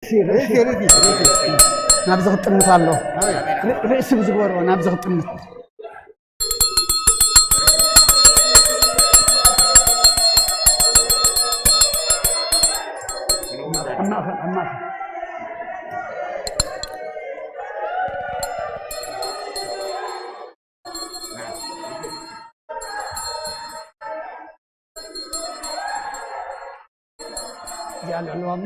ርእሲ ርእሲ ርእሲ ናብዚ ክጥምት ኣሎ። ርእሲ ብዝግበርዎ ናብዚ ክጥምት። ኣብ ማእኸል ኣብ ማእኸል እዚኣ ልዕልዋ እሞ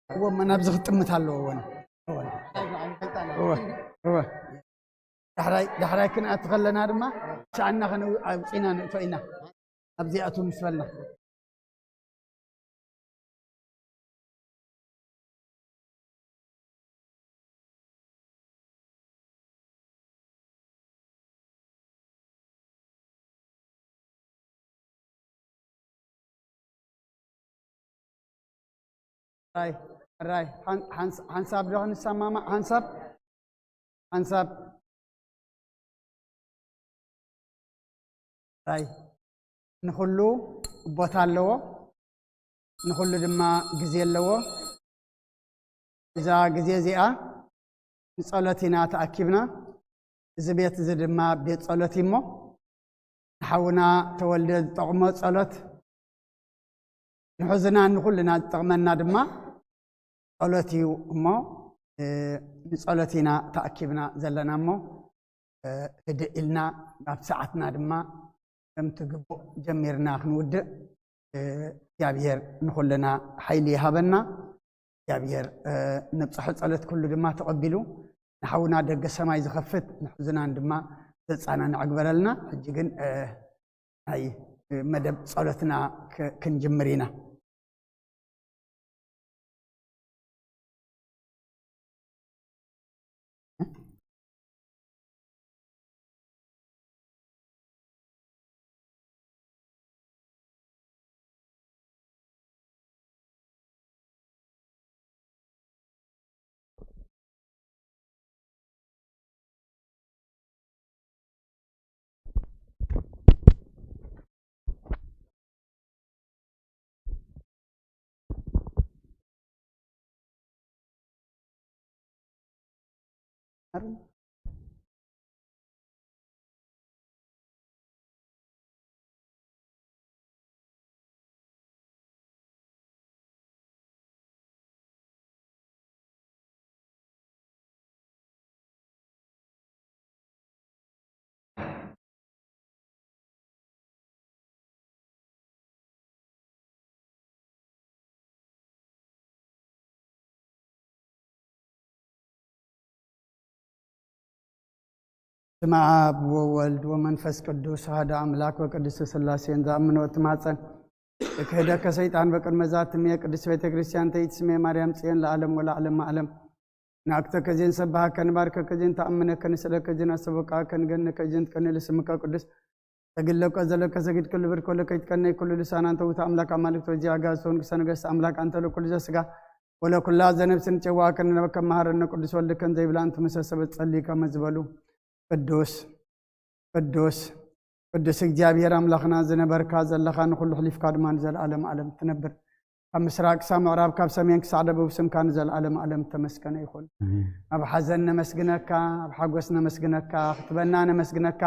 እወ፣ እሞ ናብዚ ክጥምት ኣለዎ። እወ፣ እወ፣ እወ። ዳሕራይ ዳሕራይ ክንኣቱ ከለና ድማ ሻዕና ከነው ኣውፂና ንእቶ ኢና። ኣብዚኣቱ ምስ በልና ራይ ራይ ሓንሳብ ዶ ክንሰማማዕ ሓንሳብ ሓንሳብ ራይ ንኹሉ ቦታ ኣለዎ፣ ንኹሉ ድማ ግዜ ኣለዎ። እዛ ግዜ እዚኣ ንጸሎት ኢና ተኣኪብና። እዚ ቤት እዚ ድማ ቤት ጸሎት እዩ እሞ ንሓውና ተወልደ ዝጠቕሞ ጸሎት ንሕዝና ንኹልና ዝጠቕመና ድማ ጸሎት እዩ እሞ ንጸሎት ኢና ተኣኪብና ዘለና እሞ ህድእ ኢልና ናብ ሰዓትና ድማ ከምቲ ግቡእ ጀሚርና ክንውድእ እግዚኣብሔር ንኹልና ሓይሊ ይሃበና። እግዚኣብሔር ነብፅሖ ፀሎት ኩሉ ድማ ተቐቢሉ ንሓውና ደገ ሰማይ ዝኸፍት ንሕዝናን ድማ ዘፃናንዕ ግበረልና። ሕጂ ግን ናይ መደብ ጸሎትና ክንጅምር ኢና። ስመ ኣብ ወወልድ ወመንፈስ ቅዱስ ኣሐዱ ኣምላክ ወቅድስት ስላሴን ዝኣምኖ እትማጸን ክህደከ ሰይጣን በቅድመ ዛትምየ ቅድስት ቤተ ክርስቲያን ተይትስሜ ማርያም ጽዮን ለዓለም ወለዓለም ዓለም ናክተከ ዜን ሰባሃከ ንባርከከ ዜን ተኣምነከ ንስእለከ ዜን ኣሰበቃከ ንገነከ ዜን ትቀንል ስምከ ቅዱስ ተግለቆ ዘለከ ሰጊድ ክልብር ኮለከ ይትቀነይ ኩሉ ልሳን አንተ ውእቱ አምላክ አማልክት ወእግዚአ አጋእዝት ወንጉሰ ነገስት አምላክ አንተ ለኩሉ ዘስጋ ወለኩላ ዘነፍስን ጨዋ ከንነበከ መሃረነ ቅዱስ ወልድከን ዘይብላ እንተ መሰሰበት ጸልይ ከመ ዝበሉ ቅዱስ ቅዱስ ቅዱስ እግዚኣብሔር ኣምላኽና ዝነበርካ ዘለኻ ንኹሉ ሕሊፍካ ድማ ንዘለኣለም ዓለም ትነብር። ካብ ምስራቅ ክሳብ ምዕራብ ካብ ሰሜን ክሳዕ ደቡብ ስምካ ንዘለኣለም ዓለም ተመስገነ ይኹን። ኣብ ሓዘን ነመስግነካ፣ ኣብ ሓጎስ ነመስግነካ፣ ክትበና ነመስግነካ፣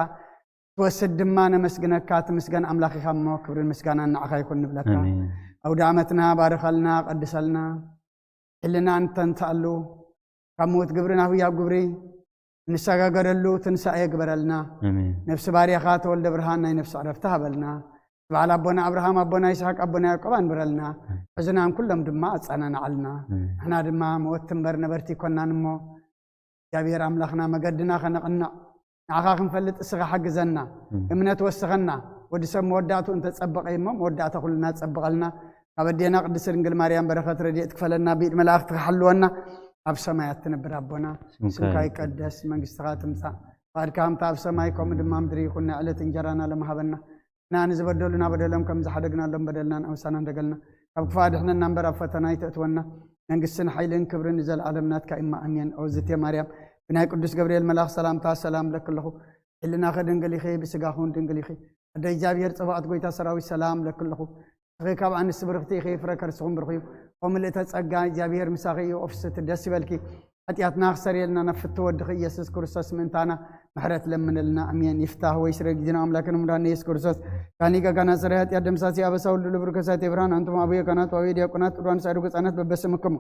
ትወስድ ድማ ነመስግነካ። ትምስገን ኣምላኽ ኢኻ እሞ ክብርን ምስጋናን ንዓኻ ይኹን ንብለካ። ኣውደ ዓመትና ባርኸልና፣ ቀድሰልና። ሕልና እንተንተኣሉ ካብ ሞት ግብሪ ናብ ህያብ ግብሪ እንሰጋገረሉ ትንሳኤ ግበረልና። ነፍሲ ባርያኻ ተወልደ ብርሃን ናይ ነፍሲ ዕረፍቲ ሃበልና። በዓል ኣቦና ኣብርሃም ኣቦና ይስሐቅ ኣቦና ያዕቆብ ኣንብረልና። ሕዝናን ኩሎም ድማ ኣጸናንዓልና። ንሕና ድማ መወት እምበር ነበርቲ ይኮናን እሞ እግዚኣብሔር ኣምላኽና መገድና ከነቕንዕ ንዓኻ ክንፈልጥ እስኻ ሓግዘና። እምነት ወስኸና። ወዲ ሰብ መወዳእቱ እንተጸበቐ እሞ መወዳእታ ኩልና ጸብቐልና። ካብ ኣዴና ቅድስት ድንግል ማርያም በረኸት ረድኤት ክፈለና፣ ብኢድ መላእኽቲ ክሓልወና፣ ኣብ ሰማያት ትነብር ኣቦና፣ ስምካ ይቀደስ፣ መንግስትኻ ትምጻእ፣ ፍቓድካ ከምታ ኣብ ሰማይ ከምኡ ድማ ምድሪ ይኹን። ናይ ዕለት እንጀራና ሎም ሃበና፣ ንሕና ንዝበደሉና በደሎም ከም ዝሓደግናሎም በደልናን ኣውሳና እንደገልና፣ ካብ ክፉእ ኣድሕነና እምበር ኣብ ፈተና ኣይተእትወና። መንግስትን ሓይልን ክብርን ንዘለኣለም ናትካ እማ ኣሜን። ኦዝቴ ማርያም ብናይ ቅዱስ ገብርኤል መልኣኽ ሰላምታ ሰላም ለኪ ኣለኹ። ሕልናኺ ድንግል ኢኺ፣ ብስጋኺ እውን ድንግል ኢኺ። ኣደ እግዚኣብሔር፣ ጸባኦት ጎይታ ሰራዊት፣ ሰላም ለኪ ኣለኹ። ንስኺ ካብ ኣንስቲ ብርኽቲ ኢኺ፣ ፍረ ከርስኹም ብሩኽ እዩ። ከምኡ ምልእተ ጸጋ፣ እግዚኣብሔር ምሳኺ እዩ። ኦፍስቲ ደስ ይበልኪ። ሓጢኣትና ክሰርየልና ናብ ፍትው ወድኺ ኢየሱስ ክርስቶስ ምእንታና ምሕረት ለምንልና። ኣሜን። ይፍታህ ወይ ስረ ጊዜና ኣምላክን ምዳን ኢየሱስ ክርስቶስ ካኒ ጋጋና ስረ ሓጢኣት ደምሳሲ ኣበሳ ውልዱ ልብሩ ከሳቴ ብርሃን ኣንቱም ኣቡየ ካህናት ወአቡየ ዲያቆናት ቅዱሳን ሳድጉ ህጻናት በበስምክሙ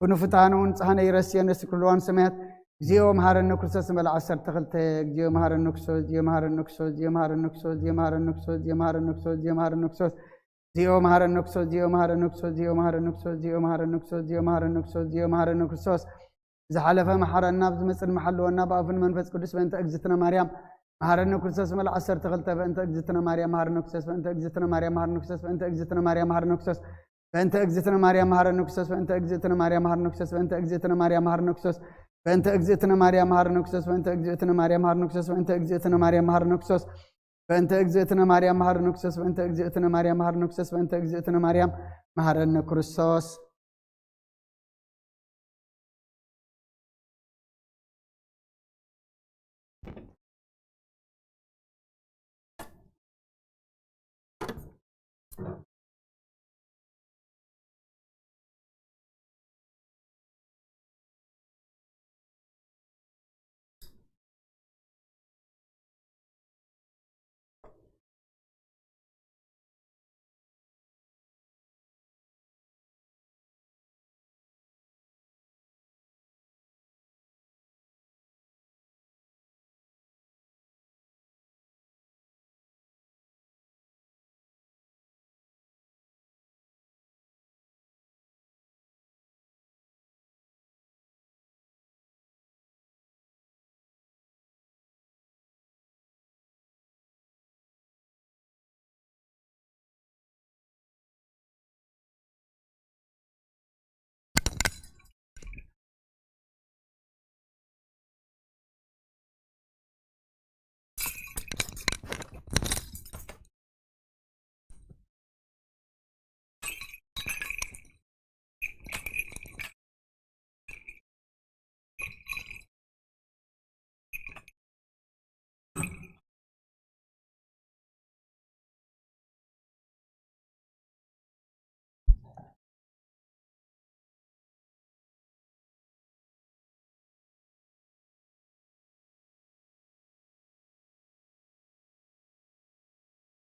ብንፉታኑ ንጽሓነ ይረስየ ነስክልዋን ሰማያት። እግዚኦ መሐረነ ክርስቶስ ንበል ዓሰርተ ክልተ። እግዚኦ መሐረነ ክርስቶስ፣ እግዚኦ መሐረነ ክርስቶስ፣ እግዚኦ መሐረነ ክርስቶስ፣ እግዚኦ መሐረነ ክርስቶስ፣ እግዚኦ መሐረነ ክርስቶስ፣ እግዚኦ መሐረነ ክርስቶስ፣ እግዚኦ መሐረነ ክርስቶስ፣ እግዚኦ መሐረነ ክርስቶስ፣ እግዚኦ መሐረነ ክርስቶስ፣ እግዚኦ መሐረነ ክርስቶስ፣ እግዚኦ መሐረነ ክርስቶስ። ዝሓለፈ መሐረና፣ ኣብዚ መጽእ ድማ ሓልወና፣ ብኣፉን መንፈስ ቅዱስ በእንተ እግዝእትነ ማርያም መሐረነ ክርስቶስ ንበል ዓሰርተ ክልተ። በእንተ እግዝእትነ ማርያም መሐረነ ክርስቶስ፣ በእንተ እግዝእትነ ማርያም መሐረነ ክርስቶስ፣ በእንተ እግዝእትነ ማርያም መሐረነ ክርስቶስ፣ በእንተ እግዝእትነ ማርያም መሐረነ ክርስቶስ፣ በእንተ እግዝእትነ ማርያም መሐረነ ክርስቶስ፣ በእንተ እግዝእትነ ማርያም መሐረነ ክርስቶስ፣ በእንተ እግዝእትነ ማርያም መሐረነ ክርስቶስ፣ በእንተ እግዝእትነ ማርያም መሐረነ ክርስቶስ፣ በእንተ እግዝእትነ ማርያም መሐረነ ክርስቶስ፣ በእንተ እግዝእትነ ማርያም መሐረነ ክርስቶስ፣ በእንተ እግዝእትነ ማርያም መሐረነ ክርስቶስ፣ በእንተ እግዝእትነ ማርያም መሐረነ ክርስቶስ።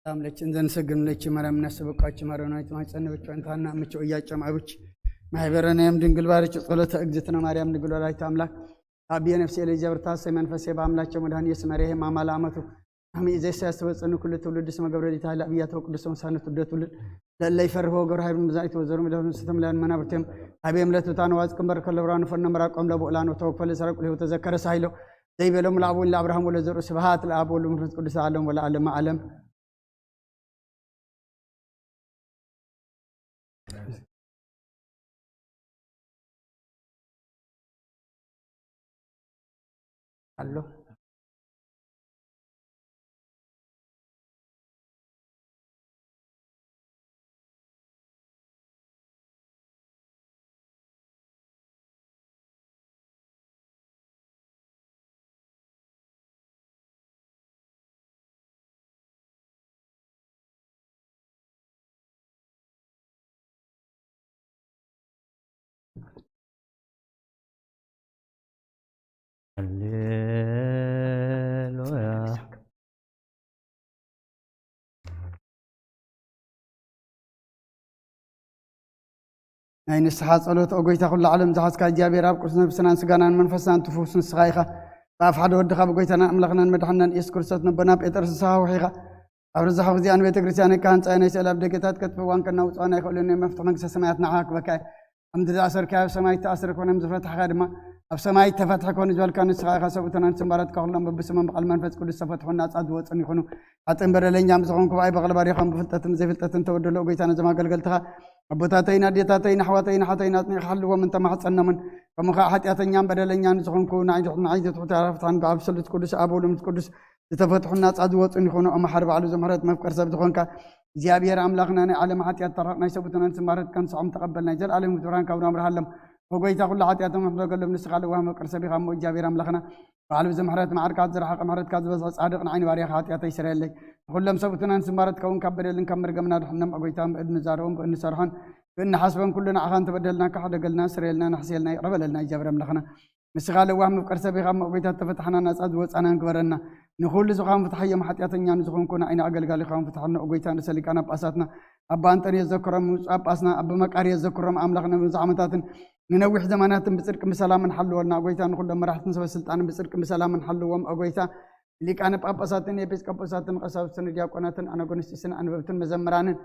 ሰላም ለኪ እንዘንሰግድ ለኪ ማርያም እናሰበኳች ማረናዊት ማይጸን ብቻ እንታና ምቹ እያጨም አብች ማህበረናየም ድንግል ባርች ጸሎተ እግዝእትነ ማርያም ድንግል ወላዲተ አምላክ አብየ ነፍሴ ለእግዚአብሔር ታሰ መንፈሴ በአምላቸው መድኃኒት መሬ ማማ ለአመቱ አሚ ኢዜሳ ያስተበጽኑ ኩሉ ትውልድ ስመ ገብረ ዲታ ለአብያተ ወቅዱስ ወሳነ ትውልደ ትውልድ ለእለ ይፈርህ ወገብረ ሀይብ መዛይት ወዘሩ ምለሆኑ ስተምላን መናብርቴም አብየ ምለት ብታን ዋጽ ቅንበር ከለብራን ፈነ መራቆም ለቦእላን ወተወፈለ ሰረቁ ለህይወት ተዘከረ ሳይሎ ዘይቤሎም ለአብ ወወልድ ለአብርሃም ወለዘርኡ ስብሐት ለአብ ወወልድ ወመንፈስ ቅዱስ ለዓለም ወለዓለመ ዓለም። ኣሎ። ሃሌሉያ። ናይ ንስሓ ጸሎት፣ ኦ ጎይታ ኩሉ ዓለም ዝሓዝካ እግዚኣብሔር፣ ኣብ ቅዱስ ነብስናን ስጋናን መንፈስናን ትፍውስ ንስኻ ኢኻ። ብኣፍ ሓደ ወድኻ ብጎይታናን ኣምላኽናን መድሓንናን ኢየሱስ ክርስቶስ ነቦና ጴጥሮስ ንስኻ ውሒኻ፣ ኣብ ርዛሕ ጊዜ ንቤተ ክርስቲያን ካህን ጻይ ናይ ስእለ ኣብ ደገታት ከጥፍእዋን ከናውጽዋን ኣይኽእሉን እዮም። መፍትሒ መንግስተ ሰማያት ንዓኻ ክበካ እዩ። ከምቲ ዝኣሰርካዮ ኣብ ሰማይ እተኣስረ ኮነ፣ ዝፈታሕካዮ ድማ ኣብ ሰማይ እተፈትሐ ኮነ ዝበልካ ንስኻ ኢኻ። ሰብኡተናን ስምባራትካ ኩሎም በብስሞም ብቓል መንፈስ ቅዱስ ዝተፈትሑን ናጻ ዝወጹን ይኹኑ። ሓጥእን በደለኛን ብዝኾንኩ ብኣይ በቕሊ ባሪኻም ብፍልጠትን ብዘይፍልጠትን ተወደሎ። ጎይታ ነዞም ኣገልገልትኻ ኣቦታተይን ኣዴታተይን ኣሕዋተይን ኣሓተይን ኣጽኒዕካ ሓልዎም እንተማሕጸኖምን ከምኡ ኸዓ ሓጢኣተኛን በደለኛን ዝኾንኩ ንዓይ ንዓይ ዘትሑት ኣራፍትሓን ብኣብ ስሉስ ቅዱስ ኣብ ወልድ መንፈስ ቅዱስ ዝተፈትሑን ናጻ ዝወጹን ይኹኑ። እሞ ሓደ ባዕሉ ዝምሕረት መፍቀር ሰብ ዝኾንካ እግዚኣብሔር ኣምላኽና ናይ ዓለም ሓጢኣት ተራቕ ናይ ሰብኡትናን ስምባረትካን ንስዖም ተቐበል ናይ ዘለኣለም ክብራን ካብ ናምርሃሎም። ኦ ጎይታ ኩሉ ሓጢኣቶም ምሕረት ገሎም ንስኻ ለዋህ መፍቀር ሰብ ኢኻ። እሞ እግዚኣብሔር ኣምላኽና ባዕሉ ብዚ ምሕረት ማዕርካ ዝረሓቐ ምሕረትካ ዝበዝሐ ጻድቕ ንዓይኒ ባርያኻ ሓጢኣተይ ስረየለይ። ንኹሎም ሰብኡትናን ስምባረት ከውን ካብ በደልን ካብ መርገምና ድሕኖም ኣጎይታ ብእድ ንዛረቦም ብእድ ንሰርሖን ብእድ ንሓስቦን ኩሉ ንዓኻ እንተበደልና ካሕደገልና ስረየልና ንሕስየልና ይቕረ በለልና እግዚኣብሔር ኣምላኽና። ንስኻ ለዋህ መፍቀር ሰብ ኢኻ እሞ ኣጎይታ ተፈታሕና ናጻ ዝወጻናን ግበረና። ንኹሉ ዝኾን ፍትሓዮም ሓጢኣተኛ ንዝኾንኩ ንዓይኒ ኣገልጋሊኻ እውን ፍትሓና ኣጎይታ ንሰሊቃና ጳጳሳትና ኣባ ኣንጠንዮስ ዘክሮም ጳጳስና ኣባ መቃርዮስ ዘክሮም ኣምላኽ ነብዙሕ ዓመታትን ንነዊሕ ዘመናትን ብጽድቅን ብሰላምን ሓልወልና። ጎይታ ንኹሎም መራሕትን ሰበ ስልጣንን ብጽድቅን ብሰላምን ሓልዎም። ኦ ጎይታ ሊቃነ ጳጳሳትን ኤጲስቆጶሳትን ቀሳውስትን ዲያቆናትን ኣናጎንስጢስን ኣንበብትን መዘምራንን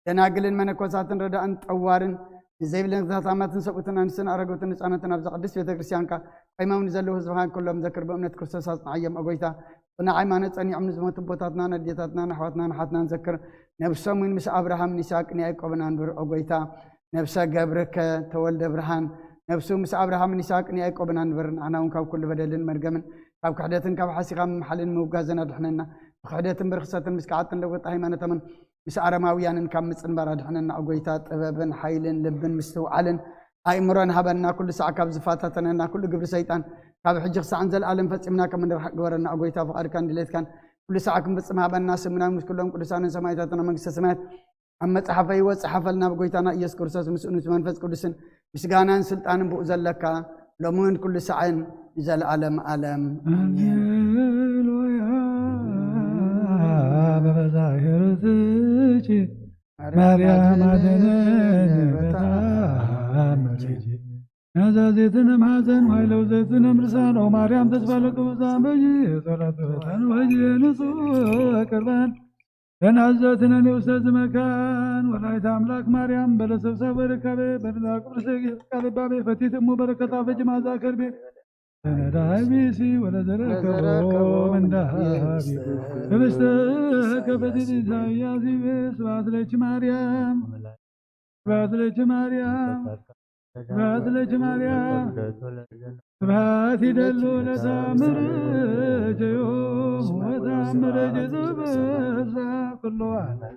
ደናግልን መነኮሳትን ረዳእን ጠዋርን ንዘይብለን ታማትን ሰብኡትን ኣንስትን ኣረገውትን ህፃናትን ኣብዛ ቅድስት ቤተ ክርስቲያንካ ቆይሞም ንዘለዉ ህዝብኻ ኩሎም ዘክር። ብእምነት ክርስቶስ ኣጽንዓዮም። ኦ ጎይታ ጽኑዕ ሃይማኖት ጸኒዖም ንዝሞቱ ኣቦታትናን ኣዴታትናን ኣሕዋትናን ኣሓትናን ዘክር። ነብሶም እውን ምስ ኣብርሃምን ይስሐቅን ያዕቆብን ኣንብር። ኦ ጎይታ ነብሰ ገብርከ ተወልደ ብርሃን ነብሱ ምስ ኣብርሃምን ይስሐቅን ያዕቆብን ኣንብር። ንዓና እውን ካብ ኩሉ በደልን መርገምን ካብ ክሕደትን ካብ ሓሲኻ ምምሓልን ምውጋዝን ኣድሕነና። ብክሕደትን ብርክሰትን ምስ ከዓትን ለወጥ ሃይማኖቶምን ምስ ኣረማውያንን ካብ ምጽንባር ኣድሕነና። ኦ ጎይታ ጥበብን ሓይልን ልብን ምስትውዓልን ኣእምሮን ሃበና። ኩሉ ሳዕ ካብ ዝፈታተነና ኩሉ ግብሪ ሰይጣን ካብ ሕጂ ክሳዕን ዘለኣለም ፈጺምና ከም ንርሓቅ ግበረና። ኦ ጎይታ ፍቓድካን ድሌትካን ኩሉ ሳዕ ክንፍጽም ሃበና። ስምና ምስ ኩሎም ቅዱሳንን ሰማዕታትን ኣብ መንግስተ ሰማያት ኣብ መጽሓፈ ህይወት ጸሓፈልና። ብጎይታና ኢየሱስ ክርስቶስ ምስኡን ምስ መንፈስ ቅዱስን ምስጋናን ስልጣንን ብኡ ዘለካ ሎሚ እውን ኩሉ ሳዕን ንዘለኣለም ኣለም ኣሜን። ሃሌሉያ። በበዛ ሄሮድስኪ ማርያም አድነን በተአምርኪ። ናዛዜትን ማዘን ዋይለው ዘዝንም ርሳን ኦ ማርያም ተስፋ ለቅዱሳን በጂ ጸሎት በታን በጂ ንጹ ቅርባን ተናዘትነ ንውሰ ዝመካን ወላዲተ አምላክ ማርያም በለሰብሳ በርካቤ በርዛ ቅዱስ ጊዮርጊስ ቃል ባቤ ፈቲት እሙ በረከታ በጅ ማዛ ከርቤ ተነዳይ ቢሲ ወለዘረከቦ መንዳሃቢ ህብስተ ከፈቲት ኢሳያስ ይቤ ስብሐት ለኪ ማርያም ስብሐት ለኪ ማርያም ስብሐት ለኪ ማርያም ስብሐት ይደሉ ለተአምር ጀዮ ወተአምር ጀዘበሳ ኩሎ ዓለም።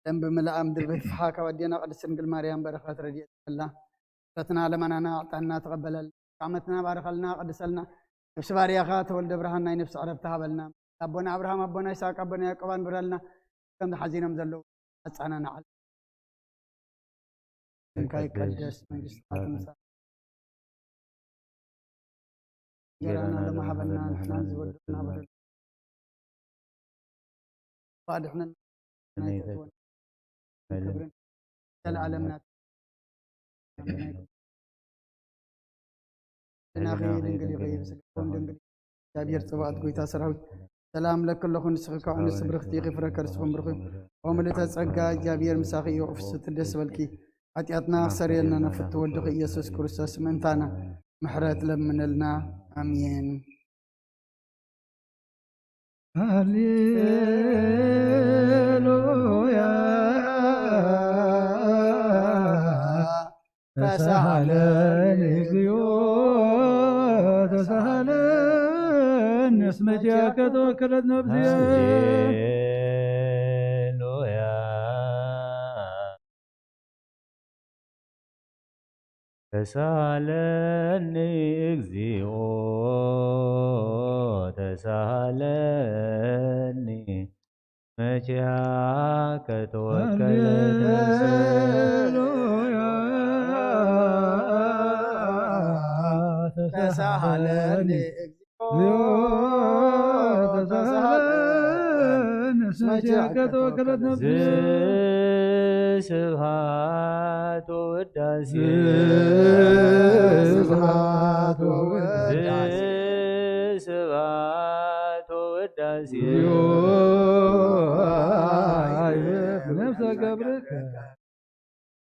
ደም ብምልኣም ድርቤት ፍሓ ካብ ኣዴና ቅድስት ድንግል ማርያም በረኸት ረድኤት ይበላ። ረትና ለመናና ዕጣንና ተቐበለልና። ዓመትና ባርኸልና፣ ቀድሰልና። ነፍሲ ባርያኻ ተወልደ ብርሃን ናይ ነፍሲ ዕረፍቲ ሃበልና። ኣቦና ኣብርሃም፣ ኣቦና ይስሐቅ፣ ኣቦና ያዕቆብ ኣንብረልና። ከም ሓዚኖም ዘለዉ ኣጻናናዓል። ስምካ ይቀደስ፣ መንግስትኻ ትምጻእ። እንጀራና ለመሃበና ንሕናን ዝወደና በደል ባድሕነና ክብርን ዘለኣለም ናት ናኺ ድንግል ኢኺ ብስጋኹም ድንግል እግዚኣብሔር ጽባኦት ጎይታ ሰራዊት ሰላም ለኪ ኣለኹ ንስኺ ካብ ኣንስቲ ብርኽቲ ኢኺ ፍረ ከርስኹም ብሩኽ እዩ ኦ ምልእተ ጸጋ እግዚኣብሔር ምሳኺ እዩ ፍስቲ ደስ በልኪ ሓጢኣትና ክሰርየልና ነፍቲ ወድኺ ኢየሱስ ክርስቶስ ምእንታና ምሕረት ለምነልና ኣሜን። ሃሌሉያ ተሳሃለኒ እግዚኦ ተሳሃለኒ እስመ ኪያከ ተወከለት ነፍስየ። ሃሌሉያ ተሳሃለኒ እግዚኦ ተሳሃለኒ መቼ ከተወከለ ተሳሃለኒ ተሳሃለኒ መቼ ከተወከለት ነፍሲ ስብሃት ወውዳሴ ስብሃት ወውዳሴ ስብሃት ወውዳሴ ነፍሰ ገብርከ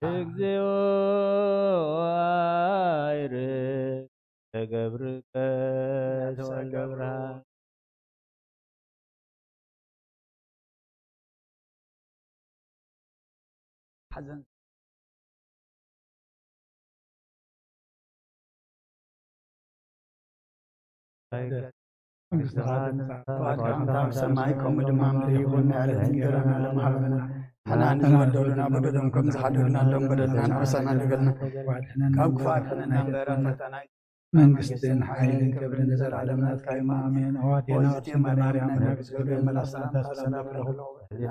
እግዚኦ አይርግ ተገብርከ ተወልደ ብርሃን ሓዘን መንግስትኻ ትምጻእ ፍቓድካ ከምታ ኣብ ሰማይ ከምኡ ድማ ምድሪ ይኹን ናይ ዕለት እንጀራና ለመሃበና ንሕና ንዝበደሉና በደሎም ከም ዝሓደግናሎም በደልና ንሕሰና ደገልና ካብ ክፋት ሕነና እምበራ ፈተና መንግስትን ሓይልን ክብርን ንዘለዓለም ናትካ እዩ። ኣሜን። ኣዋቴና ቅድስት ድንግል ማርያም፣ መናግስ ገብርኤል መልኣክ ሰላምታ ሰላም ለኪ።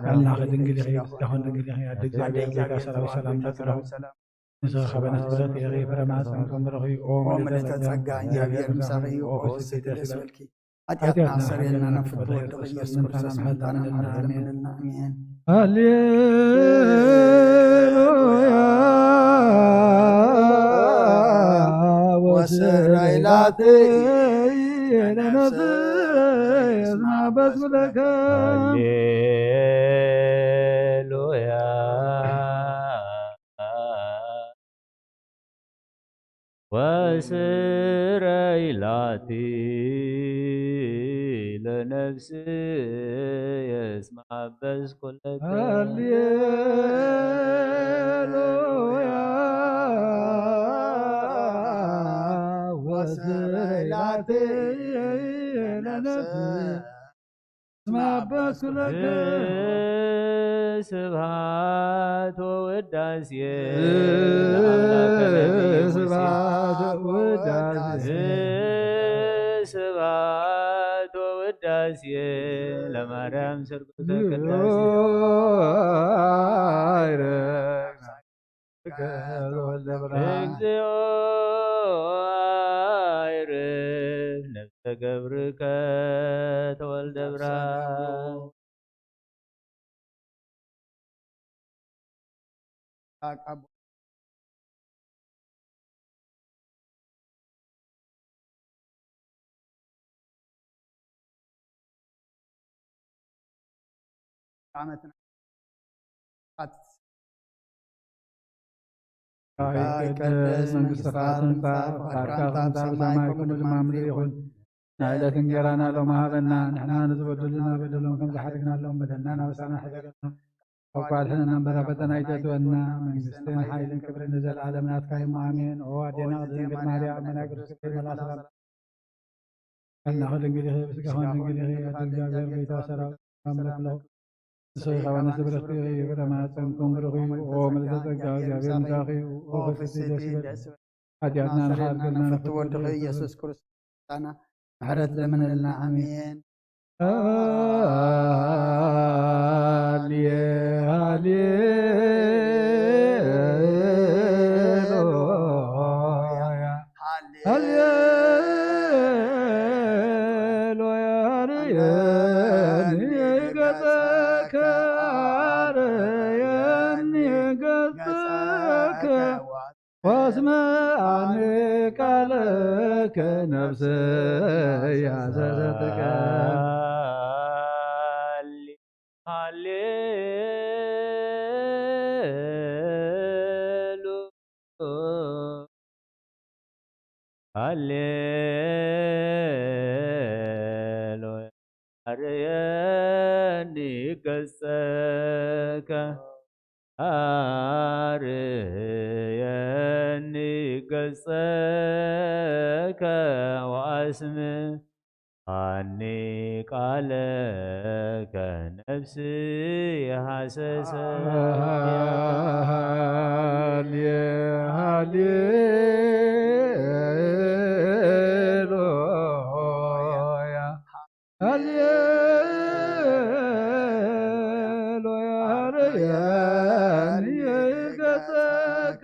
ቃልናኺ ድንግል ኢኺ፣ ስጋኺ ድንግል ኢኺ። ኣደ እግዚኣብሔር ጌታ ሰራዊት ሰላምታ ለኪ። ንስኺ ከበነ ስብረት ኢኺ፣ ፍረ ማህፀንኪ ብሩኽ እዩ። ኦ ምልዕተ ጸጋ፣ እግዚኣብሔር ምሳኺ እዩ። ኦ ፍስሕቲ ደስ ይበልኪ። ኃጢአትና ኃጢአትና ሰርየልና፣ ናብ ፍቅር ወድኺ ኢየሱስ ክርስቶስ ምሕረትና ምሕረትና። ኣሜን። ሃሌሉያ ወስራይ ላቲ ለነፍስ እስመ ዐበስኩ ለከ። ሃሌሉያ ወስረይ ላቲ ለነፍስ እስመ ዐበስኩ ለከ። ሃሌሉያ ወስረይ ላቲ ለነፍስ እስመ ዐበስኩ ለከ። ስብሐት ወውዳሴ ለአምላከ ነቢይ ሙሴ። ስብሐት ወውዳሴ። ስብሐት ወውዳሴ ለማርያም ስርጉተ ቅዳሴ። ተወልደ ብርሃን። እግዚኦ አይርፍ ነፍሰ ገብርከ ተወልደ ብርሃን። ዓመትና ይቀደስ፣ መንግስትኻ ትምጻእ፣ ፍቃድካ ከም ብሰማይ ከምኡ ድማ ኣብ ምድሪ ይኹን። ናይ ዕለት እንጌራና ሎሚ ሃበና፣ ንሕና ንዝበደሉና በደሎም ከም ዝሓደግናሎም በደልና ናበሳና ሕደገና፣ ካብ ክፉእ ኣድሕነና እምበር ኣብ ፈተና ኣይተእትወና። መንግስትን ሓይልን ክብርን ንዘለኣለም ናትካ እዩ፣ ኣሜን። ኦ ኣዴና ቅድስት ድንግል ማርያም፣ መናግር ስብሐት መልኣክ ሰላም። ቀናኺ ድንግል ኢኺ፣ ብስጋኺ ድንግል ኢኺ፣ ኣደ እግዚኣብሔር ጌታ ሰራዊት ኣምላኽ ለኹ። ንስኺ ካብ ኣንስቲ ብርኽቲ ኢኺ፣ ፍረ ማህፀንኩም ብሩኽ እዩ። ኦ ምልዕተ ጸጋ፣ እግዚኣብሔር ምሳኺ እዩ። ኦ ፍስሕቲ ደስ ይበልኪ። ኃጢአትና ንኻልክልና ንፍትወድኺ ኢየሱስ ክርስቶስ ምሕረት ለምንልና። ኣሜን። ሃሌ-፣ ሃሌሉያ። ሃሌሉያ። አርየኒ ገጸከ፣ አርየኒ ገጸከ። ወስምዓኒ ቃለከ ነፍስየ ሐሰሰትከ። ሃሌ-፣ ሃሌሉያ። ሃሌሉያ። አርየኒ ገጸከ፣ አርየኒ ገጸከ ወአስምዓኒ ቃለከ ነፍስየ ሐሰሰት። ሃሌ-፣ ሃሌሉያ። ሃሌሉያ። አርየኒ ገጸከ፣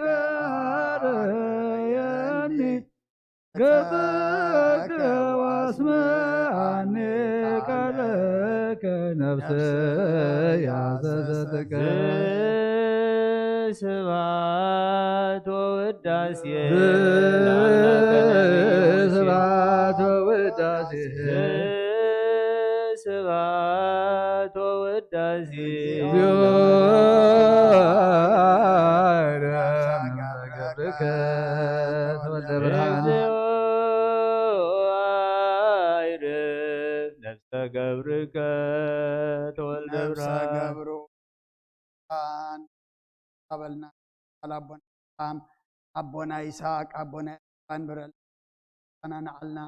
አርየኒ ገጸከ ወአስምዓኒ ቃለከ ነፍስየ ሐሰሰትከ። ስብሐት ወውዳሴ ለአምላከ ነቢይ ሙሴ። ስብሐት ወውዳሴ። ስብሐት ወውዳሴ እግዚኦ ለአምላከ ነቢይ ሙሴ። ገብርከ ተወልደ ብርሃን። እግዚኦ አይርፍ ነፍሰ ገብርከ ተወልደ ነፍሰ ብርሃን። ገብሩ ብርሃን ተበልና። ቃል ኣቦና ኣብርሃም፣ ኣቦና ይስሐቅ፣ ኣቦና ያዕቆብ ንበረልና። ኣና ንዓልና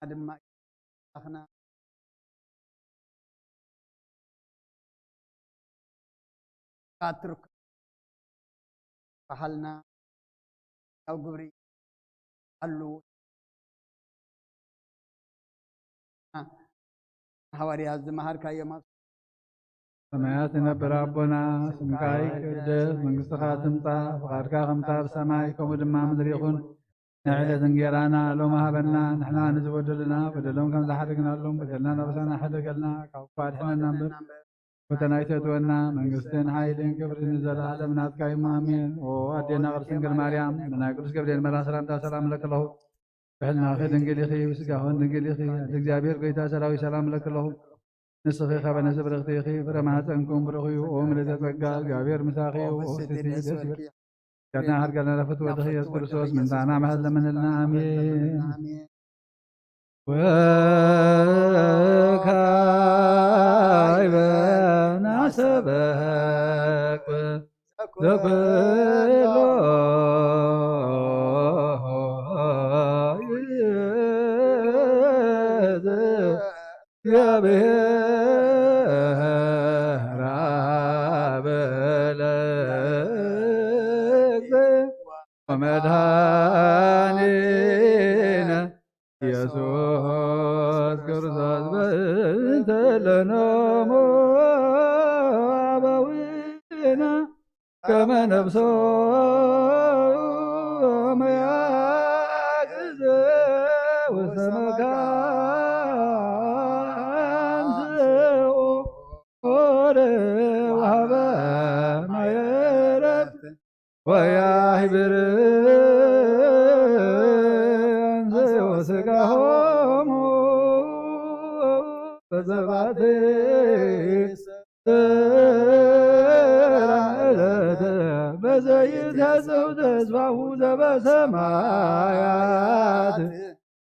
ድማ ኣምላኽና ኣትርኩ ባሕልና ናብ ግብሪ ኣሉ ንሓዋርያት ዝመሃርካዮም ኣብ ሰማያት ትነብር ኣቦና፣ ስምካ ይቀደስ፣ መንግስትኻ ትምጻእ፣ ፍቓድካ ከምታ ኣብ ሰማይ ከምኡ ድማ ምድሪ ይኹን። ናይ ዕለት እንጌራና ሎሚ ሃበና፣ ንሕና ንዝበደሉና በደሎም ከም ዝሓደግናሎም በደልና ናብሳና ሕደገልና፣ ካብ ክፉእ ኣድሕነና እምበር ፈተና ኣይተእትወና፣ መንግስትን ሓይልን ክብርን ንዘለኣለም ናትካ እዩ፣ ኣሜን። ኦ ኣዴና ቅድስት ድንግል ማርያም፣ ብናይ ቅዱስ ገብርኤል መልኣኽ ሰላምታ ሰላም እለኪ ኣለኹ። ብሕልናኺ ድንግል ኢኺ፣ ብስጋኽን ድንግል ኢኺ። ኣደ እግዚኣብሔር ጎይታ ሰራዊት ሰላም እለኪ ኣለኹ። ንስኺ ካብ ኣንስቲ ብርኽቲ ኢኺ፣ ፍረ ማህፀንኩም ብሩኽ እዩ። ኦ ምልዕተ ጸጋ፣ እግዚኣብሔር ምሳኺ እዩ። ኦ ፍስሕቲ ደስ ይበልኪ። ዳና ሓድጋና ፍትወትኺ ኢየሱስ ክርስቶስ ምንታና መሐለመንልና። ኣሜን። ወካዕበ ናሰበክ ዘኩሎ እግዚአብሔር አብ ለእግዝእ ወመድኃኒነ ኢየሱስ ክርስቶስ በእንተ ለኖሙ አበዊነ ከመ ነፍሶሙ ያግዝ ውስተ መካን ስኦል ወሀበ ማየ ዕረፍት ወያህብር አንሰዮ ስጋሆሙ በዘባቲ በዘይትሐጽው ተስፋሁ ዘበሰማያት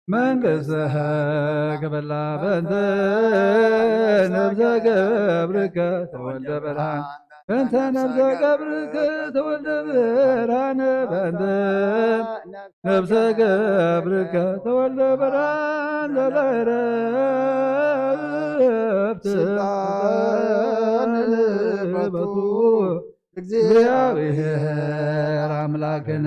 መንግሥትህ ክብላ በእንተ ነብሰ ገብርከ ተወልደ ብርሃን በእንተ ነብሰ ገብርከ ተወልደ ብርሃን በእንተ ነብሰ ገብርከ ተወልደ ብርሃን ለዕረፍት ስልጣን ልበቱ እግዚአብሔር አምላክነ።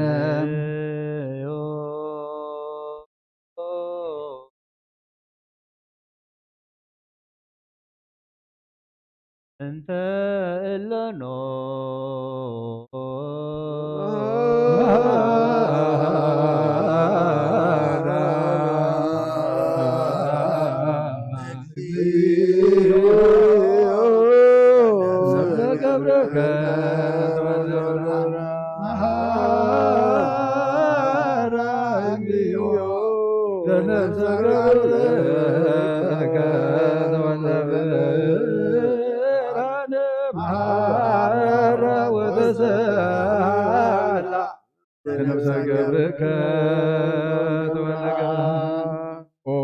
እንተ እለኖ ነብሰ ገብርከ ተወልደ ገብረ። ኦ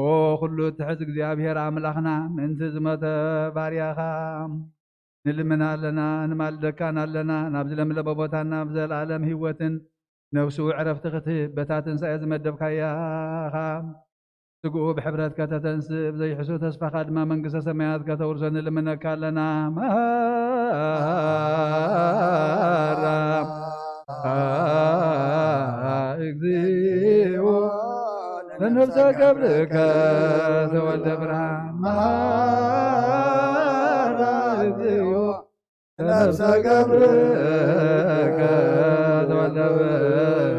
ኩሉ ትሕት እግዚኣብሔር ኣምላኽና፣ ምእንቲ ዝሞተ ባርያኻ ንልምን ኣለና፣ ንማልደካን ኣለና። ናብዚ ለምለመ ቦታን ናብ ዘለኣለም ህይወትን ነፍሱ ዕረፍቲ ክትህብ በታ ትንሳኤ ዝመደብካያ ኢኻ። ስግኡ ብሕብረት ከተተንስእ፣ ብዘይሕሱ ተስፋኻ ድማ መንግስተ ሰማያት ከተውርሶ ንልምነካ ኣለና። ማራ እግዚኦ ለነፍሰ ገብርከ ተወልደ ብርሃን። ማራ እግዚኦ ለነፍሰ ገብርከ ተወልደ ብርሃን።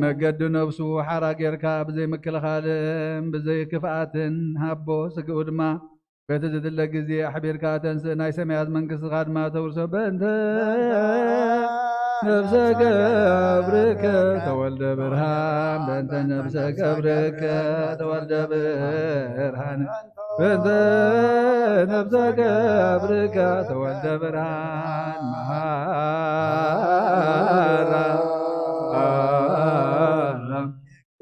መገዲ ነብሱ ሓራ ጌርካ ብዘይ ምክልኻልን ብዘይ ክፍኣትን ሃቦ፣ ስግኡ ድማ በቲ ዝድለ ግዜ ኣሕቢርካ ተንስእ። ናይ ሰማያት መንግስትኻ ድማ ተውርሶ። በእንተ ነብሰ ገብርከ ተወልደ ብርሃን፣ በእንተ ነብሰ ገብርከ ተወልደ ብርሃን፣ በእንተ ነብሰ ገብርከ ተወልደ ብርሃን። መሃራ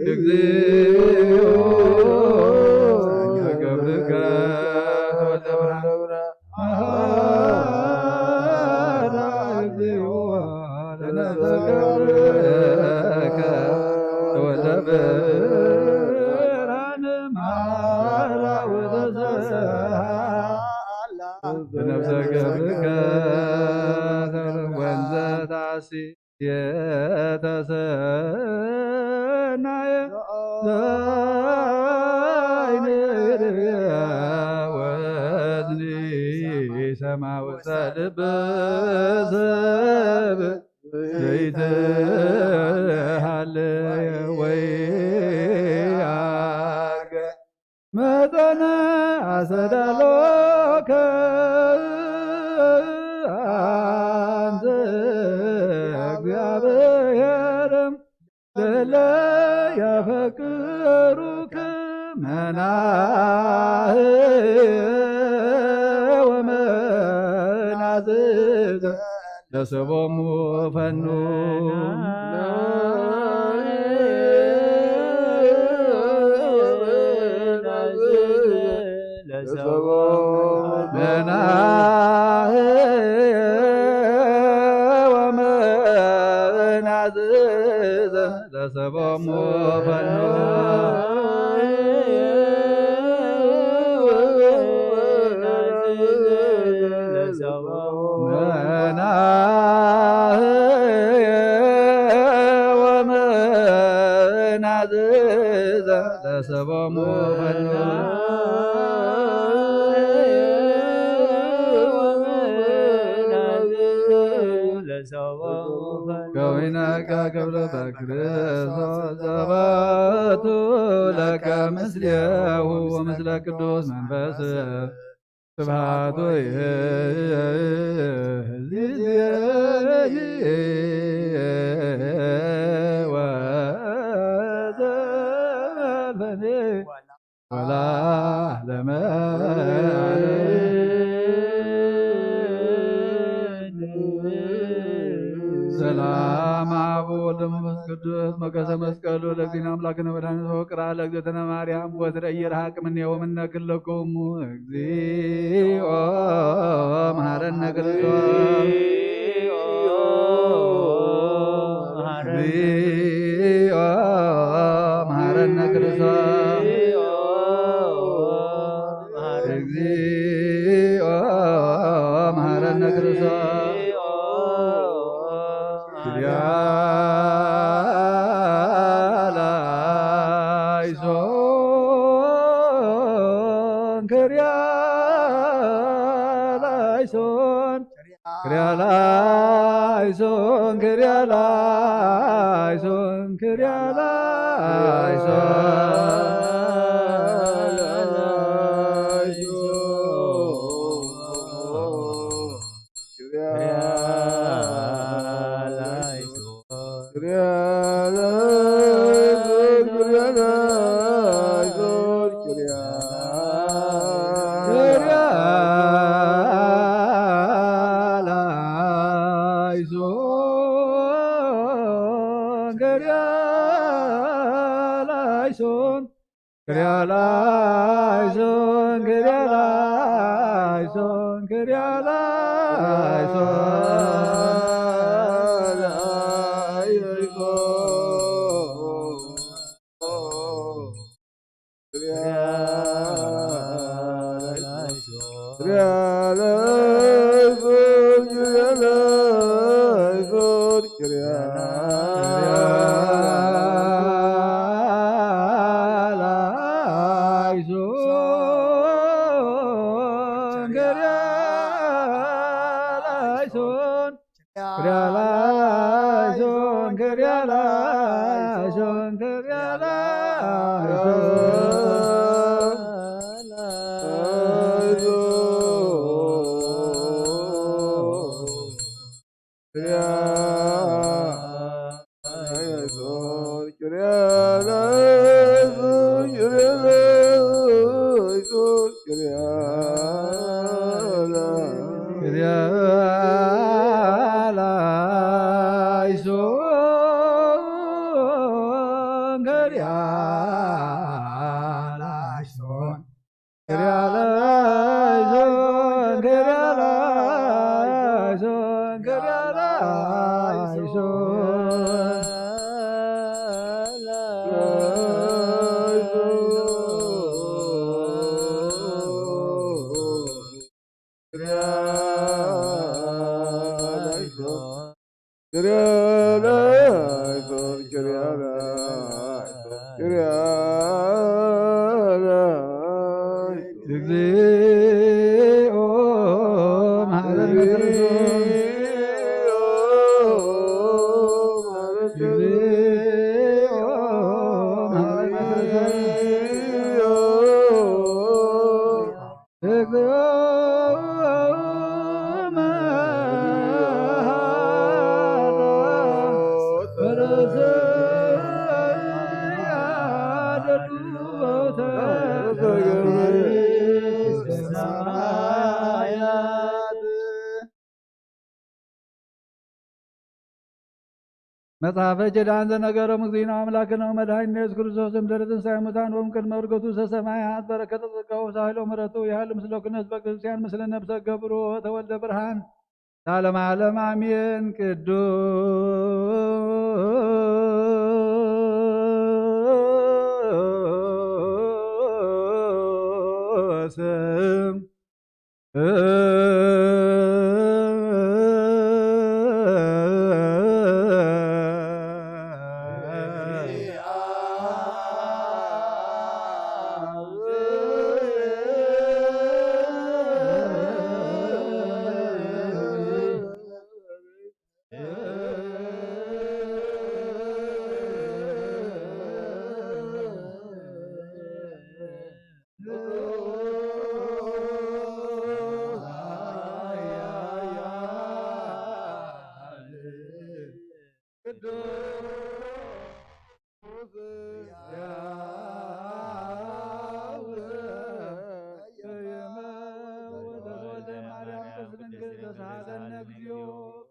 እግዚኦ ገብርከ ተወልደ ብርሃን። መሃራ እግዚኦ ለነፍሰ ገብርከ ተወልደ ብርሃን። መሃራ ወተሰሃላ ብነፍሰ ገብርከ ወንዘ ታሲ የታ ናየ ዘይንርእየ ወዝኒ ሰማ ውስተ ልብ ሰብ ዘይተሃለየ ወይ ኣርገ መጠነ ኣሰዳሎከ ኣንተ እግዚኣብሔር ለለ ያፈቅሩከ መናህ ወመናዝዝ ለሰቦሙ ፈኑ መናህ ወመናዝዝ ለሰቦሙ ፈኑ መናህ ወመናዝዝ ለሰቦሙ ፈኑ ከዊነከ ክብረ በክርስቶስ ዘበቱ ለከ ምስሌሁ ወምስለ ቅዱስ መንፈስ ስብሐቱ ይእዜዝ ወዘልፈኔ ወለዓለመ ዓለም። ሰላም አብ ወወልድ ወመንፈስ ቅዱስ። መከሰ መስቀሉ ለእግዚእነ አምላክነ መድኃኒነ ወቅርአ ለእግዝእትነ ማርያም ወትረ ኢይርሐቅ እምኔሁ ወእምነ ኩልክሙ። እግዚኦ መሐረነ ክርስቶስ። እግዚኦ መሐረነ ክርስቶስ። እግዚኦ መሐረነ ክርስቶስ። ክሪያላይሶን፣ ክሪያላይሶን፣ ክሪያላይሶን፣ ክሪያላይሶን፣ ክሪያላይሶን። ክሪያላይሶን፣ ክሪያላይሶን፣ ክሪያላይሶን። እግዚኦ መሐረነ ክርስቶስ። እግዚኦ መሐረነ ክርስቶስ። እግዚኦ መሐረነ ክርስቶስ። መጽሐፈ ኪዳን ዘነገሮም እግዚእነ አምላክነ ወመድኃኒነ ኢየሱስ ክርስቶስ እምድረ ትንሣኤ ሙታን ወእምቅድመ ዕርገቱ ውስተ ሰማያት። በረከተ ጸጋሁ ወሳህሎ ምሕረቱ ይሃሉ ምስለ ኩነ ህዝበ ክርስቲያን ምስለ ነፍሰ ገብሩ ተወልደ ብርሃን ለዓለመ ዓለም አሜን። ቅዱስ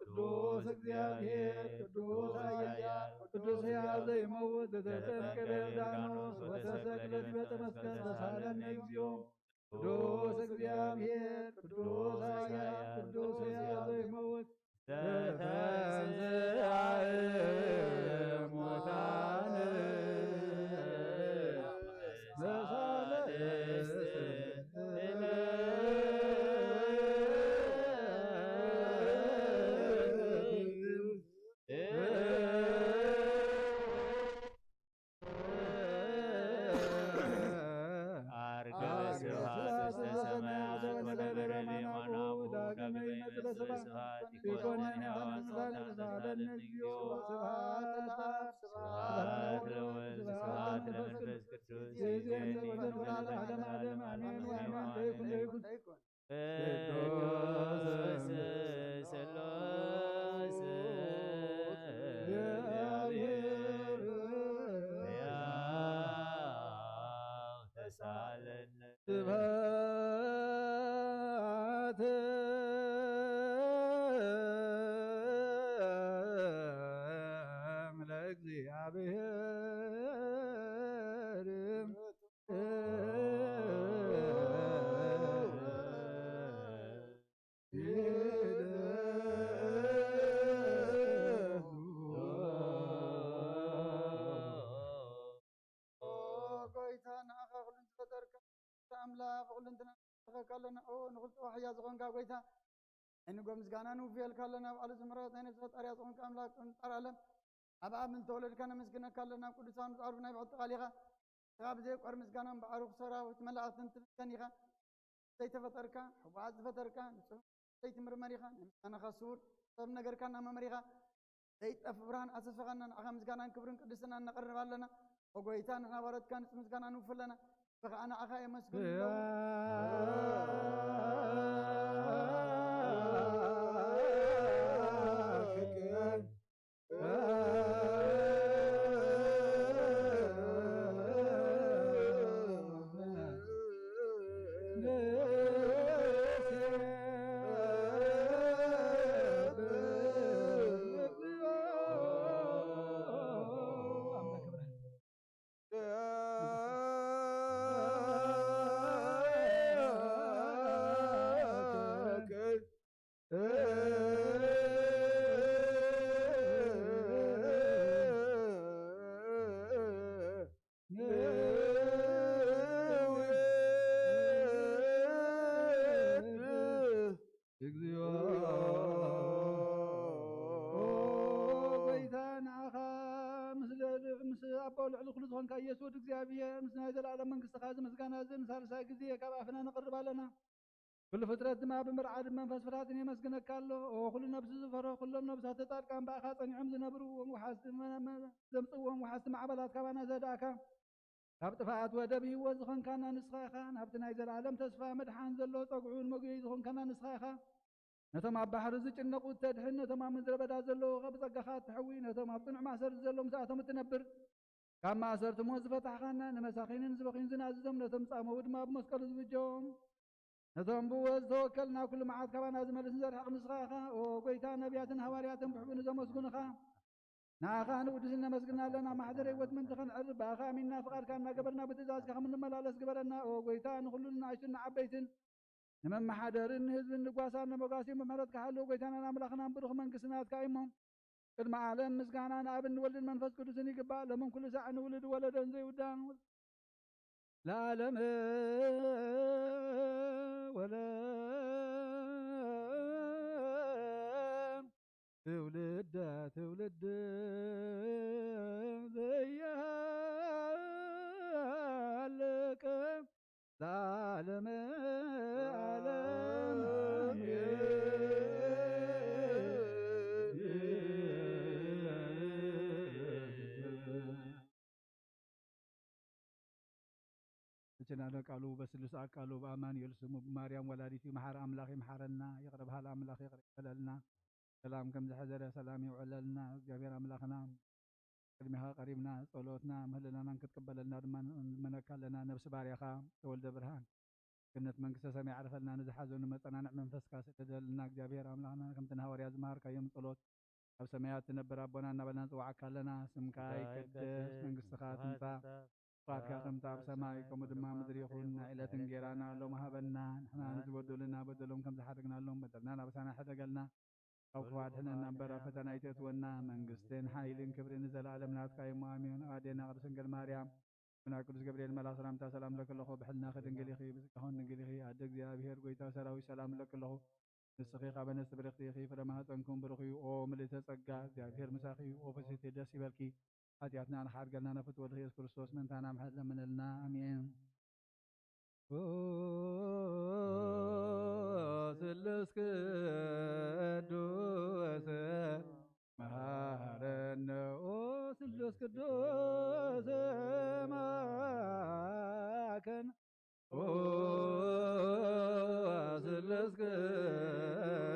ቅዱስ እግዚአብሔር ቅዱስ ኃያል ቅዱስ ሕያው ዘይመውት ዘተጠምቀ በዮርዳኖስ ወተሰቅለ ዲበ ዕፀ መስቀል ተሳለነ እግዚኦ። ቅዱስ እግዚአብሔር ቅዱስ ኃያል ቅዱስ ሕያው ዘይመውት ዘተንሥአ እሙታን በሳልስት አርገ በስብሐት ውስተ ሰማያት ወነበረ በየማነ አቡሁ ዳግመ ይመጽእ በስብሐት ይኮንን ሕያዋን ሙታን ለዘለዓለመ እግዚኦ። ስብሐት ለወልድ ስብሐት ለመንፈስ ቅዱስ ይእዜኒ ወዘልዓለመ ዓለም አሜን። ወአሜን። ለይኩን ለይኩን ቅዱስ ስሉስ ሕያው ተሳለነ። ስብሐት ለእግዚአብሔር። ጎይታ ንኣኻ ኩሉ ዝፈጠርካ ኣምላኽ ኩሉ እንትና ንፈተካ ኣለና። ኦ ንኹሉ ጸዋሕያ ዝኾንካ ጎይታ፣ ንጎ ምስጋና ንውፍየልካ ኣለና። ባዕሉ ዝምረት ናይ ነፍሲ ፈጣሪያ ዝኾንካ ኣምላኽ ቅንጣር ዓለም ኣብ ኣብ እንተወለድካ ነመስግነካ ኣለና። ኣብ ቅዱሳኑ ጻዕሩ ናይ ብሕቲ ቃል ኢኻ። ካብ ዘይቋር ምስጋናን ባዕሩኽ ሰራዊት መላእኽትን ትምስገን ኢኻ። ዘይተፈጠርካ፣ ሕቡኣት ዝፈጠርካ፣ ንጹህ ዘይትምርመር ኢኻ። ንምስጋናኻ ስውር ሰብ ነገርካ እናመመር ኢኻ። ዘይጠፍ ብርሃን ኣሰሰኻና ንዓኻ ምስጋናን ክብርን ቅድስና ነቕርብ ኣለና። ኦ ጎይታ ንናባረትካ ንጽ ምስጋና ንውፍ ኣለና። ብኸዓ ንዓኻ የመስግን። ኣቦ ልዕሊ ኩሉ ዝኾንካ ኢየሱስ ወዲ እግዚኣብሔር፣ ምስ ናይ ዘለኣለም መንግስትኻ እዚ ምስጋና እዚ ንሳልሳይ ግዜ ካብ ኣፍና ነቕርብ ኣለና። ኩሉ ፍጥረት ድማ ብምርዓድ መንፈስ ፍርሃትን የመስግነካ ኣሎ። ኦ ኩሉ ነብሲ ዝፈርሆ፣ ኩሎም ነብሳተ ጻድቃን ብኣኻ ጸኒዖም ዝነብሩ፣ ወም ወሓዝቲ መ-፣ መ-፣ ዘምጽእዎም ወሓዝቲ ማዕበላት ካባና ዘዳእካ፣ ካብ ጥፍኣት ወደብ ህይወት ዝኾንካና ንስኻ ኢኻ። ናብቲ ናይ ዘለኣለም ተስፋ መድሓን ዘሎ ጸግዑን መጉየይ ዝኾንካና ንስኻ ኢኻ። ነቶም ኣብ ባሕሪ ዝጭነቑ እተድሕን፣ ነቶም ኣብ ምድረ በዳ ዘለዉ ካብ ጸጋኻ እትሕዊ፣ ነቶም ኣብ ጽኑዕ ማእሰርቲ ዘለዉ ምስኣቶም እትነብር፣ ካብ ማእሰርቲ ሞት ዝፈታሕኻና፣ ንመሳኺንን ዝበኽዩን ዝናዝዞም፣ ነቶም ጻመዉ ድማ ብመስቀሉ ዝብጀዎም፣ ነቶም ብእዎ ዝተወከልና ኩሉ መዓት ካባና ዝመልስን ዘርሕቕ ንስኻ ኢኻ። ኦ ጎይታ፣ ነቢያትን ሃዋርያትን ብሕቡእ ንዘመስጉንኻ፣ ንኣኻ ንውድስን ነመስግና ኣለና። ማሕደር ህይወት ምእንቲ ኸንዕርፍ ብኣኻ ኣሚንና ፍቓድካ እናገበርና ብትእዛዝካ ከም እንመላለስ ግበረና። ኦ ጎይታ፣ ንኹሉ ንኣሽቱን ንዓበይትን ንመመሓደርን ንህዝብን ንጓሳን ነመጓሲን ብምሕረትካ ሓልው። ጎይታናን ኣምላኽናን ብሩኽ መንግስቲ ናትካ እዩ እሞ፣ ቅድሚ ዓለም ምስጋና ንኣብን ንወልድን መንፈስ ቅዱስን ይግባእ፣ ሎምን ኩሉ ሳዕ ንውሉድ ወለዶን ዘይውዳን ለዓለመ ወለ ትውልደ ትውልድ ዘይሃልቅ ለዓለመ ዓለም። እችናለ ቃሉ በስሉስ ቃሉ በአማኑኤል ስሙ ብማርያም ወላዲቱ መሓሪ ኣምላኽ ይምሓረና፣ ይቕረ በሃል ኣምላኽ ይቕረ ይበለልና። ሰላም ከም ዝሐደረ ሰላም ይውዕለልና። እግዚኣብሔር ኣምላኽና ቅድሚኻ ቀሪብና ጸሎትና ምህለናን ክትቅበለልና ድማ ንልመነካ ኣለና። ነብሲ ባርያኻ ተወልደ ብርሃን ገነት መንግስተ ሰማይ ዓርፈልና። ንዝሓዘኑ መጸናንዕ መንፈስካ ስደደልና። እግዚኣብሔር ኣምላኽና ከምቲ ንሃዋርያ ዝመሃርካዮም ጸሎት ኣብ ሰማያት ትነብር ኣቦና እናበልና ንጽውዓካ ኣለና። ስምካ ይቀደስ፣ መንግስትኻ ትምጻእ፣ ፍቓድካ ከምቲ ኣብ ሰማይ ከምኡ ድማ ምድሪ ይኹን። ናይ ዕለት እንጌራና ሎም ሃበና። ንሕና ንዝበደሉና በደሎም ከም ዝሓደግናሎም በደልና ናብሳና ሕደገልና፣ ካብ ክፉእ ኣድሕነና እምበር ኣብ ፈተና ኣይተእትወና። መንግስትን ሓይልን ክብርን ንዘለኣለም ናትካ እዩ እሞ ኣሜን። ኣዴና ቅድስት ድንግል ማርያም፣ ብናይ ቅዱስ ገብርኤል መልኣኽ ሰላምታ ሰላም ለኪ ኣለኹ። ብሕልናኺ ድንግል ኢኺ፣ ብስጋኹን ድንግል ኢኺ። ኣደ እግዚኣብሔር፣ ጎይታ ሰራዊት፣ ሰላም ለኪ ኣለኹ። ንስኺ ካብ ኣንስቲ ብርኽቲ ኢኺ፣ ፍረ ማህፀንኩም ብሩኽ እዩ። ኦ ምልእተ ጸጋ፣ እግዚኣብሔር ምሳኺ እዩ። ኦ ፍስሕቲ፣ ደስ ይበልኪ። ሓጢኣትና ንሓድገልና፣ ነፍት ወልድ ኢየሱስ ክርስቶስ ምእንታና ምሕረት ለምነልና። ኣሜን። ኦ ስሉስ ቅዱስ መሃረነ፣ ኦ ስሉስ ቅዱስ መሃረነ፣ ኦ ስሉስ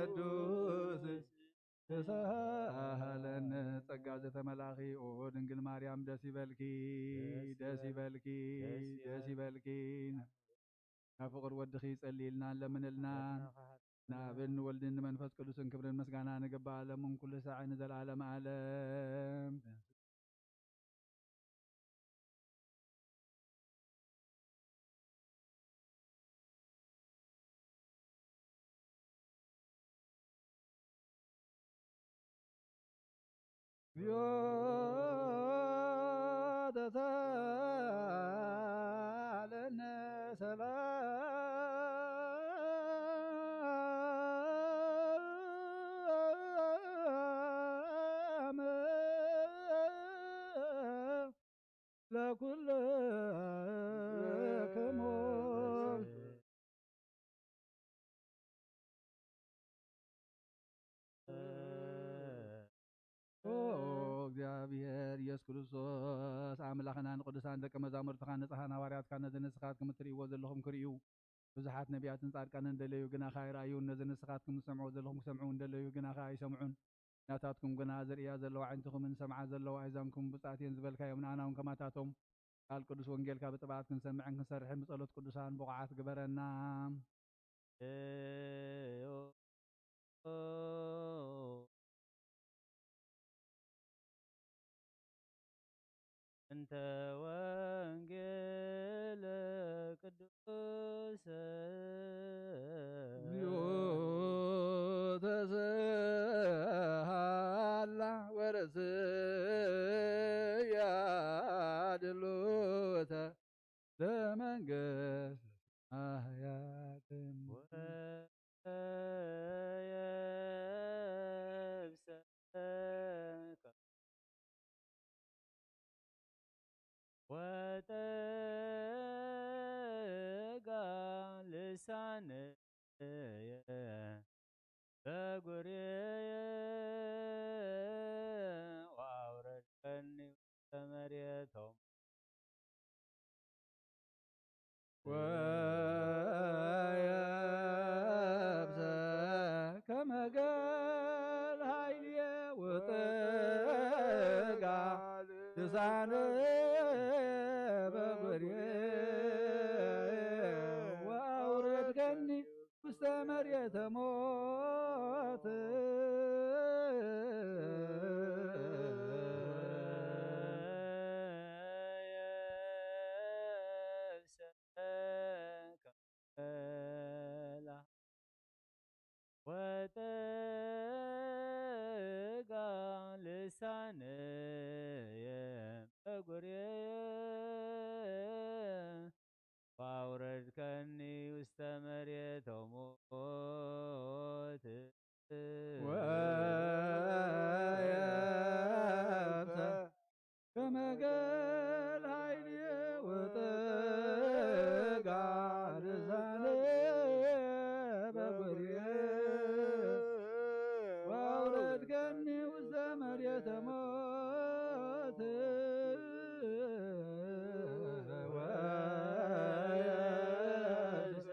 ቅዱስ ተሳሃለነ። ጸጋ ዘተመላኺ ኦ ድንግል ማርያም ደስ ይበልኪ፣ ደስ ይበልኪ፣ ደስ ይበልኪ። ናብ ፍቕር ወድኺ ጸልይልና፣ ለምንልና። ንኣብን ንወልድን ንመንፈስ ቅዱስን ክብርን ምስጋና ንግባእ፣ ለምን ኩሉ ሳዕ ንዘለዓለመ ዓለም። ኦ እግዚኣብሔር ኢየሱስ ክርስቶስ ኣምላኽና፣ ንቅዱሳን ደቀ መዛሙርትኻ ንጽሓን ሃዋርያትካ ነዚ ንስኻትኩም እትርእይዎ ዘለኹም ክርእዩ፣ ብዙሓት ነቢያትን ጻድቃንን እንደለዩ ግናኻ ኣይረኣዩን፣ ነዚ ንስኻትኩም ትሰምዕዎ ዘለኹም ክሰምዑ እንደለዩ ግናኻ ኣይሰምዑን። ናታትኩም ግና ዝርእያ ዘለዋ ኣዒንትኹምን ዝሰምዓ ዘለዋ ኣእዛንኩም ብጻት እየን ዝበልካዮም ንኣና እውን ከማታቶም ቃል ቅዱስ ወንጌልካ ብጥብዓት ክንሰምዕን ክንሰርሕን ብጸሎት ቅዱሳን ብቑዓት ግበረና። እንተ ወንጌል ቅዱስ ተስሃላ ወርእስያ ድሉተ ለመንግስት ሰማያት ወየብሰ ወጠጋ ልሳነየ በጉሬየ ወአውረድከኒ ውስተ መሬቶም። ወየብሰ ከመ ገል ኃይልየ ወጠጋ ልሳነ በጉሬ ወአውረድከኒ ውስተ መሬተ ሞት። ወጠጋ ልሳነየ በጉሬ ወአውረድከኒ ውስተ መሬተ ሞት። ወየብሰ ከመ ገል ኃይልየ ወጠጋ ልሳነ በጉሬ ወአውረድከኒ ውስተ መሬተ ሞት። ወየብሰ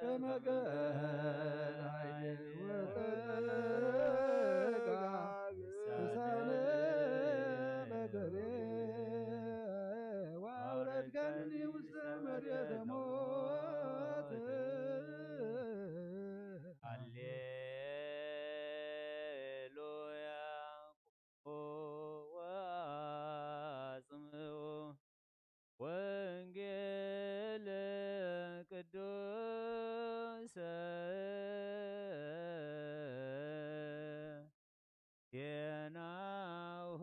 ከመ ገል ኃይልየ ወጠጋ ልሳነ በጉሬ ወአውረድከኒ ውስተ መሬተ ሞት። ሃሌሉያ። ወአጽምዑ ወንጌል ቅዱስ ዜናሁ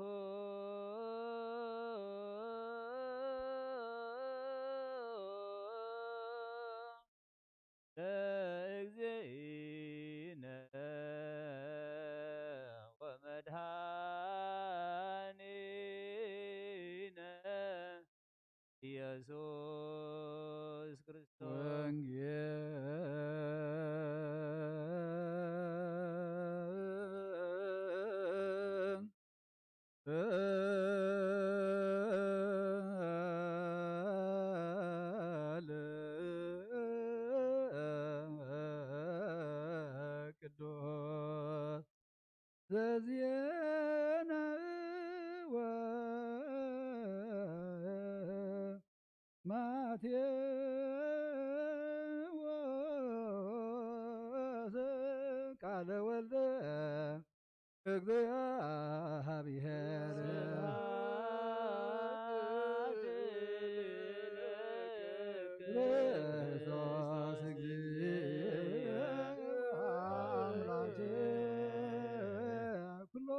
ለእግዚእነ ወመድኃኒነ ኢየሱስ ክርስቶስ። ወንጌል ቅዱስ ዘዜነዎ ማቴዎስ ቃለ ወልደ እግዚአብሔር ስብሐት ለከ ክርስቶስ እግዚእ አምላኬ ኩሎ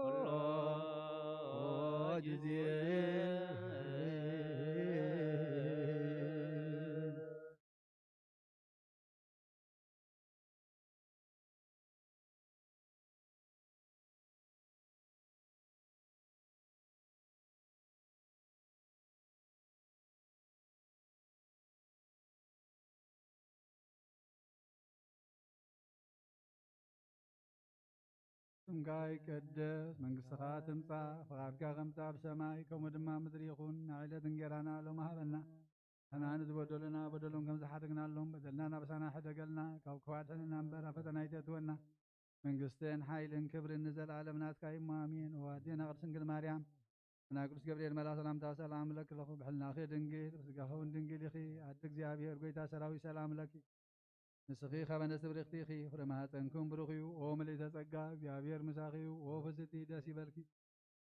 ጊዜ። ስምካ ይቀደስ፣ መንግስትኻ ትምጻእ፣ ፍቓድካ ከምቲ ኣብ ሰማይ ከምኡ ድማ ምድሪ ይኹን። ንዕለት እንጌራና ሎም ሃበና፣ ንሕና ንዝበደሉና በደሎም ከም ዝሓደግናሎም በደልና ናብሳና ሕደገልና፣ ካብ ክፉእ ኣድሕነና እምበር ኣብ ፈተና ኣይተእትወና። መንግስትን ሓይልን ክብርን ንዘለኣለም ናትካ እዩ እሞ ኣሜን። ኦ ኣዴና ቅድስት ድንግል ማርያም፣ እና ቅዱስ ገብርኤል መልኣ ሰላምታ ሰላም ለኪ ለኹ ብሕልናኺ ድንግል ብስጋኺ እውን ድንግል ኢኺ። ኣደ እግዚኣብሔር ጎይታ ሰራዊት ሰላም ለኪ። ንስኺ ካብ ኣንስቲ ብርኽቲ ኢኺ፣ ፍረ ማህፀንኩም ብሩኽ እዩ። ኦ ምልእተ ጸጋ፣ እግዚኣብሔር ምሳኺ እዩ። ኦ ፍስቲ ደስ ይበልኪ።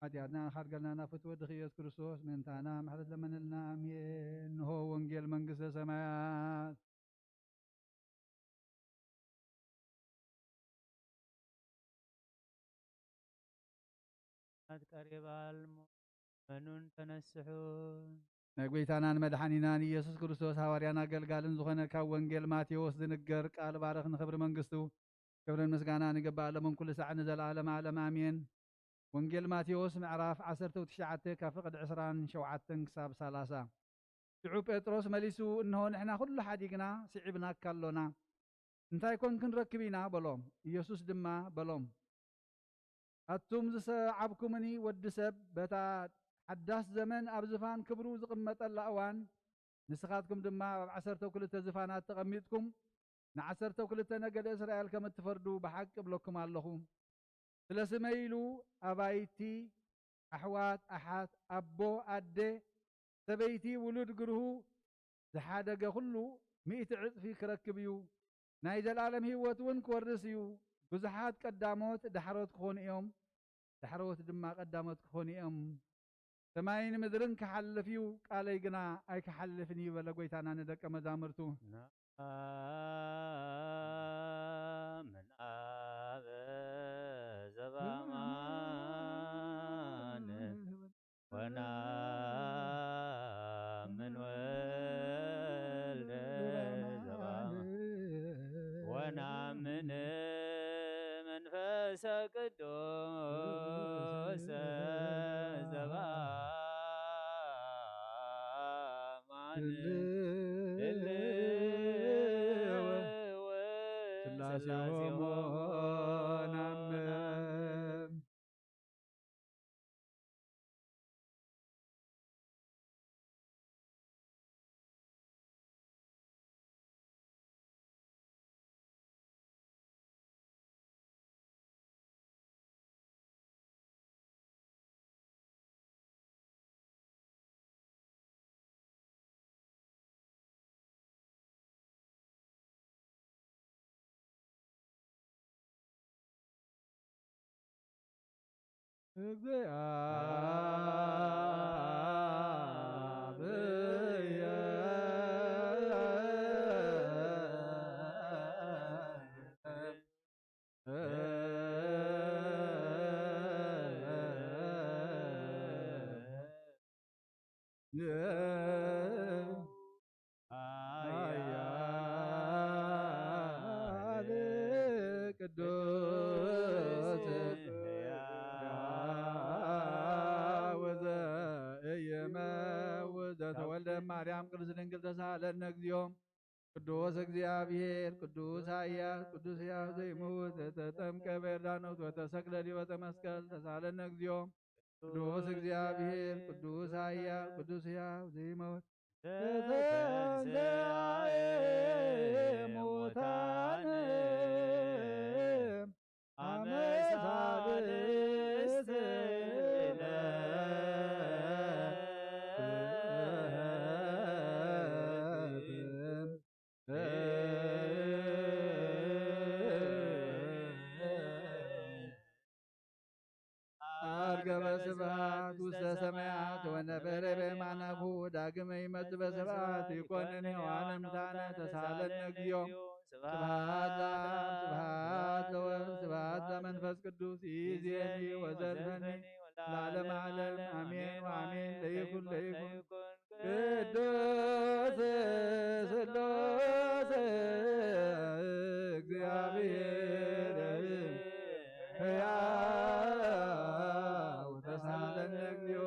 ሓጢኣትና ሓድገልና ናብ ፍትወ ወድኺ ኢየሱስ ክርስቶስ ምእንታና ምሕረት ለመነልና። ኣሜን። እንሆ ወንጌል መንግስተ ሰማያት። ሰዓት ቀሪባ እሞ መኑን ተነስሑ። ናይ ጎይታናን መድሓኒናን ኢየሱስ ክርስቶስ ሃዋርያን ኣገልጋልን ዝኾነ ካብ ወንጌል ማቴዎስ ዝንገር ቃል ባርኽ ንኽብሪ መንግስቱ። ክብርን ምስጋናን ይግባእ ሎምን ኩሉ ሳዕ ንዘለዓለም ዓለም ኣሜን። ወንጌል ማቴዎስ ምዕራፍ ዓሰርተ ትሽዓተ ካብ ፍቕዲ ዕስራን ሸውዓተን ክሳብ ሰላሳ። ሽዑ ጴጥሮስ መሊሱ፣ እንሆ፣ ንሕና ኩሉ ሓዲግና ስዒብናካ ኣሎና። እንታይ ኮን ክንረክብ ኢና? በሎም። ኢየሱስ ድማ በሎም፣ ኣቱም ዝሰዓብኩምኒ፣ ወዲ ሰብ በታ ሓዳስ ዘመን ኣብ ዝፋን ክብሩ ዝቕመጠላ እዋን፣ ንስኻትኩም ድማ ኣብ ዓሰርተው ክልተ ዝፋናት ተቐሚጥኩም፣ ንዓሰርተው ክልተ ነገደ እስራኤል ከም እትፈርዱ ብሓቂ እብለኩም ኣለኹ። ስለ ስመይ ኢሉ ኣባይቲ፣ ኣሕዋት፣ ኣሓት፣ ኣቦ፣ ኣደ፣ ሰበይቲ፣ ውሉድ፣ ግርሁ ዝሓደገ ኩሉ ሚእቲ ዕጽፊ ክረክብ እዩ። ናይ ዘላለም ህይወት እውን ክወርስ እዩ። ብዙሓት ቀዳሞት ዳሕሮት ክኾኑ እዮም፣ ዳሕሮት ድማ ቀዳሞት ክኾኑ እዮም። ሰማይን ምድርን ክሓልፍ እዩ፣ ቃለይ ግና ኣይክሓልፍን እዩ በለ ጎይታና ንደቀ መዛሙርቱ። ናምን ኣብ ዘባማን ወናምን ወልደ ዘባማን ወናምን መንፈሰ ቅዱስ ዘባማን ህልው ስላሴሆሙ ናምን። ኃያል ቅዱስ ሕያው ዘኢይመውት ዘተወልደ ማርያም ቅድስት ድንግል ተሳሃለነ እግዚኦ። ቅዱስ እግዚአብሔር ቅዱስ ኃያል ቅዱስ ሕያው ዘይመውት ዘተጠምቀ በዮርዳኖስ ወተሰቅለ ዲበ መስቀል ተሳሃለነ እግዚኦ። ቅዱስ እግዚአብሔር ቅዱስ ኃያል ቅዱስ ሕያው ዘይመውት ዘተንሥአ እሙታን አመ ሳልስት ዕለት አርገበ ስብሐት ውስተ ሰማያት ወነበረ በየማናሁ ዳግመ ይመጽእ በስብሐት ይኮንን ሕያዋነ ሙታነ ተሳሃለነ እግዚኦ። ስብሐት ለአብ ስብሐት ለወልድ ስብሐት ለመንፈስ ቅዱስ ይእዜኒ ወዘልፈኒ ለዓለመ ዓለም አሜን ወአሜን። ለይኩን ለይኩን ቅዱስ ስሉስ እግዚአብሔር ሕያው ተሳሃለነ እግዚኦ።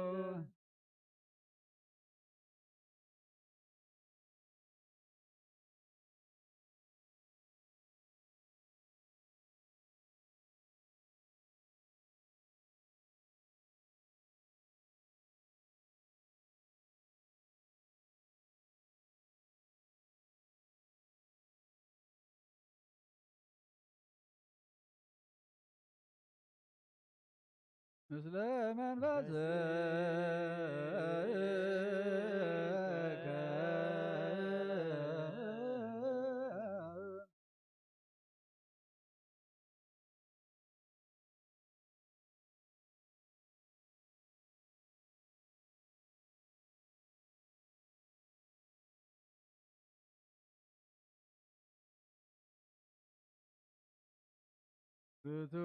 ምስለ መንፈስከ ርቱዕ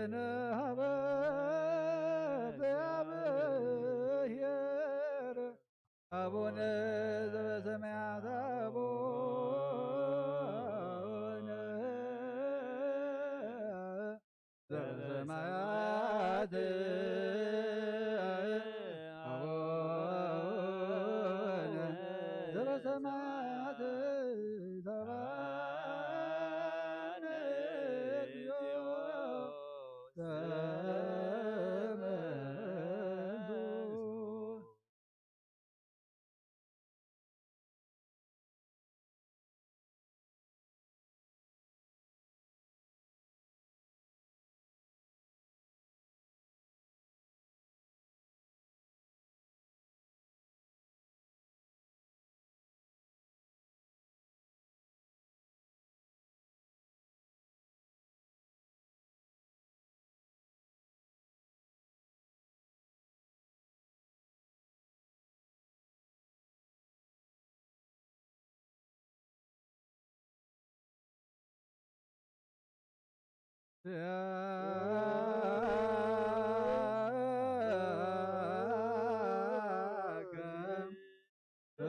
እንሃበ እግዚአብሔር አቡነ ዘበሰማያት አቡነ ዘበሰማያት አቡነ ዘበሰማያት ይትባረክ ስምከ።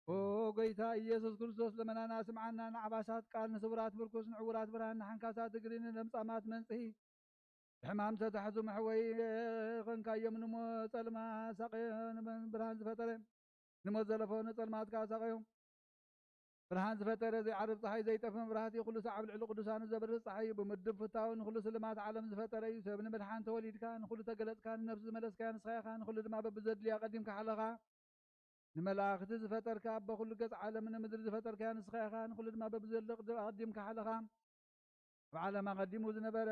ኦ ጎይታ ኢየሱስ ክርስቶስ፣ ልመናና ስምዓና። ንዓባሳት ቃል፣ ንስውራት ምርኩስ፣ ንዕውራት ብርሃን፣ ንሓንካሳት እግሪ፣ ንለምጻማት መንጽሂ፣ ብሕማም ዝተታሕዙ መሕወይ ኾንካዮም። ንሞት ጸልማት ሳቐዮ፣ ንብርሃን ዝፈጠረ፣ ንሞት ዘለፎ ንጸልማት ከኣ ሳቐዮ። ብርሃን ዝፈጠረ፣ ዘይዓርብ ጸሓይ፣ ዘይጠፍእ መብራህቲ፣ ኩሉ ሰዓብ ልዕሊ ቅዱሳኑ ዘብርህ ጸሓይ እዩ። ብምድብ ፍታው ንኹሉ ስልማት ዓለም ዝፈጠረ እዩ። ሰብ ንምድሓን ተወሊድካ፣ ንኹሉ ተገለጽካ፣ ንነፍሲ ዝመለስካያ ንስኻ ኢኻ። ንኹሉ ድማ በብዘድልያ ቀዲምካ ሓለኻ። ንመላእኽቲ ዝፈጠርካ፣ ኣቦ ኩሉ ገጽ ዓለም ንምድሪ ዝፈጠርካያ ንስኻ ኢኻ። ንኹሉ ድማ በብዘድሊ ቅዲ-፣ ኣቐዲምካ ሓለኻ። ኣብ ዓለም ኣቐዲሙ ዝነበረ፣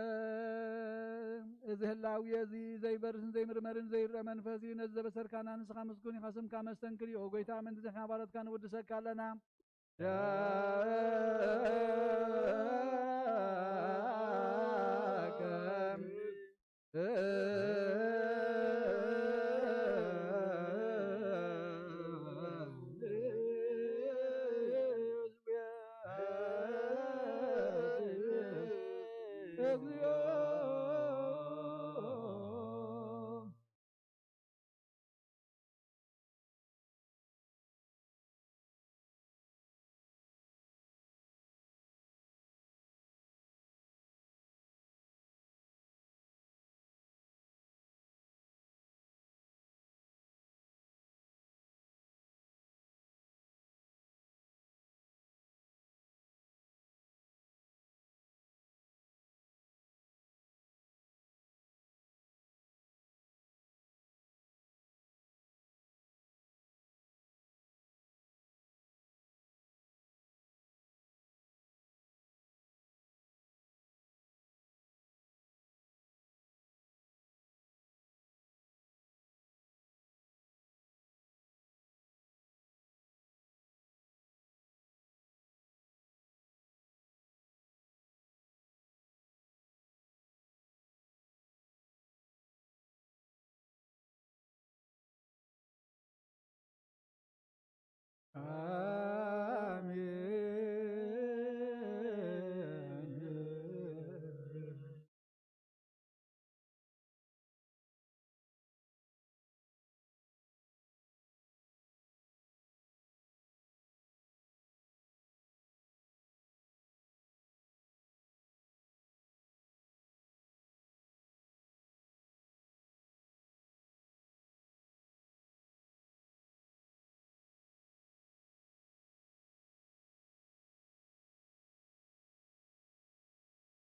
እዚ ህላዊ እዚ ዘይበርስን ዘይምርመርን ዘይረአ መንፈስ እዩ። ነዚ ዘበሰርካና ንስኻ ምስጉን ኢኻ። ስምካ መስተንክር እዩ። ኦ ጎይታ፣ ምእንቲ ንሕና ባሮትካ ንውድሰካ ኣለና።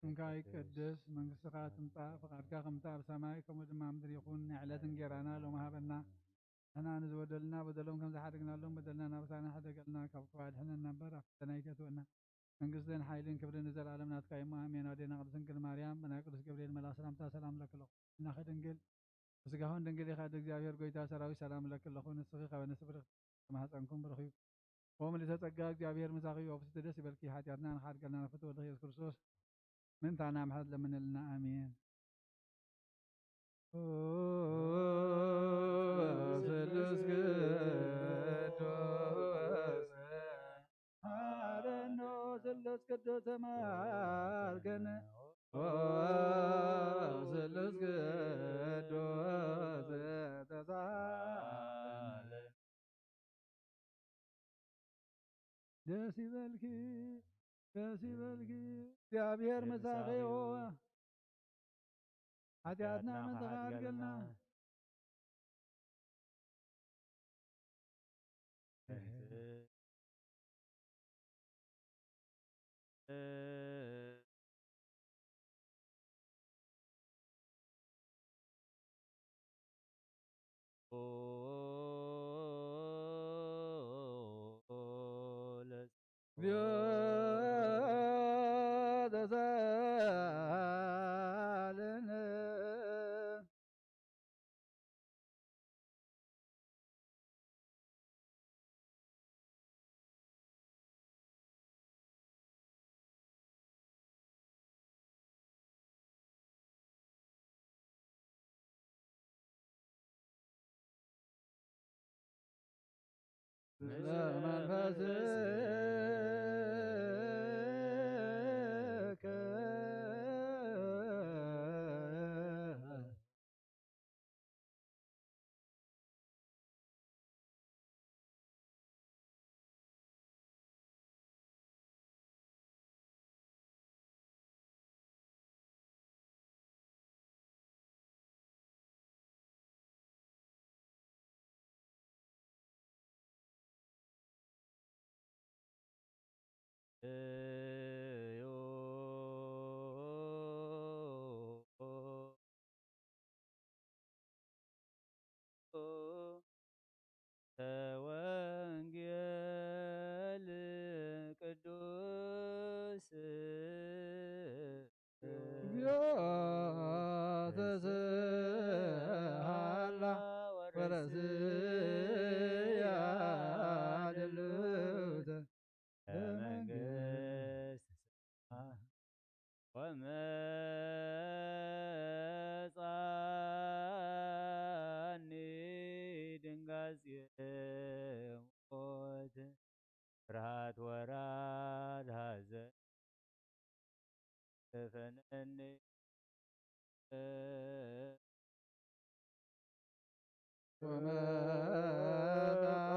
ስምካ ይቀደስ፣ መንግስትኻ ትምጻእ፣ ፍቓድካ ከምቲ ኣብ ሰማይ ከምኡ ድማ ኣብ ምድሪ ይኹን። ናይ ዕለት እንጌራና ሎሚ ሃበና። ንሕና ንዝበደሉና በደሎም ከም ዝሓደግናሎም በደልና ናብታና ሕደገልና፣ ካብ ክፉእ ኣድሕነና እምበር ኣብ ፈተና ኣይተእትወና። መንግስትን ሓይልን ክብርን ንዘለኣለም ናትካ እዩ እሞ፣ ኣሜን። ኣዴና ቅድስት ድንግል ማርያም ብናይ ቅዱስ ገብርኤል መልኣኽ ሰላምታ ሰላም እለኪ ኣለኹ። እናኸ ድንግል ብስጋሁን ድንግል ኢኻ፣ ደ እግዚኣብሔር ጎይታ ሰራዊት ሰላም እለኪ ኣለኹ። ንስኺ ካብ ኣንስቲ ብርኽቲ፣ ማህፀንኩም ብሩኽ እዩ። ወምልእተ ጸጋ እግዚኣብሔር ምሳኺ፣ ኦፍስቲ ደስ ይበልኪ፣ ሓጢኣትና ንኽሓድገልና ንፍትወ ወልድኺ ኢየሱስ ክርስቶስ ምእንታና ምሕረት ለምንልና፣ ኣሜን። ኦ ስሉስ ቅዱስ፣ መሓረነ ስሉስ ቅዱስ፣ ተማልከነ። ኦ ስሉስ ቅዱስ፣ ተሳለ። ደስ ይበልኪ፣ ደስ ይበልኪ፣ እግዚኣብሔር ምሳኺ። ሓጢኣትና ምእንቲ ከሓድገልና። ተወንጌል ቅዱስ እግዚኦ ተስሃላ ወረስያ ደሉተ ለመንግስት ወመጻኒ ድንጋጼ ሞት ፍርሃት ወራድ ሐዘን ሸፈነኒ።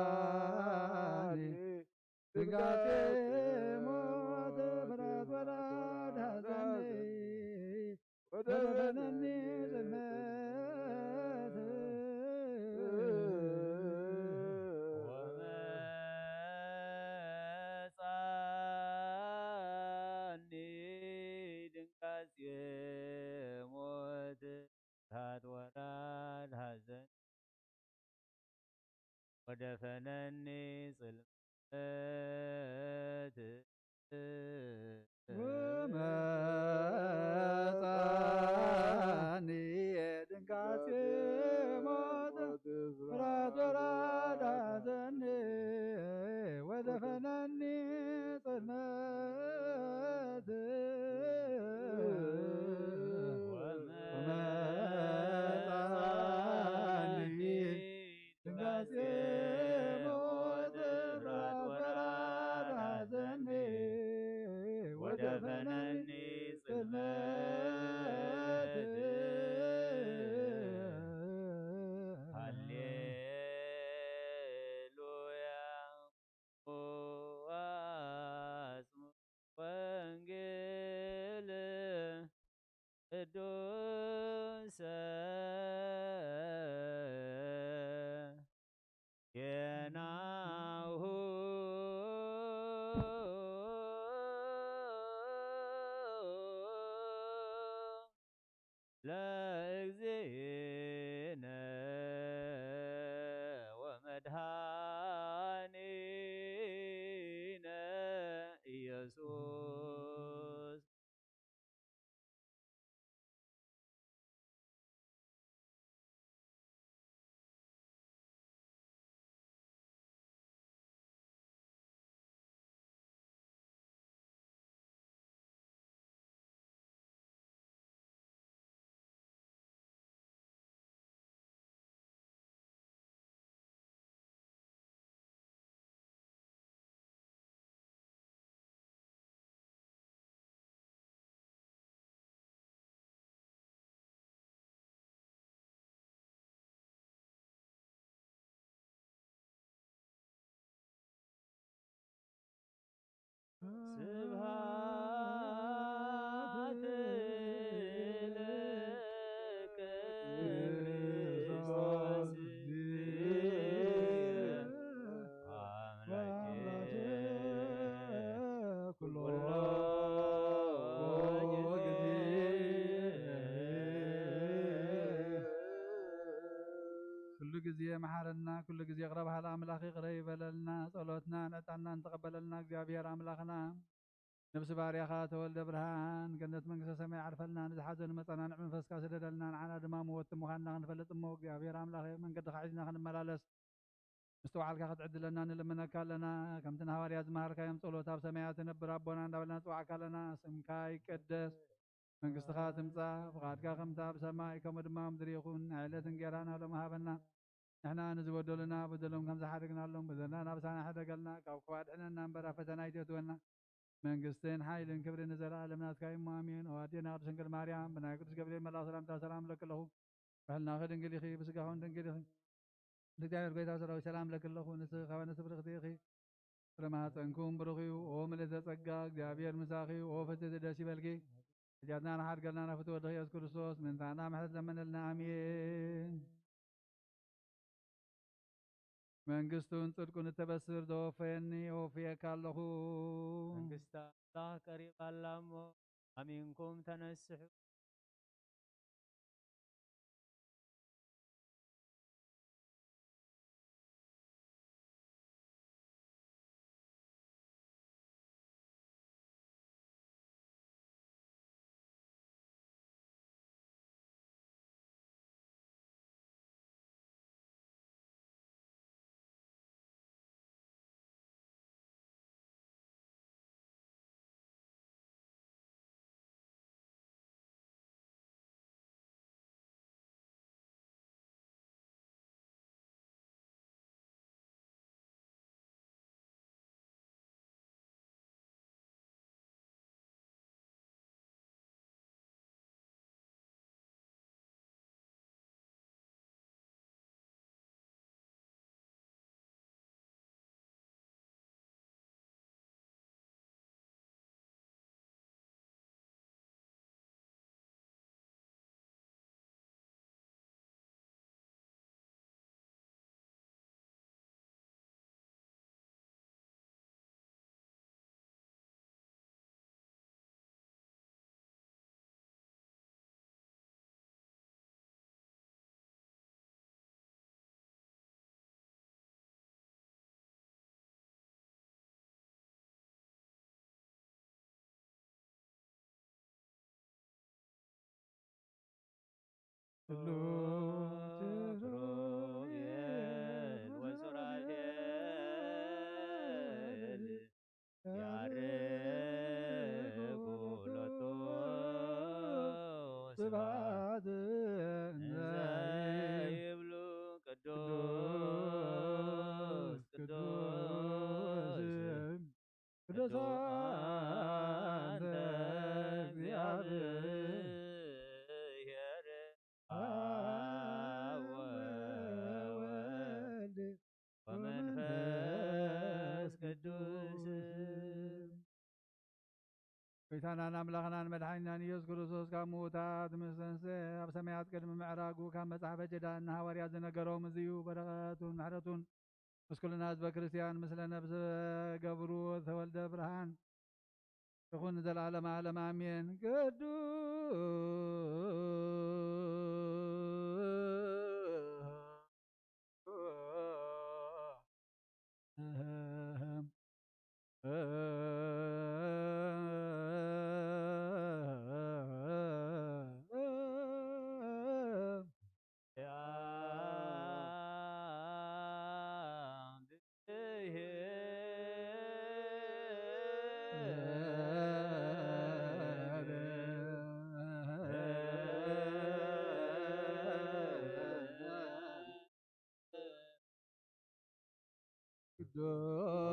ወመጻኒ ድንጋጼ ሞት ፍርሃት ወራድ ሐዘን ወደፈነኒ ጽልመት። ወመጻኒ ድንጋጼ ሞት ፍርሃት ወራድ ሐዘን ወደፈነኒ ጽልመት። ወመጻኒ ድንጋጼ ሞት ፍርሃት ወራድ ሐዘን ወደፈነኒ ጽልመት። ወመጻኒ ድንጋጼ ሞት ፍርሃት ወራድ ሐዘን ወደፈነኒ ጽልመት። ሃሌሉያ። ወአጽምዑ ወንጌል ቅዱሰ ዜናሁ ለእግዚእነ ወመድኃኒነ ኢየሱስ። ስብሐት ለከ ክርስቶስ አምላኬ ኩሎ ጊዜ። ኩሉ ግዜ መሓረና፣ ኩሉ ግዜ ይቕረ በሃሊ ኣምላኽ ይቕረ ይበለልና፣ ጸሎትናን ዕጣንናን ተቐበለልና እግዚኣብሔር ኣምላኽና። ነብሲ ባርያኻ ተወልደ ብርሃን ገነት መንግስተ ሰማይ ዓርፈልና፣ ንዝሓዘኑ መጸናንዒ መንፈስካ ስደደልና፣ ንዓና ድማ መወቲ ምዃንና ክንፈልጥ እሞ እግዚኣብሔር ኣምላኽ መንገድኻ ሒዝና ክንመላለስ ምስትውዓልካ ክትዕድለና ንልምነካ ኣለና። ከምቲ ንሃዋርያ ዝመሃርካዮም ጸሎት ኣብ ሰማያት ትነብር ኣቦና እንዳበልና ንጽዋዕካ ኣለና። ስምካ ይቀደስ፣ መንግስትኻ ትምጻእ፣ ፍቓድካ ከምቲ ኣብ ሰማይ ከምኡ ድማ ኣብ ምድሪ ይኹን። ናይ ዕለት እንጌራና ሎሚ ሃበና። ንሕና ንዝበደሉና በደሎም ከም ዝሓደግናሎም በደልና ናብ ሳና ሕደገልና፣ ካብ ክፉእ ኣድሕነና እምበር ኣብ ፈተና ኣይተእትወና። መንግስትን ሓይልን ክብርን ንዘለኣለም ናትካ እዩ እሞ ኣሜን። ኦ ኣዴና ቅድስት ድንግል ማርያም ብናይ ቅዱስ ገብርኤል መልኣኽ ሰላምታ ሰላም እብለኪ ኣለኹ። ብሕልናኺ ድንግል ኢኺ፣ ብስጋኺ እውን ድንግል ኢኺ። እግዚኣብሔር ጎይታ ሰራዊት ሰላም እብለኪ ኣለኹ። ንስኺ ካብ ኣንስቲ ብርኽቲ ኢኺ፣ ፍረ ማህፀንኩም ብሩኽ እዩ። ኦ ምልዕተ ጸጋ እግዚኣብሔር ምሳኺ እዩ። ኦ ፍጽምቲ ደስ ይበልኪ። ኃጢአትና ንሓድገልና ናብ ፍትወ ወልድኺ ኢየሱስ ክርስቶስ ምእንታና ምሕረት ለምነልና። ኣሜን። መንግስቱን ጽድቁን እተበስር ዘወፈየኒ ወፍየካ ኣለኹ። መንግስቲ ኣምላኽ ቀሪባ ኣላ እሞ ኣሚንኩም ተነስሑ። ኪሩቤል ወሱራፌል ያርጉ ሎቱ ስብሐት እንዘ ይብሉ ቅዱስ ቅዱስ ቅዱስ አንተ እግዚአብሔር አብ ወወልድ ወመንፈስ ቅዱስ። ጎይታናን ኣምላኽናን መድሓኒናን ኢየሱስ ክርስቶስ ካብ ምዉታት ምስ ተንስአ ኣብ ሰማያት ቅድሚ ምዕራጉ ካብ መጽሓፈ ኪዳን ንሃዋርያት ዝነገሮም እዚ እዩ። በረኸቱን ምሕረቱን ምስ ኩልና ህዝበ ክርስቲያን ምስለ ነብሰ ገብሩ ተወልደ ብርሃን ይኹን ንዘለዓለመ ዓለም ኣሜን። ቅዱስ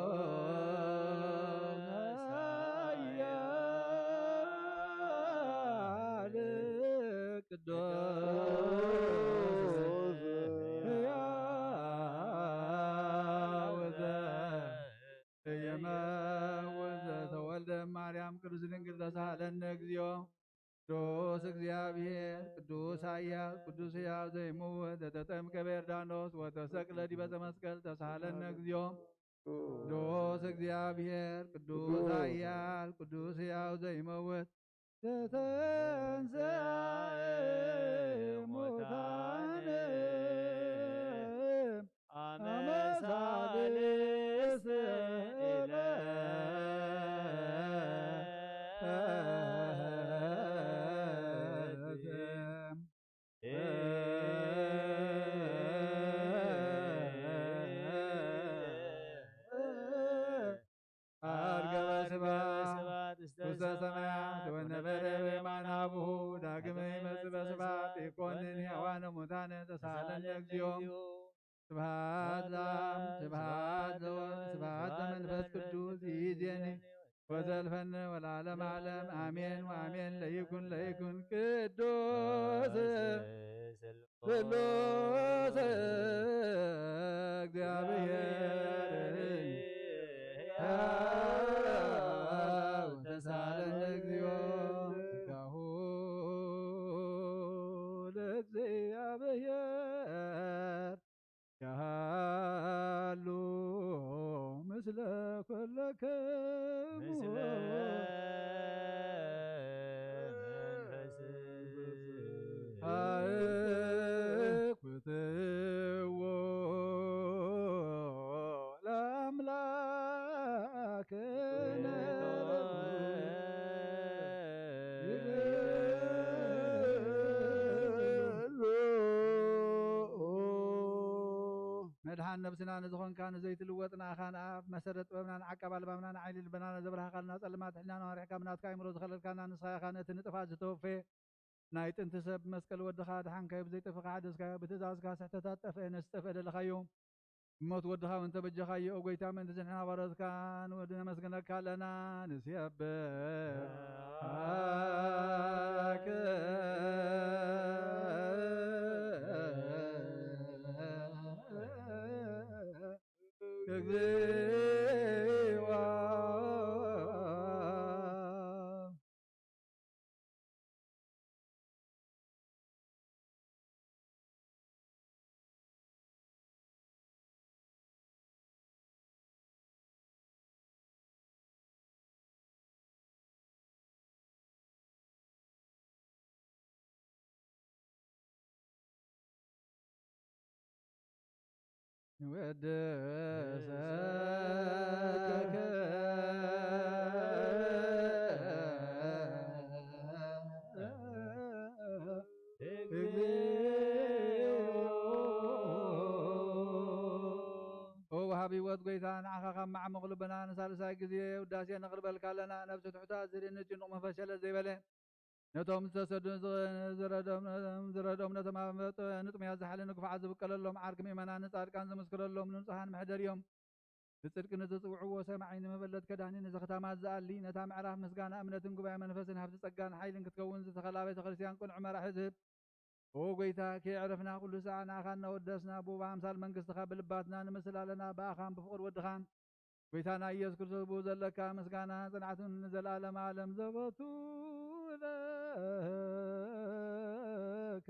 ቅዱስ ኃያል ቅዱስ ሕያው ዘኢይመውት ዘተወልደ ቅዱስ ኃያል ቅዱስ ሕያው ዘይምውት ዘተጠምቀ በዮርዳኖስ ወተሰቅለ ዲበ መስቀል ተሳሃለነ እግዚኦ። ቅዱስ እግዚአብሔር ቅዱስ ኃያል ቅዱስ ሕያው ዘይመውት ዘተንሥአ እሙታን አመ ሳልስት ዕለት አርገበ ስብሐት ውስተ ሰማያት ወነበረ በየማነ አቡሁ ዳግመ ይመጽእ በስብሐት ይኮንን ሕያዋነ ሙታነ ተሳሃለነ እግዚኦ። ስብሐት ለአብ ስብሐት ለወልድ ስብሐት ለመንፈስ ቅዱስ ይእዜኒ ወዘልፈኒ ወለዓለመ ዓለም አሜን ወአሜን። ለይኩን ለይኩን ቅዱስ ስሉስ እግዚአብሔር ሕያው ተሳለን እግዚኦ። ጸጋሁ ለእግዚአብሔር ያሉ ምስለ ኩለክሙ ምስለ መንፈስ ሃይኩትዎ ለአምላክነ ይቤሉ። መድኃን ነብስና ንዝኾንካ ንዘይትልወጥ ንኣኻ ንኣብ መሰረት ጥበብና ንዓቃብ ኣልባብና ንዓይሊ ልበና ዘብርሃኻልና ጸልማት ሕልናና ኣርሕካ ብናትካ ኣይምሮ ዝኸለልካና ንስኻ ኢኻ ነቲ ንጥፋት ዝተወፈየ ናይ ጥንቲ ሰብ መስቀል ወድኻ ድሓንካዮ ብዘይጠፍኻ ሓደስካዮ ብትእዛዝካ ስሕተታት ጠፍአ ነስጠፍአ ደለኻዮ ብሞት ወድኻ እውን ተበጀኻዮ። ኦ ጎይታ ምእንቲ ዝንሕና ባሮትካ ንወዲ ነመስግነካ ኣለና ንስየብህ እግዚኦ። ንወድሰከ እግዚኦ። ኦ ወሃቢ ህይወት ጎይታ ንዓኻ ካብ መዓሙቕ ልብና ንሳልሳይ ግዜ ውዳሴ ነቕርበልካ ኣለና። ነብሲ ትሑታት ዝርኢ ንጭኑቕ መንፈስ ሸለል ዘይበለ ነቶም ዝተሰዱ ዝረዶም ነቶም ኣብ ንጥሙያት ዝሓለ ንክፉዓት ዝብቀለሎም ዓርኪ ምእመናን ንጻድቃን ዝምስክረሎም ንንጹሃን መሕደር እዮም። ብጽድቂ ንዝጽውዕዎ ሰማዒ ንመበለት ከዳኒ ንዘኽታማት ዝኣሊ ነታ ምዕራፍ ምስጋና እምነትን ጉባኤ መንፈስን ሃብቲ ጸጋን ሓይልን ክትከውን ዝተኸላ ቤተ ክርስቲያን ቅኑዕ መራሒ ዝህብ ኦ ጎይታ ከየዕረፍና ኩሉ ሰዓት ንኣኻ እናወደስና ብኣምሳል መንግስትኻ ብልባትና ንምስል ኣለና ብኣኻን ብፍቕር ወድኻን ጎይታና ኢየሱስ ክርስቶስ ብኡ ዘለካ ምስጋና ጽንዓትን ንዘለዓለም ዓለም ዘበቱ ለከ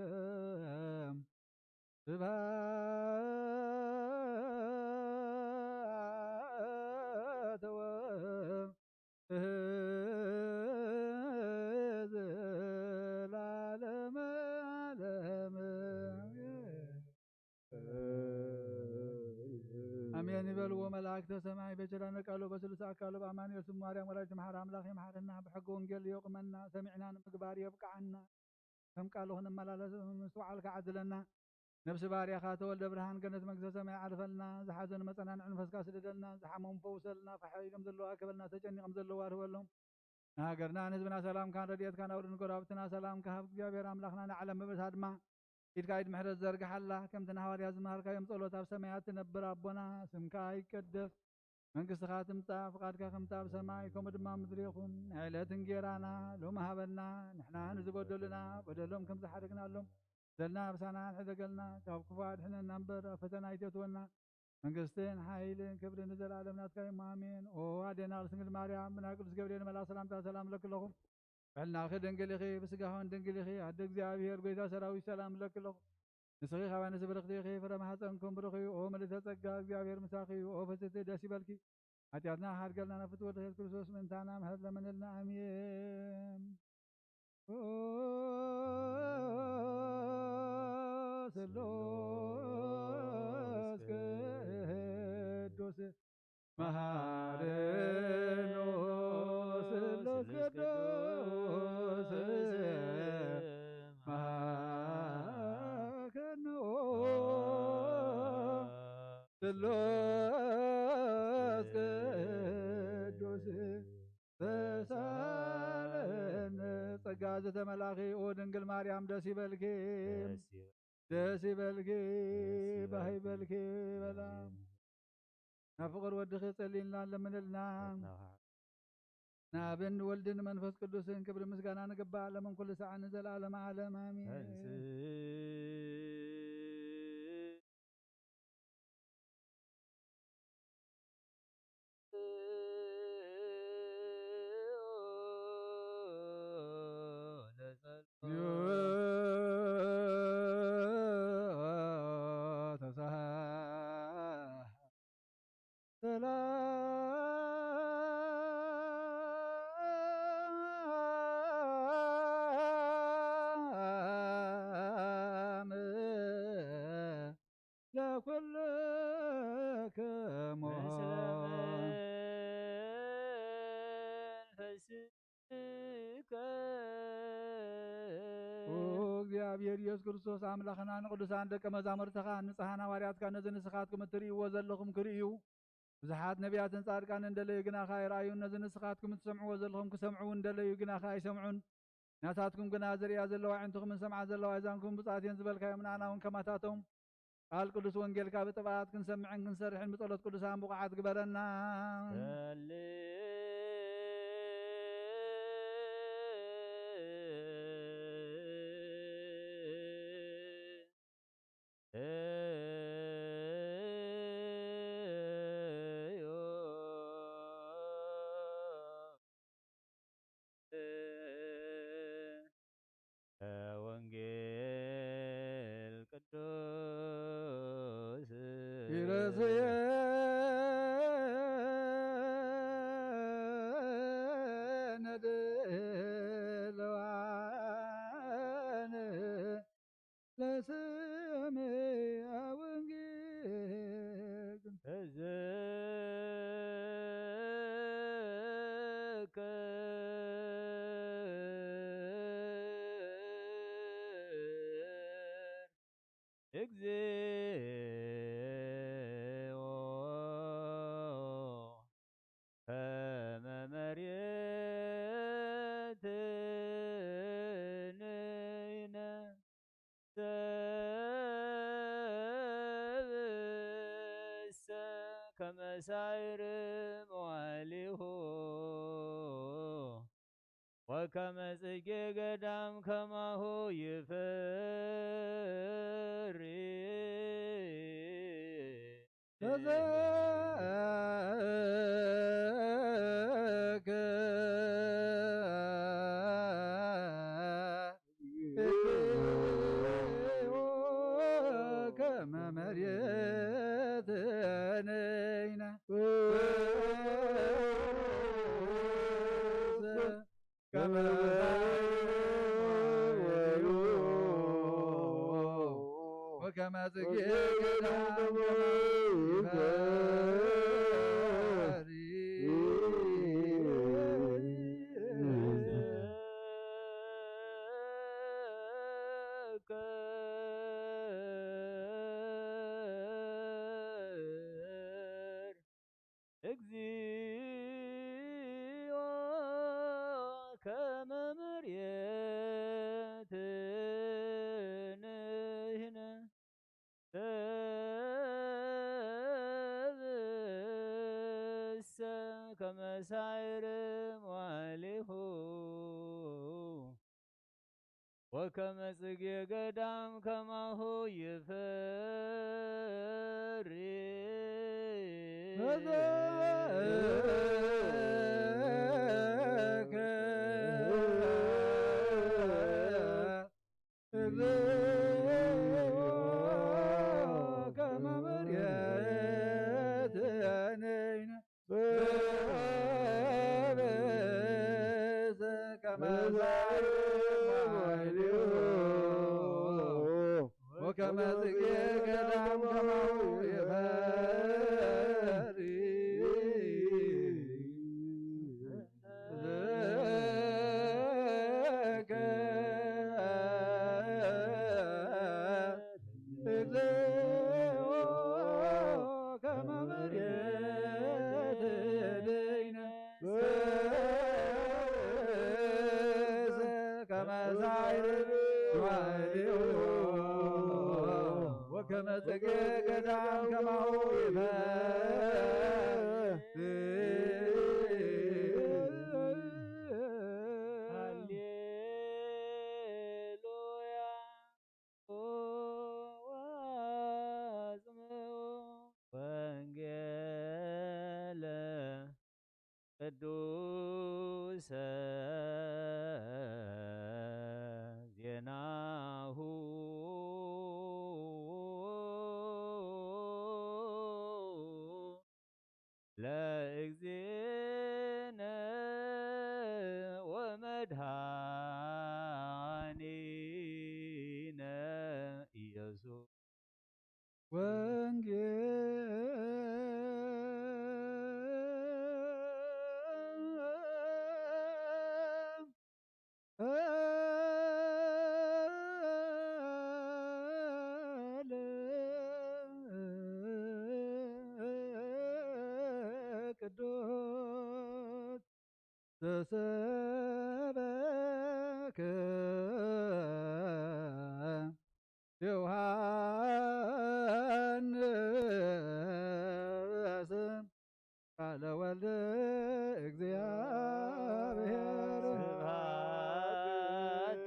ስብሐት ወዘላለመ ዓለም። አሜን ይበልዎ መላእክተ ሰማይ በቸራነ ቃሉ በስሉስ አካሉ በአማኑኤል ስሙ ማርያም ወላዲተ ማሕረ አምላክ ይምሓረና ብሕጊ ወንጌል የቁመና ሰሚዕና ንምግባር የብቅዓና ከም ቃሉ ክንመላለስ ምስትውዓል ከዓድለና ነብሲ ባርያኻ ተወልደ ብርሃን ገነት መንግስተ ሰማይ ዓርፈልና ዝሓዘኑ መጸናንዒ መንፈስካ ስደደልና ዝሓመሙ ፈውሰልና ፋሕ ኢሎም ዘለዉ ኣከበልና ተጨኒቆም ዘለዉ ኣርህበሎም ንሃገርና ንህዝብና ሰላምካን ረድኤትካን ኣውርድ ንጎረባብትና ሰላም ክሃብ እግዚኣብሔር ኣምላኽና ንዓለም መበሳ ድማ ኢድካ ኢድ ምሕረት ዘርግሓላ ከምቲ ንሃዋርያ ዝመሃርካዮም ጸሎት ኣብ ሰማያት ትነብር ኣቦና ስምካ ይቀደስ መንግስትኻ ትምጻእ ፍቃድካ ከምታ ኣብ ሰማይ ከምኡ ድማ ምድሪ ይኹን ናይ ዕለት እንጌራና ሎም ሃበና ንሕና ንዝበደሉና በደሎም ከም ዝሓደግናሎም ዘልና ኣብሳና ሕደገልና ካብ ክፉ ኣድሕነና እምበር ኣብ ፈተና ኣይተትወና መንግስትን ሓይልን ክብርን ንዘለኣለም ናትካ እዩ ኣሜን። ኦ ኣዴና ቅድስት ድንግል ማርያም ብናይ ቅዱስ ገብርኤል መልኣክ ሰላምታ ሰላም እብለኪ ኣለኹ። ብሕልናኺ ድንግል ኢኺ፣ ብስጋኺ እውን ድንግል ኢኺ። ኣደ እግዚኣብሔር፣ ጎይታ ሰራዊት፣ ሰላም እብለኪ ኣለኹ። ንስኺ ካብ ኣንስቲ ብርኽቲ ኢኺ፣ ፍረ ማሕፀንኩም ብሩኽ እዩ። ኦ ምልዕተ ጸጋ፣ እግዚኣብሔር ምሳኺ እዩ። ኦ ፍስሕቲ፣ ደስ ይበልኪ። ሓጢኣትና ሓድገልና፣ ናብ ፍትወ ወልድኺ ኢየሱስ ክርስቶስ ምእንታና ምሕረት ለምንልና። ኣሜን። ኦ ስሉስ ቅዱስ መሃረኖ፣ ስሉስ ቅዱስ መሃረኖ፣ ስሉስ ቅዱስ ተሳለነ። ጸጋ ዝተመላኺ ኦ ድንግል ማርያም ደስ ይበልኪ፣ ደስ ይበል-፣ ደስ ይበልኪ፣ ደስ ይበልኪ፣ ባህ ይበልኪ በላ። ደስ ይበልኪ። ናብ ፍቕር ወድኺ ጸልይልና ለምንልና። በትናኻ። ንኣብን ወልድን መንፈስ ቅዱስን ክብሪ ምስጋና ንግባእ፣ ለምን ኩሉ ሰዓት ንዘለዓለመ ዓለም ኣሜን። ተንስ ሰላም ለኩልክሙ። ምስለ መንፈስከ። ኦ እግዚኣብሔር ኢየሱስ ክርስቶስ ኣምላኽና፣ ንቅዱሳን ደቀ መዛሙርትኻ፣ ንጽሓን ሃዋርያትካ፣ ነዚ ንስኻትኩም እትርእይዎ ዘለኹም ክርእዩ፣ ብዙሓት ነቢያትን ጻድቃንን ደለዩ፣ ግናኸ ኣይረኣዩን። ነዚ ንስኻትኩም እትሰምዕዎ ዘለኹም ክሰምዑ እውን ደለዩ፣ ግናኸ ኣይሰምዑን። ናታትኩም ግና ዝርእያ ዘለዋ ኣዒንትኹምን ዝሰምዓ ዘለዋ ኣእዛንኩም ብፁዓት እየን ዝበልካዮም፣ ንኣና እውን ከማታቶም ቃል ቅዱስ ወንጌልካ ብጥብኣት ክንሰምዕን ክንሰርሕን ብጸሎት ቅዱሳን ብቑዓት ግበረና። ሰሌ ወንጌል ቅዱስ ይረስየነ ድልዋን ለስምዐ ወንጌል ተዘክር እግዚኦ ከመ መሬትንነ ሰብእሰ ከመ ሳዕር መዋዕሊሁ ወከመ ጽጌ ገዳም ከማሁ ይፈሪ። ተዘከር ከመ መሬትንነ ከመ ወከመ ጽጌ ገዳም እግዚኦ ከመ መሬትንነ ሰብእሰ ከመ ሳዕር መዋዕሊሁ ወከመ ጽጌ ገዳም ከማሁ ይፈሪ። ተዘከር ከመ መሬት ወከመ ጽጌ ገዳም ከማሁ ይፈሪ። ከመ ሳይር ወዲሁ ወከመ ጽጌ ገዳም ከማሁ ይፈ- ሃሌሉያ። ወአጽምዑ ወንጌለ ቅዱሰ ዜናሁ ለእግዚእነ ወመድኃኒነ ኢየሱስ። ወንጌል ቅዱስ ተሰበከ ዮሐንስ ቃለ ወልድ እግዚአብሔር። ስብሐት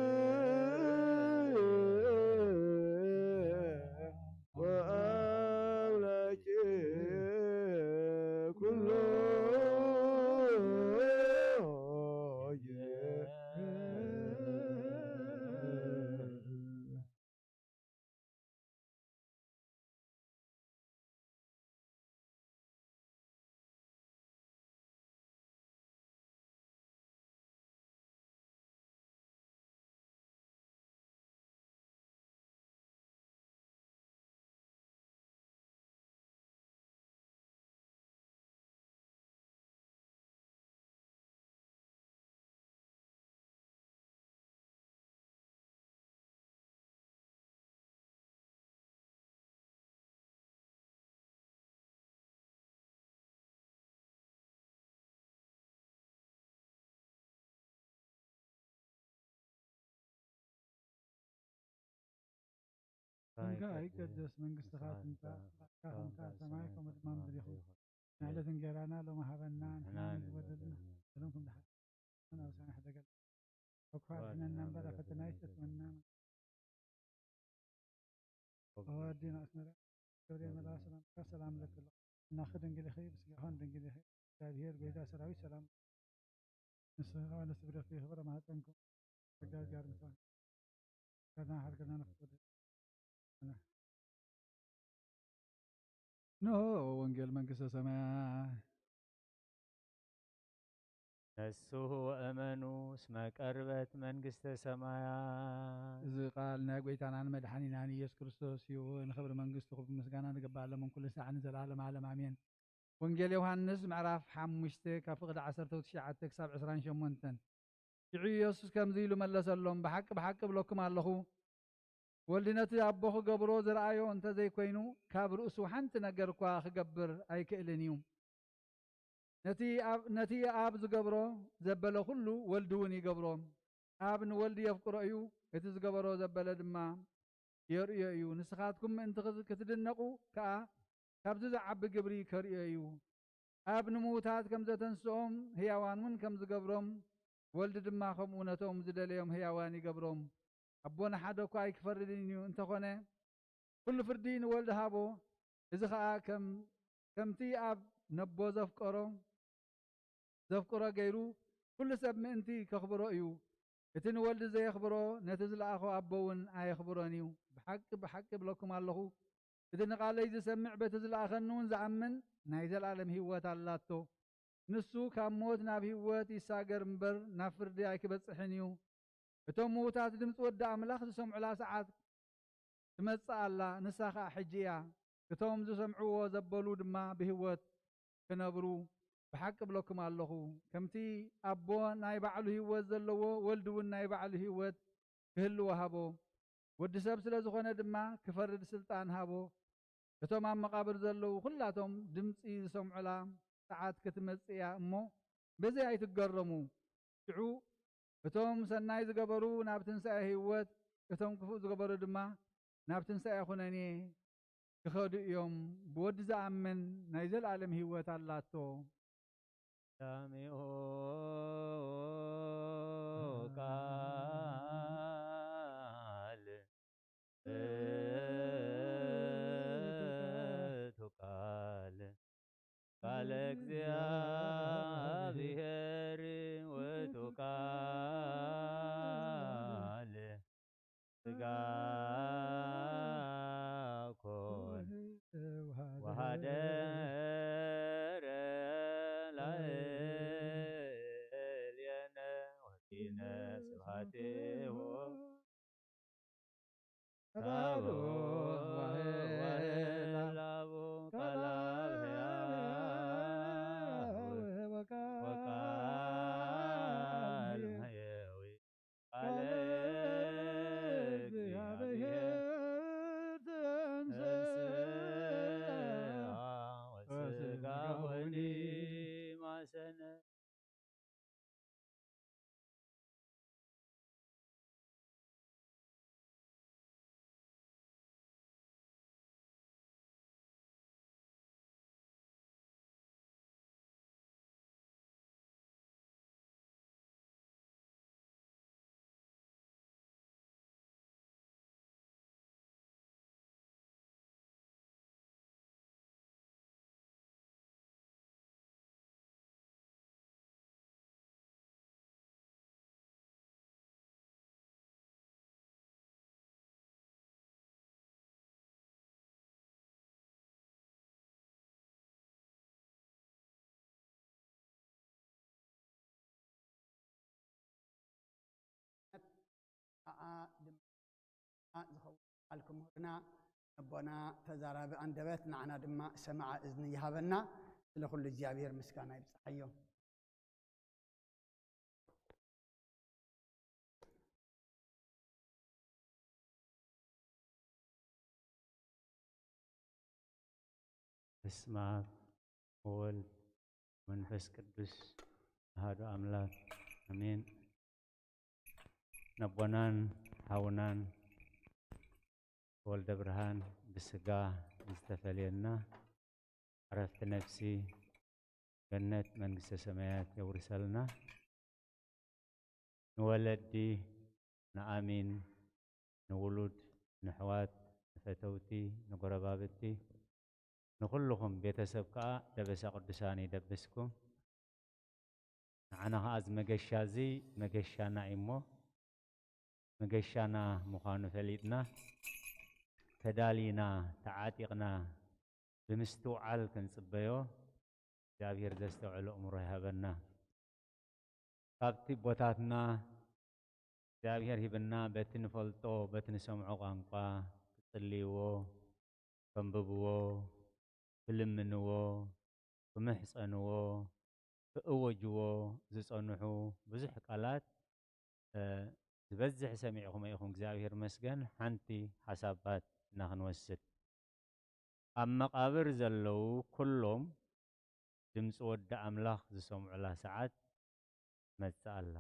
ለከ። ወአምላኬ ኩሉ ስምካ ይቀደስ፣ መንግስትኻ ትምጻእ፣ ፍቃድካ ከምቲ ኣብ ሰማይ ከምኡ ድማ ኣብ ምድሪ ይኹን። ንዕለት እንጌራና ሎሚ ሃበና፣ ንሕና ንሕና ንበደልና፣ ንበደልና፣ በደሎም ከም ዝሓለና፣ ኣበሳና ሕደገልና፣ ካብ ክፉእ ኣድሕነና እምበር፣ ኣብ ፈተና ኣይተእትወና። ኣወ ኣዴና ኣስመራ፣ ገብርኤል መልኣክ ሰላምታ፣ ሰላም ለኪ ኣሎ። እናኺ ድንግል ኢኺ፣ ብስጋኺ እውን ድንግል ኢኺ። እግዚኣብሔር ጐይታ ሰራዊት ሰላም ንስኺ ከኣ ንስድረኪ ይኽብረ ማህፀንኩም። ጸጋ እግዚኣብሔር ምሳኺ። ከዛ ሓርገና ንኽትወደ። እንሆ ወንጌል መንግስተ ሰማያት። ነስሑ ወእመኑ እስመ ቀርበት መንግስተ ሰማያት። እዚ ቃል ናይ ጐይታናን መድሓኒናን ኢየሱስ ክርስቶስ እዩ። ንኽብሪ መንግስቱ ክብሪ ምስጋና ንግባእ ኣለሙን ኩሉ ሳዕ ንዘለዓለም ዓለም ኣሜን። ወንጌል ዮሃንስ ምዕራፍ ሓሙሽተ ካብ ፍቕዲ ዓሰርተ ትሽዓተ ክሳብ ዕስራን ሸሞንተን። ሽዑ ኢየሱስ ከምዚ ኢሉ መለሰሎም፣ ብሓቂ ብሓቂ እብለኩም ኣለኹ፣ ወልዲ ነቲ ኣቦ ክገብሮ ዝረኣዮ እንተ ዘይኮይኑ፣ ካብ ርእሱ ሓንቲ ነገር እኳ ክገብር ኣይክእልን እዩ። ነቲ ኣብ፣ ነቲ ኣብ ዝገብሮ ዘበለ ኩሉ ወልዲ እውን ይገብሮ። ኣብ ንወልዲ የፍቅሮ እዩ፣ እቲ ዝገበሮ ዘበለ ድማ የርእዮ እዩ። ንስኻትኩም ምእንቲ ክዝ-፣ ክትድነቑ ከኣ ካብዚ ዝዓቢ ግብሪ ከርእዮ እዩ። ኣብ ንምዉታት ከም ዘተንስኦም ህያዋን እውን ከም ዝገብሮም፣ ወልዲ ድማ ከምኡ ነቶም ዝደለዮም ህያዋን ይገብሮም። ኣቦ ንሓደ እኳ ኣይክፈርድን እዩ። እንተኾነ፣ ኩሉ ፍርዲ ንወልድ ሃቦ። እዚ ኸኣ ከም፣ ከምቲ ኣብ ነቦ ዘፍቀሮ ዘፍቅሮ ገይሩ፣ ኩሉ ሰብ ምእንቲ ከኽብሮ እዩ። እቲ ንወልድ ዘየኽብሮ፣ ነቲ ዝለኣኾ ኣቦ እውን ኣየኽብሮን እዩ። ብሓቂ፣ ብሓቂ እብለኩም ኣለኹ፣ እቲ ንቓለይ ዝሰምዕ፣ በቲ ዝለኣኸኒ እውን ዝኣምን፣ ናይ ዘለኣለም ህይወት ኣላቶ። ንሱ ካብ ሞት ናብ ህይወት ይሳገር እምበር፣ ናብ ፍርዲ ኣይክበጽሕን እዩ። እቶም ምዉታት ድምፂ ወዲ ኣምላኽ ዝሰምዑላ ሰዓት ትመጽእ ኣላ፣ ንሳ ኸኣ ሕጂ እያ። እቶም ዝሰምዕዎ ዘበሉ ድማ ብህይወት ክነብሩ ብሓቂ እብለኩም ኣለኹ፣ ከምቲ ኣቦ ናይ ባዕሉ ህይወት ዘለዎ፣ ወልድ እውን ናይ ባዕሉ ህይወት ክህልዎ ሃቦ። ወዲ ሰብ ስለ ዝኾነ ድማ ክፈርድ ስልጣን ሃቦ። እቶም ኣብ መቓብር ዘለዉ ኹላቶም ድምፂ ዝሰምዑላ ሰዓት ክትመጽእ እያ እሞ፣ በዚ ኣይትገረሙ። ሽዑ እቶም ሰናይ ዝገበሩ ናብ ትንሳኤ ህይወት፣ እቶም ክፉእ ዝገበሩ ድማ ናብ ትንሳኤ ኹነኔ ክኸዱ እዮም። ብወዲ ዝኣምን ናይ ዘለኣለም ህይወት ኣላቶ። ሰሚዑ ቃል ውእቱ ቃል፣ ቃለ እግዚአብሔር ውእቱ ቃል፣ ሥጋ ኮነ ወሃደረ ላዕሌነ ወኪነ ስብሐቲሁ። ቃሉ ወወልድ ቃል ሕያው ወቃል ሕያዊ ቃለ እግዚአብሔር ተንሥአ ወሥጋ ወሊማሰነ። ኣኣ ድማ ዝኸውን ቃል ክምህሩና ነቦና ተዛራቢ ኣንደበት፣ ንዓና ድማ ሰማዓ እዝኒ ይሃበና። ስለ ኩሉ እግዚኣብሔር ምስጋና ይብጽሓዮ። በስመ አብ ወወልድ መንፈስ ቅዱስ አሐዱ አምላክ አሜን። ነቦናን ሓውናን ወልደ ብርሃን ብስጋ ዝተፈለየና፣ ዕረፍቲ ነፍሲ፣ ገነት መንግስተ ሰማያት የውርሰልና። ንወለዲ፣ ንኣሚን፣ ንውሉድ፣ ንሕዋት፣ ንፈተውቲ፣ ንጎረባብቲ፣ ንኹልኹም ቤተሰብ ከኣ ደበሳ ቅዱሳን ይደብስኩም። ንዓና ከኣ እዚ መገሻ እዚ መገሻና እዩ እሞ፣ መገሻና ምዃኑ ፈሊጥና፣ ተዳሊና፣ ተዓጢቕና፣ ብምስትውዓል ክንጽበዮ፣ እግዚኣብሔር ዘስተውዕሎ እምሮ ይሃበና። ካብቲ ቦታትና እግዚኣብሔር ሂብና፣ በቲ ንፈልጦ፣ በቲ ንሰምዖ ቋንቋ ክጽልይዎ፣ ከንብብዎ፣ ክልምንዎ፣ ክምሕጸንዎ፣ ክእወጅዎ ዝጸንሑ ብዙሕ ቃላት፣ እ፣ ዝበዝሕ ሰሚዕኹም ኢኹም። እግዚኣብሔር መስገን። ሓንቲ ሓሳባት ኢና ክንወስድ። ኣብ መቓብር ዘለዉ ኩሎም ድምፂ ወዲ ኣምላኽ ዝሰምዑላ ሰዓት መጽእ ኣላ።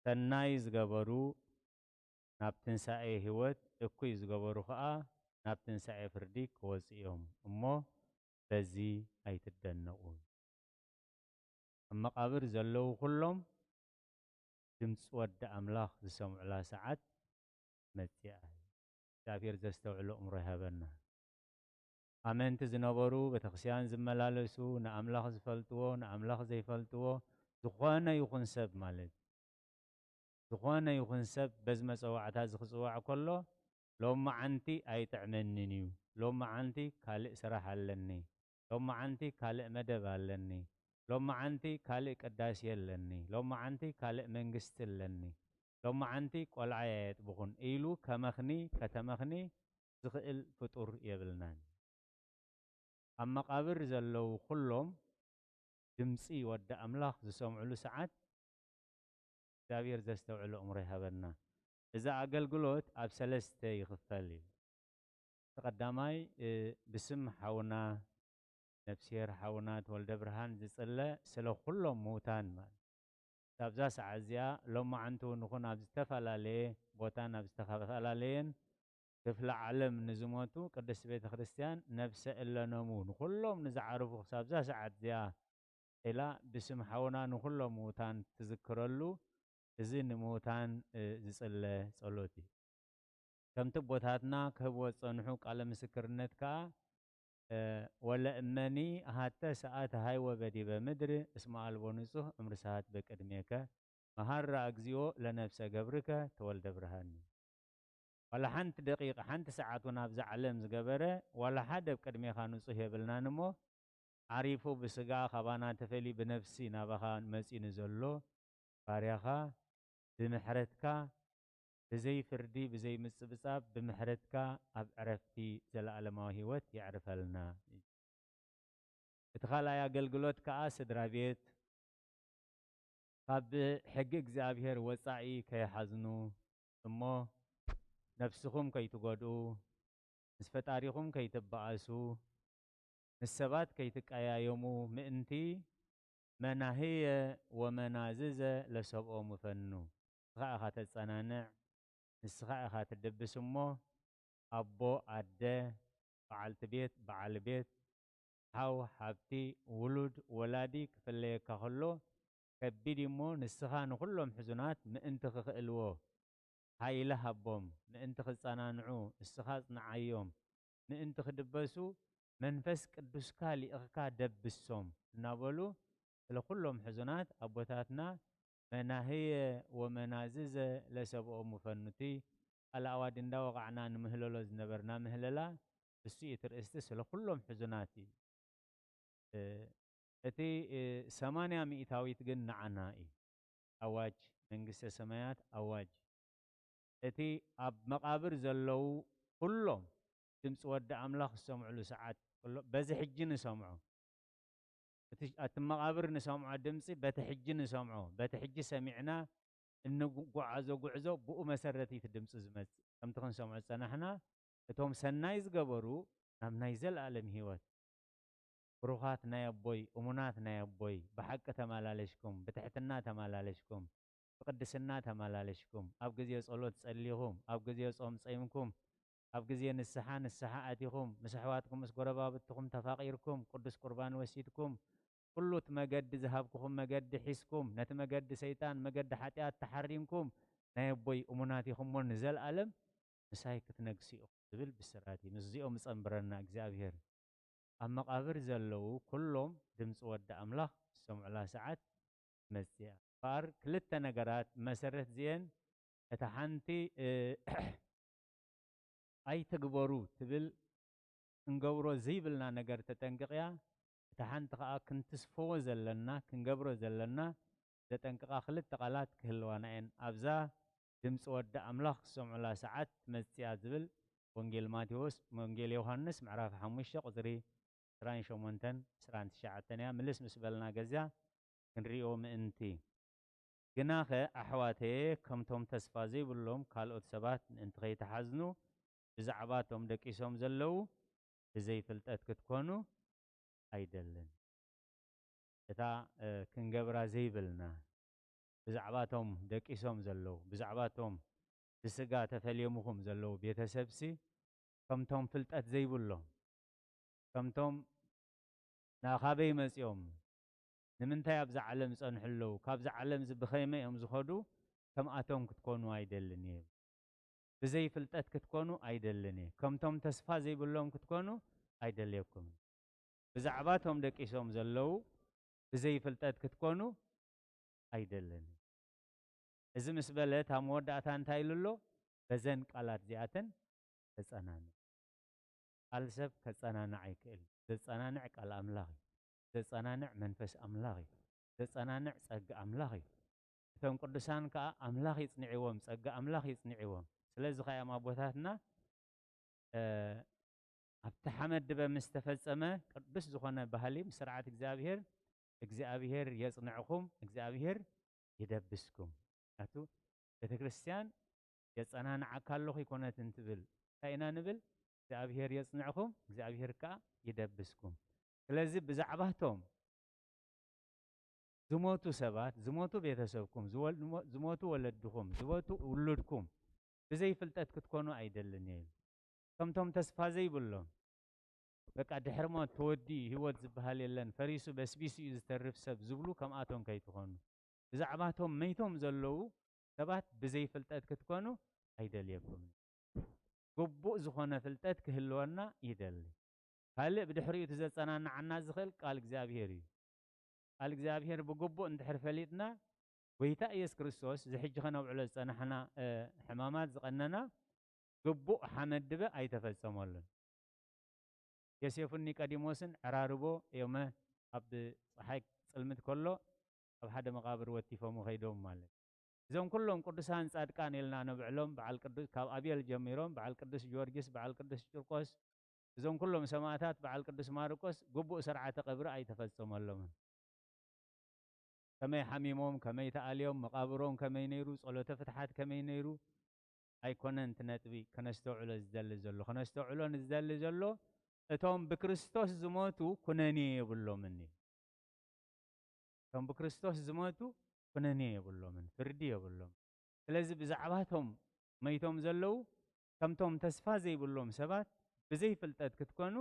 ሰናይ ዝገበሩ ናብ ትንሳኤ ህይወት፣ እኩይ ዝገበሩ ኸኣ ናብ ትንሳኤ ፍርዲ ክወጹ እዮም እሞ በዚ ኣይትደነቑ። ኣብ መቓብር ዘለዉ ኩሎም ድምፂ ወዲ ኣምላኽ ዝሰምዑላ ሰዓት መጺኣ እያ። እግዚኣብሔር ዘስተውዕሎ እምሮ ይሃበና። ኣመንቲ ዝነበሩ፣ ቤተክርስቲያን ዝመላለሱ፣ ንኣምላኽ ዝፈልጥዎ፣ ንኣምላኽ ዘይፈልጥዎ፣ ዝኾነ ይኹን ሰብ ማለት እዩ። ዝኾነ ይኹን ሰብ በዚ መጸዋዕታ እዚ ክጽዋዕ ከሎ፣ ሎማዓንቲ ኣይጥዕመንን እዩ፣ ሎማዓንቲ ካልእ ስራሕ ኣለኒ፣ ሎማዓንቲ ካልእ መደብ ኣለኒ፣ ሎማዓንቲ ካልእ ቅዳሴ ኣለኒ፣ ሎማዓንቲ ካልእ መንግስቲ ኣለኒ፣ ሎማዓንቲ ቆልዓ የጥብኹን ኢሉ ከመኽኒ፣ ከተመኽኒ ዝኽእል ፍጡር የብልናን። ኣብ መቓብር ዘለዉ ኩሎም ድምጺ ወዲ ኣምላኽ ዝሰምዕሉ ሰዓት እግዚኣብሔር ዘስተውዕል ኣእምሮ ይሃበና። እዚ ኣገልግሎት ኣብ ሰለስተ ይኽፈል እዩ። እቲ ቀዳማይ፣ እ፣ ብስም ሓውና ነፍስሄር ሓውና ተወልደ ብርሃን ዝጽለ ስለ ኩሎም ምውታን ማለት። ኣብዛ ሰዓት እዚኣ ሎማዓንቲ እውን ይኹን ኣብ ዝተፈላለየ ቦታን ኣብ ዝተፈላለየን ክፍለ ዓለም ንዝሞቱ ቅድስት ቤተ ክርስቲያን ነፍሰ እለነሙ ንኹሎም ንዝዓረፉ ክሳብ እዛ ሰዓት እዚኣ ኢላ ብስም ሓውና ንኹሎም ምውታን ትዝክረሉ፣ እዚ ንምውታን፣ እ፣ ዝጽለ ጸሎት እዩ። ከምቲ ኣቦታትና ክህብዎ ዝጸንሑ ቃለ ምስክርነት ከኣ፣ እ፣ "ወለ እመኒ ኣሃተ ሰዓት ሃይወ በዲበ ምድር እስመ ኣልቦ ንጹህ እምርሳሃት በቅድሜከ መሃራ እግዚኦ ለነፍሰ ገብርከ ተወልደ ብርሃን እዩ።" ዋላ ሓንቲ ደቂቕ፣ ሓንቲ ሰዓት እውን ኣብዛ ዓለም ዝገበረ፣ ዋላ ሓደ ኣብ ቅድሜኻ ንጹህ የብልናን እሞ፣ ዓሪፉ ብስጋ ካባና ተፈልዩ ብነፍሲ ናባኻ መጺኡ ንዘሎ ባርያኻ ብምሕረትካ፣ ብዘይ ፍርዲ፣ ብዘይ ምጽብጻብ፣ ብምሕረትካ ኣብ ዕረፍቲ ዘለኣለማዊ ህይወት የዕርፈልና። እቲ ካልኣይ ኣገልግሎት ከኣ ስድራ ቤት ካብ ሕጊ እግዚኣብሔር ወጻኢ ከይሓዝኑ እሞ ነፍስኹም ከይትጎድኡ፣ ምስ ፈጣሪኹም ከይትበኣሱ፣ ምስ ሰባት ከይትቀያየሙ ምእንቲ መናህየ ወመናዝዘ ለሰብኦ ምፈኑ። ንስኻ ኢኻ ተጸናንዕ፣ ንስኻ ኢኻ ትድብስ እሞ ኣቦ፣ ኣደ፣ በዓልቲ ቤት፣ በዓል ቤት፣ ሓው፣ ሓብቲ፣ ውሉድ፣ ወላዲ ክፍለየካ ከሎ ከቢድ እሞ ንስኻ ንኹሎም ሕዙናት ምእንቲ ክኽእልዎ ሓይሊ ሃቦም፣ ምእንቲ ክጸናንዑ እስኻ ኣጽንዓዮም፣ ምእንቲ ክድበሱ መንፈስ ቅዱስካ ሊእኽካ ደብሶም እናበሉ ስለ ኩሎም ሕዙናት ኣቦታትና መናህየ ወመናዝዘ ለሰብኦ ምፈኑ። እቲ ቃል ኣዋዲ እንዳወቓዕና ንምህለሎ ዝነበርና ምህለላ እሱ እዩ። እቲ ርእስቲ ስለ ኩሎም ሕዙናት እዩ። እ፣ እቲ፣ እ፣ ሰማንያ ሚእታዊት ግን ንዓና እዩ። ኣዋጅ መንግስተ ሰማያት ኣዋጅ። እቲ ኣብ መቓብር ዘለዉ ኩሎም ድምፂ ወዲ ኣምላኽ ዝሰምዕሉ ሰዓት ኩሎ-፣ በዚ ሕጂ ንሰምዖ። እቲ፣ እቲ መቓብር ንሰምዖ ድምፂ በቲ ሕጂ ንሰምዖ። በቲ ሕጂ ሰሚዕና እንጓዓዞ ጉዕዞ ብኡ መሰረት እዩ እቲ ድምፂ ዝመፅእ። ከምቲ ክንሰምዖ ዝፀናሕና፣ እቶም ሰናይ ዝገበሩ ናብ ናይ ዘለኣለም ህይወት። ብሩኻት ናይ ኣቦይ፣ እሙናት ናይ ኣቦይ፣ ብሓቂ ተመላለሽኩም፣ ብትሕትና ተመላለሽኩም፣ ብቅድስና ተመላለሽኩም፣ ኣብ ግዜ ጸሎት ጸሊኹም፣ ኣብ ግዜ ጾም ጸይምኩም፣ ኣብ ግዜ ንስሓ፣ ንስሓ ኣቲኹም፣ ምስ ኣሕዋትኩም፣ ምስ ጎረባብትኹም ተፋቒርኩም፣ ቅዱስ ቁርባን ወሲድኩም፣ ኩሉ እቲ መገዲ ዝሃብኩኹም መገዲ ሒዝኩም፣ ነቲ መገዲ ሰይጣን፣ መገዲ ሓጢኣት ተሓሪምኩም፣ ናይ ኣቦይ እሙናት ኢኹም እሞ ንዘለኣለም ምሳይ ክትነግሱ ኢኹም ዝብል ብስራት እዩ። ምስዚኦም ይጸንብረና እግዚኣብሔር። ኣብ መቓብር ዘለዉ ኩሎም ድምፂ ወዲ ኣምላኽ ዝሰምዑላ ሰዓት መጽያ። እምበኣር ክልተ ነገራት መሰረት እዚኤን፣ እታ ሓንቲ፣ እ፣ ኣይትግበሩ ትብል ክንገብሮ ዘይብልና ነገር ተጠንቅቕያ፣ እታ ሓንቲ ኸኣ ክንትስፈዎ ዘለና፣ ክንገብሮ ዘለና ዘጠንቅቓ ክልተ ቃላት ክህልዋና እየን። ኣብዛ ድምፂ ወዲ ኣምላኽ ክሰምዑላ ሰዓት መጽያ ዝብል ወንጌል ማቴዎስ፣ ወንጌል ዮሃንስ ምዕራፍ ሓሙሽተ ቁጽሪ ዕስራን ሸሞንተን ዕስራን ትሽዓተን እያ። ምልስ ምስ በልና ገዚያ ክንሪኦ ምእንቲ። ግናኸ ኣሕዋተየ፣ ከምቶም ተስፋ ዘይብሎም ካልኦት ሰባት ምእንቲ ኸይትሓዝኑ፣ ብዛዕባ እቶም ደቂሶም ዘለዉ ብዘይ ፍልጠት ክትኮኑ ኣይደልን። እታ፣ እ፣ ክንገብራ ዘይብልና፣ ብዛዕባ እቶም ደቂሶም ዘለዉ፣ ብዛዕባ እቶም ብስጋ ተፈልዮምኹም ዘለዉ ቤተሰብሲ፣ ከምቶም ፍልጠት ዘይብሎም፣ ከምቶም ናኻበይ መጺኦም፣ ንምንታይ ኣብዛ ዓለም ዝጸንሑ ኣለዉ፣ ካብዛ ዓለም እዚ ብኸመይ እዮም ዝኸዱ፣ ከምኣቶም ክትኮኑ ኣይደልን እየ። ብዘይ ፍልጠት ክትኮኑ ኣይደልን እየ። ከምቶም ተስፋ ዘይብሎም ክትኮኑ ኣይደልየኩምን። ብዛዕባ እቶም ደቂሶም ዘለዉ ብዘይ ፍልጠት ክትኮኑ ኣይደልን። እዚ ምስ በለ፣ እታ መወዳእታ እንታይ ኢሉ ኣሎ? በዘን ቃላት እዚኣተን ተጸናንዑ። ቃል ሰብ ከጸናንዕ ኣይክእል። ዘጸናንዕ ቃል ኣምላኽ እዩ። ዘጸናንዕ መንፈስ ኣምላኽ እዩ። ዘጸናንዕ ጸጋ ኣምላኽ እዩ። እቶም ቅዱሳን ከኣ ኣምላኽ ይጽንዕዎም፣ ጸጋ ኣምላኽ ይጽንዕዎም። ስለዚ ከኣ እዮም ኣቦታትና፣ እ፣ ኣብቲ ሓመድ ድበ ምስ ተፈጸመ፣ ቅዱስ ዝኾነ ባህሊ ምስ ስርዓት እግዚኣብሔር፣ እግዚኣብሔር የጽንዕኹም፣ እግዚኣብሔር ይደብስኩም። ምኽንያቱ ቤተ ክርስቲያን የጸናንዓካ ኣለኹ ይኮነትን ትብል። እንታይ ኢና ንብል? እግዚኣብሔር የጽንዕኹም፣ እግዚኣብሔር ከኣ ይደብስኩም። ስለዚ ብዛዕባቶም ዝሞቱ ሰባት፣ ዝሞቱ ቤተሰብኩም፣ ዝወል-፣ ዝሞ-፣ ዝሞቱ ወለድኹም፣ ዝሞቱ ውሉድኩም ብዘይ ፍልጠት ክትኮኑ ኣይደልን እየ ኢሉ። ከምቶም ተስፋ ዘይብሎም፣ በቃ ድሕሪ ሞት ተወዲኡ ህይወት ዝበሃል የለን፣ ፈሪሱ በስቢሱ እዩ ዝተርፍ ሰብ ዝብሉ ከምኣቶም ከይትኾኑ። ብዛዕባቶም መይቶም ዘለዉ ሰባት ብዘይ ፍልጠት ክትኮኑ ኣይደልየኩምን። ግቡእ ዝኾነ ፍልጠት ክህልወና ይደሊ። ካልእ ብድሕሪኡ እቲ ዘጸናንዓና ዝኽእል ቃል እግዚኣብሔር እዩ። ቃል እግዚኣብሔር ብግቡእ እንድሕር ፈሊጥና፣ ጎይታ ኢየሱስ ክርስቶስ እዚ ሕጂ ከነብዕሎ ዝጸናሕና፣ እ፣ ሕማማት ዝቐነና ግቡእ ሓመድ ድበ ኣይተፈጸመሉን። ዮሴፍን ኒቆዲሞስን ዕራርቦ እዮመ ኣብ ጸሓይ ጽልምት ከሎ ኣብ ሓደ መቓብር ወቲፎም ከይዶም ማለት። እዞም ኩሎም ቅዱሳን ጻድቃን ኢልና ነብዕሎም፣ በዓል ቅዱስ፣ ካብ ኣቤል ጀሚሮም፣ በዓል ቅዱስ ጊዮርጊስ፣ በዓል ቅዱስ ቂርቆስ፣ እዞም ኩሎም ሰማዕታት፣ በዓል ቅዱስ ማርቆስ ግቡእ ስርዓተ ቀብሪ ኣይተፈጸመሎምን። ከመይ ሓሚሞም፣ ከመይ ተኣልዮም፣ መቓብሮም ከመይ ነይሩ፣ ጸሎተ ፍትሓት ከመይ ነይሩ፣ ኣይኮነን እቲ ነጥቢ ከነስተውዕሎ ዝደሊ ዘሎ። ከነስተውዕሎ ንዝደሊ ዘሎ፣ እቶም ብክርስቶስ ዝሞቱ ኩነኔ የብሎምን እዩ። እቶም ብክርስቶስ ዝሞቱ ኩነኔ የብሎምን፣ ፍርዲ የብሎም። ስለዚ ብዛዕባቶም መይቶም ዘለዉ፣ ከምቶም ተስፋ ዘይብሎም ሰባት ብዘይ ፍልጠት ክትኮኑ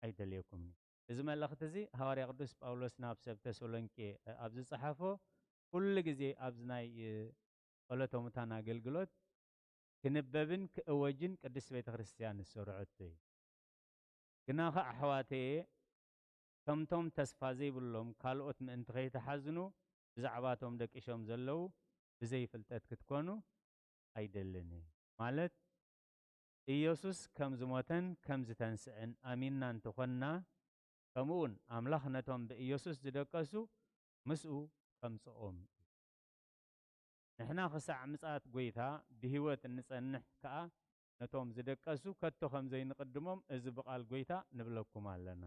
ኣይደልየኩምን። እዚ መልእኽቲ እዚ ሃዋርያ ቅዱስ ጳውሎስ ናብ ሰብ ተሰሎንቄ ኣብ ዝጸሓፎ፣ ኩሉ ግዜ ኣብዚ ናይ፣ እ፣ ጸሎተ ሙታን ኣገልግሎት ክንበብን ክእወጅን ቅድስት ቤተ ክርስቲያን ዝሰርዐቶ እዩ። ግናኸ ኣሕዋተየ፣ ከምቶም ተስፋ ዘይብሎም ካልኦት ምእንቲ ከይትሓዝኑ፣ ብዛዕባቶም ደቂሶም ዘለዉ ብዘይ ፍልጠት ክትኮኑ ኣይደልን እየ። ማለት፣ ኢየሱስ ከም ዝሞተን ከም ዝተንስአን ኣሚንና እንተኾንና፣ ከምኡውን ኣምላኽ ነቶም ብኢየሱስ ዝደቀሱ ምስኡ ከምጽኦም እዩ። ንሕና ክሳዕ ምጽኣት ጐይታ ብህይወት እንጸንሕ ከኣ፣ ነቶም ዝደቀሱ ከቶ ከም ዘይንቕድሞም፣ እዚ ብቓል ጐይታ ንብለኩም ኣለና።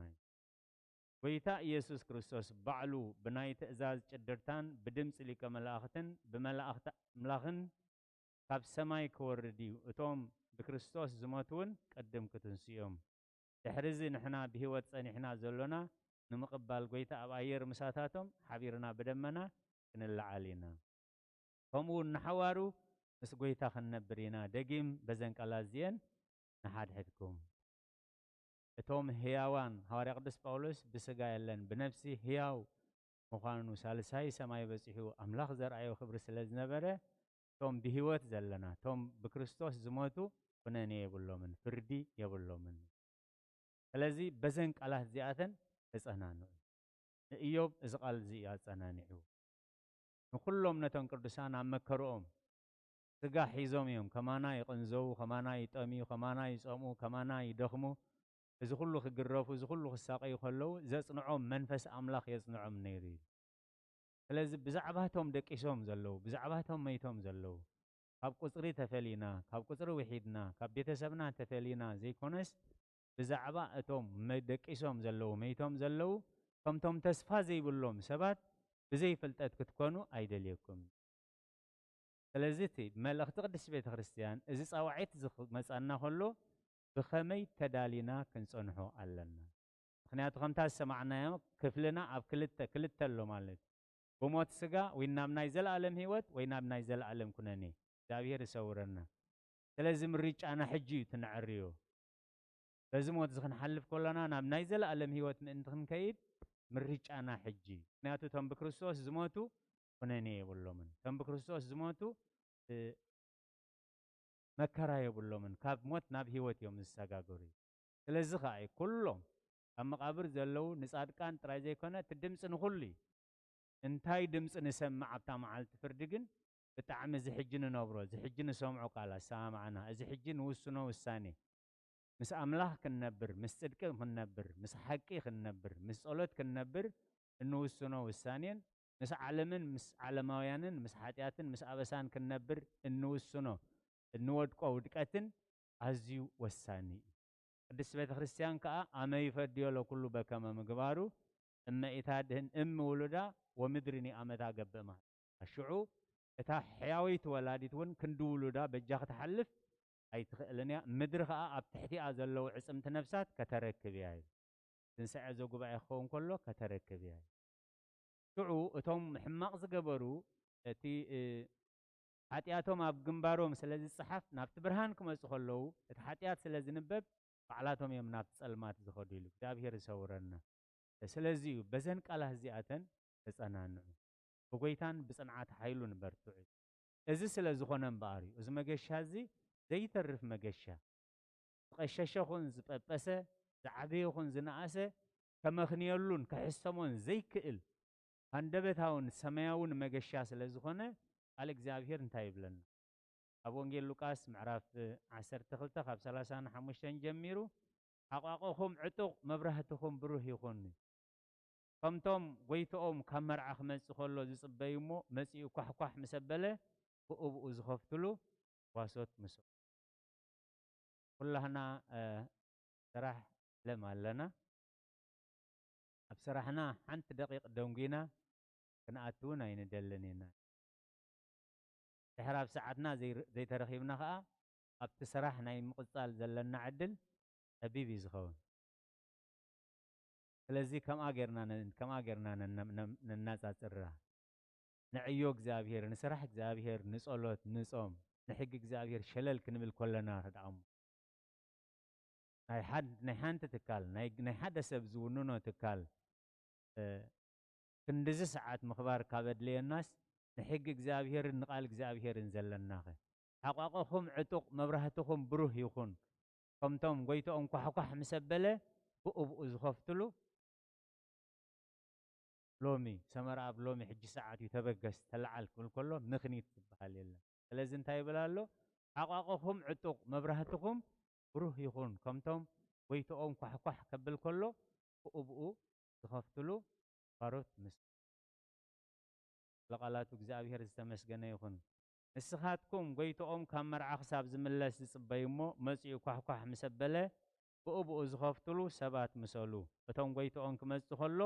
ጐይታ ኢየሱስ ክርስቶስ ባዕሉ ብናይ ትእዛዝ ጭድርታን ብድምጺ ሊቀ መላእኽትን ብመላእኽቲ ኣምላኽን ካብ ሰማይ ክወርድ እዩ። እቶም ብክርስቶስ ዝሞቱ እውን ቅድም ክትንስኡ እዮም። ድሕሪ እዚ ንሕና ብህይወት ጸኒሕና ዘሎና፣ ንምቕባል ጐይታ ኣብ ኣየር ምሳታቶም ሓቢርና ብደመና ክንለዓል ኢና። ከምኡ እውን ንሓዋሩ ምስ ጐይታ ክንነብር ኢና። ደጊም በዘን ቃላት እዚአን ንሓድሕድኩም። እቶም ህያዋን፣ ሃዋርያ ቅዱስ ጳውሎስ ብስጋ የለን፣ ብነፍሲ ህያው ምዃኑ ሳልሳይ ሰማይ በጺሑ ኣምላኽ ዘርኣዮ ክብሪ ስለ ዝነበረ፣ እቶም ብህይወት ዘለና፣ እቶም ብክርስቶስ ዝሞቱ ኩነኔ የብሎምን፣ ፍርዲ የብሎምን። ስለዚ በዘን ቃላት እዚኣተን ተጸናንዑ። ንእዮብ እዚ ቃል እዚ እዩ ኣጸናኒዑ። ንኹሎም ነቶም ቅዱሳን ኣብ መከርኦም ስጋ ሒዞም እዮም። ከማና ይቕንዘዉ፣ ከማና ይጠምዩ፣ ከማና ይጸምኡ፣ ከማና ይደኽሙ። እዚ ኩሉ ክግረፉ፣ እዚ ኩሉ ክሳቐዩ ከለዉ ዘጽንዖም መንፈስ ኣምላኽ የጽንዖም ነይሩ እዩ። ስለዚ ብዛዕባቶም ደቂሶም ዘለዉ፣ ብዛዕባቶም መይቶም ዘለዉ፣ ካብ ቁጽሪ ተፈሊና፣ ካብ ቁጽሪ ውሒድና፣ ካብ ቤተሰብና ተፈሊና ዘይኮነስ፣ ብዛዕባ እቶም መ-፣ ደቂሶም ዘለዉ፣ መይቶም ዘለዉ፣ ከምቶም ተስፋ ዘይብሎም ሰባት ብዘይ ፍልጠት ክትኮኑ ኣይደልየኩም። ስለዚ እቲ መልእኽቲ ቅድስቲ ቤተ ክርስቲያን፣ እዚ ጻውዒት እዚ ክመጻና ከሎ፣ ብኸመይ ተዳሊና ክንጸንሖ ኣለና? ምኽንያቱ ከምታ ዝሰማዕናዮ ክፍልና ኣብ ክልተ፣ ክልተ ኣሎ ማለት እዩ። ብሞት ስጋ ወይ ናብ ናይ ዘለኣለም ህይወት ወይ ናብ ናይ ዘለኣለም ኩነኔ። እግዚኣብሔር ይሰውረና። ስለዚ ምርጫና ሕጂ እዩ እቲ ነዕርዮ። በዚ ሞት እዚ ክንሓልፍ ከሎና ናብ ናይ ዘለኣለም ህይወት ምእንቲ ክንከይድ ምርጫና ሕጂ እዩ። ምኽንያቱ እቶም ብክርስቶስ ዝሞቱ ኩነኔ የብሎምን። እቶም ብክርስቶስ ዝሞቱ፣ እ፣ መከራ የብሎምን። ካብ ሞት ናብ ህይወት እዮም ዝሰጋገሩ። ስለዚ ኸኣ እዩ ኩሎም ኣብ መቓብር ዘለዉ ንጻድቃን ጥራይ ዘይኮነ፣ እቲ ድምጺ ንኹሉ እዩ። እንታይ ድምጺ ንሰምዕ ኣብታ መዓልቲ ፍርዲ ግን? ብጣዕሚ እዚ ሕጂ ንነብሮ፣ እዚ ሕጂ ንሰምዖ ቃል ኣሰማምዓና፣ እዚ ሕጂ ንውስኖ ውሳኔ፣ ምስ ኣምላኽ ክንነብር፣ ምስ ጽድቂ ክንነብር፣ ምስ ሓቂ ክንነብር፣ ምስ ጸሎት ክንነብር እንውስኖ ውሳኔን፣ ምስ ዓለምን ምስ ዓለማውያንን ምስ ሓጢኣትን ምስ ኣበሳን ክንነብር እንውስኖ እንወድቆ ውድቀትን ኣዝዩ ወሳኒ እዩ። ቅድስቲ ቤተ ክርስቲያን ከኣ፣ "ኣመ ይፈድዮ ለኩሉ በከመ ምግባሩ፣ እመ ኢታድህን እም ውሉዳ ወምድሪኒ ኣመ ታገብእ መሃ-" ሽዑ እታ ሕያወይቲ ወላዲት እውን ክንዲ ውሉዳ በጃ ክትሓልፍ ኣይትኽእልን እያ። ምድሪ ከኣ ኣብ ትሕቲኣ ዘለዉ ዕጽምቲ ነፍሳት ከተረክብ እያ እዩ። ትንሳኤ ዘጉባኤ ክኸውን ከሎ ከተረክብ እያ እዩ። ሽዑ እቶም ሕማቕ ዝገበሩ፣ እቲ፣ እ፣ ሓጢኣቶም ኣብ ግንባሮም ስለ ዝጸሓፍ፣ ናብቲ ብርሃን ክመጹ ከለዉ፣ እቲ ሓጢኣት ስለ ዝንበብ፣ ባዕላቶም እዮም ናብቲ ጸልማት ዝኸዱ ኢሉ። እግዚኣብሔር ይሰውረና። ስለዚ እዩ፣ በዘን ቃላት እዚኣተን ተጸናንዑ፣ ብጎይታን ብጽንዓት ሓይሉን በርትዑ። እዚ ስለ ዝኾነ እምበኣር እዩ፣ እዚ መገሻ እዚ ዘይተርፍ መገሻ። ዝቐሸሸ ኹን ዝጠበሰ፣ ዝዓበየ ኹን ዝነኣሰ፣ ከመኽንየሉን ክሕሰሞን ዘይክእል ሃንደበታውን ሰማያውን መገሻ ስለ ዝኾነ፣ ቃል እግዚኣብሔር እንታይ ይብለና? ኣብ ወንጌል ሉቃስ ምዕራፍ ዓሰርተ ክልተ ካብ ሰላሳን ሓሙሽተን ጀሚሩ፣ "ሓቋቑኹም ዕጡቕ፣ መብራህትኹም ብሩህ ይኹን። ከምቶም ጎይትኦም ካብ መርዓ ክመጽእ ከሎ ዝጽበዩ እሞ፣ መጺኡ ኳሕኳሕ ምስ ኣበለ፣ ብኡ ብኡ ዝኸፍትሉ ጓሶት ምስ" ኩላህና፣ እ፣ ስራሕ ዓለም ኣለና። ኣብ ስራሕና ሓንቲ ደቂቕ ደንጒና ክንኣቱ እውን ኣይንደልን ኢና። ድሕር ኣብ ሰዓትና ዘይር-፣ ዘይተረኺብና ኸኣ፣ ኣብቲ ስራሕ ናይ ምቕጻል ዘለና ዕድል ጸቢብ እዩ ዝኸውን። ስለዚ ከምኣ ጌርና ነ-፣ ከምኣ ጌርና ነነ-፣ ነ-፣ ነናጻጽራ። ንዕዮ እግዚኣብሔር፣ ንስራሕ እግዚኣብሔር፣ ንጸሎት፣ ንጾም፣ ንሕጊ እግዚኣብሔር ሸለል ክንብል ከለና ደኣ እሞ፣ ናይ ሓድ-፣ ናይ ሓንቲ ትካል፣ ናይ፣ ናይ ሓደ ሰብ ዝውንኖ ትካል፣ እ፣ ክንድዚ ሰዓት ምኽባር ካብ ኣድለየናስ፣ ንሕጊ እግዚኣብሔርን ንቓል እግዚኣብሔርን ዘለናኸ? "ሓቋቑኹም ዕጡቕ፣ መብራህትኹም ብሩህ ይኹን። ከምቶም ጎይትኦም ኳሕኳሕ ምስ ኣበለ፣ ብኡ ብኡ ዝኸፍትሉ" ሎሚ፣ ሰመራ ኣብ ሎሚ ሕጂ ሰዓት እዩ፣ ተበገስ፣ ተለዓል ክብል ከሎ ምኽኒት ዝበሃል የለን። ስለዚ እንታይ ይብል ኣሎ? "ሓቋቑኹም ዕጡቕ፣ መብራህትኹም ብሩህ ይኹን፣ ከምቶም ጎይትኦም ኳሕኳሕ ከብል ከሎ፣ ብኡ ብኡ ዝኸፍትሉ ባሮት ምስ" ለቃላቱ እግዚኣብሔር ዝተመስገነ ይኹን። "ንስኻትኩም ጎይትኦም ካብ መርዓ ክሳብ ዝምለስ ዝጽበዩ እሞ፣ መጺኡ ኳሕኳሕ ምስ ኣበለ፣ ብኡ ብኡ ዝኸፍትሉ ሰባት ምሰሉ። እቶም ጎይትኦም ክመጽእ ከሎ፣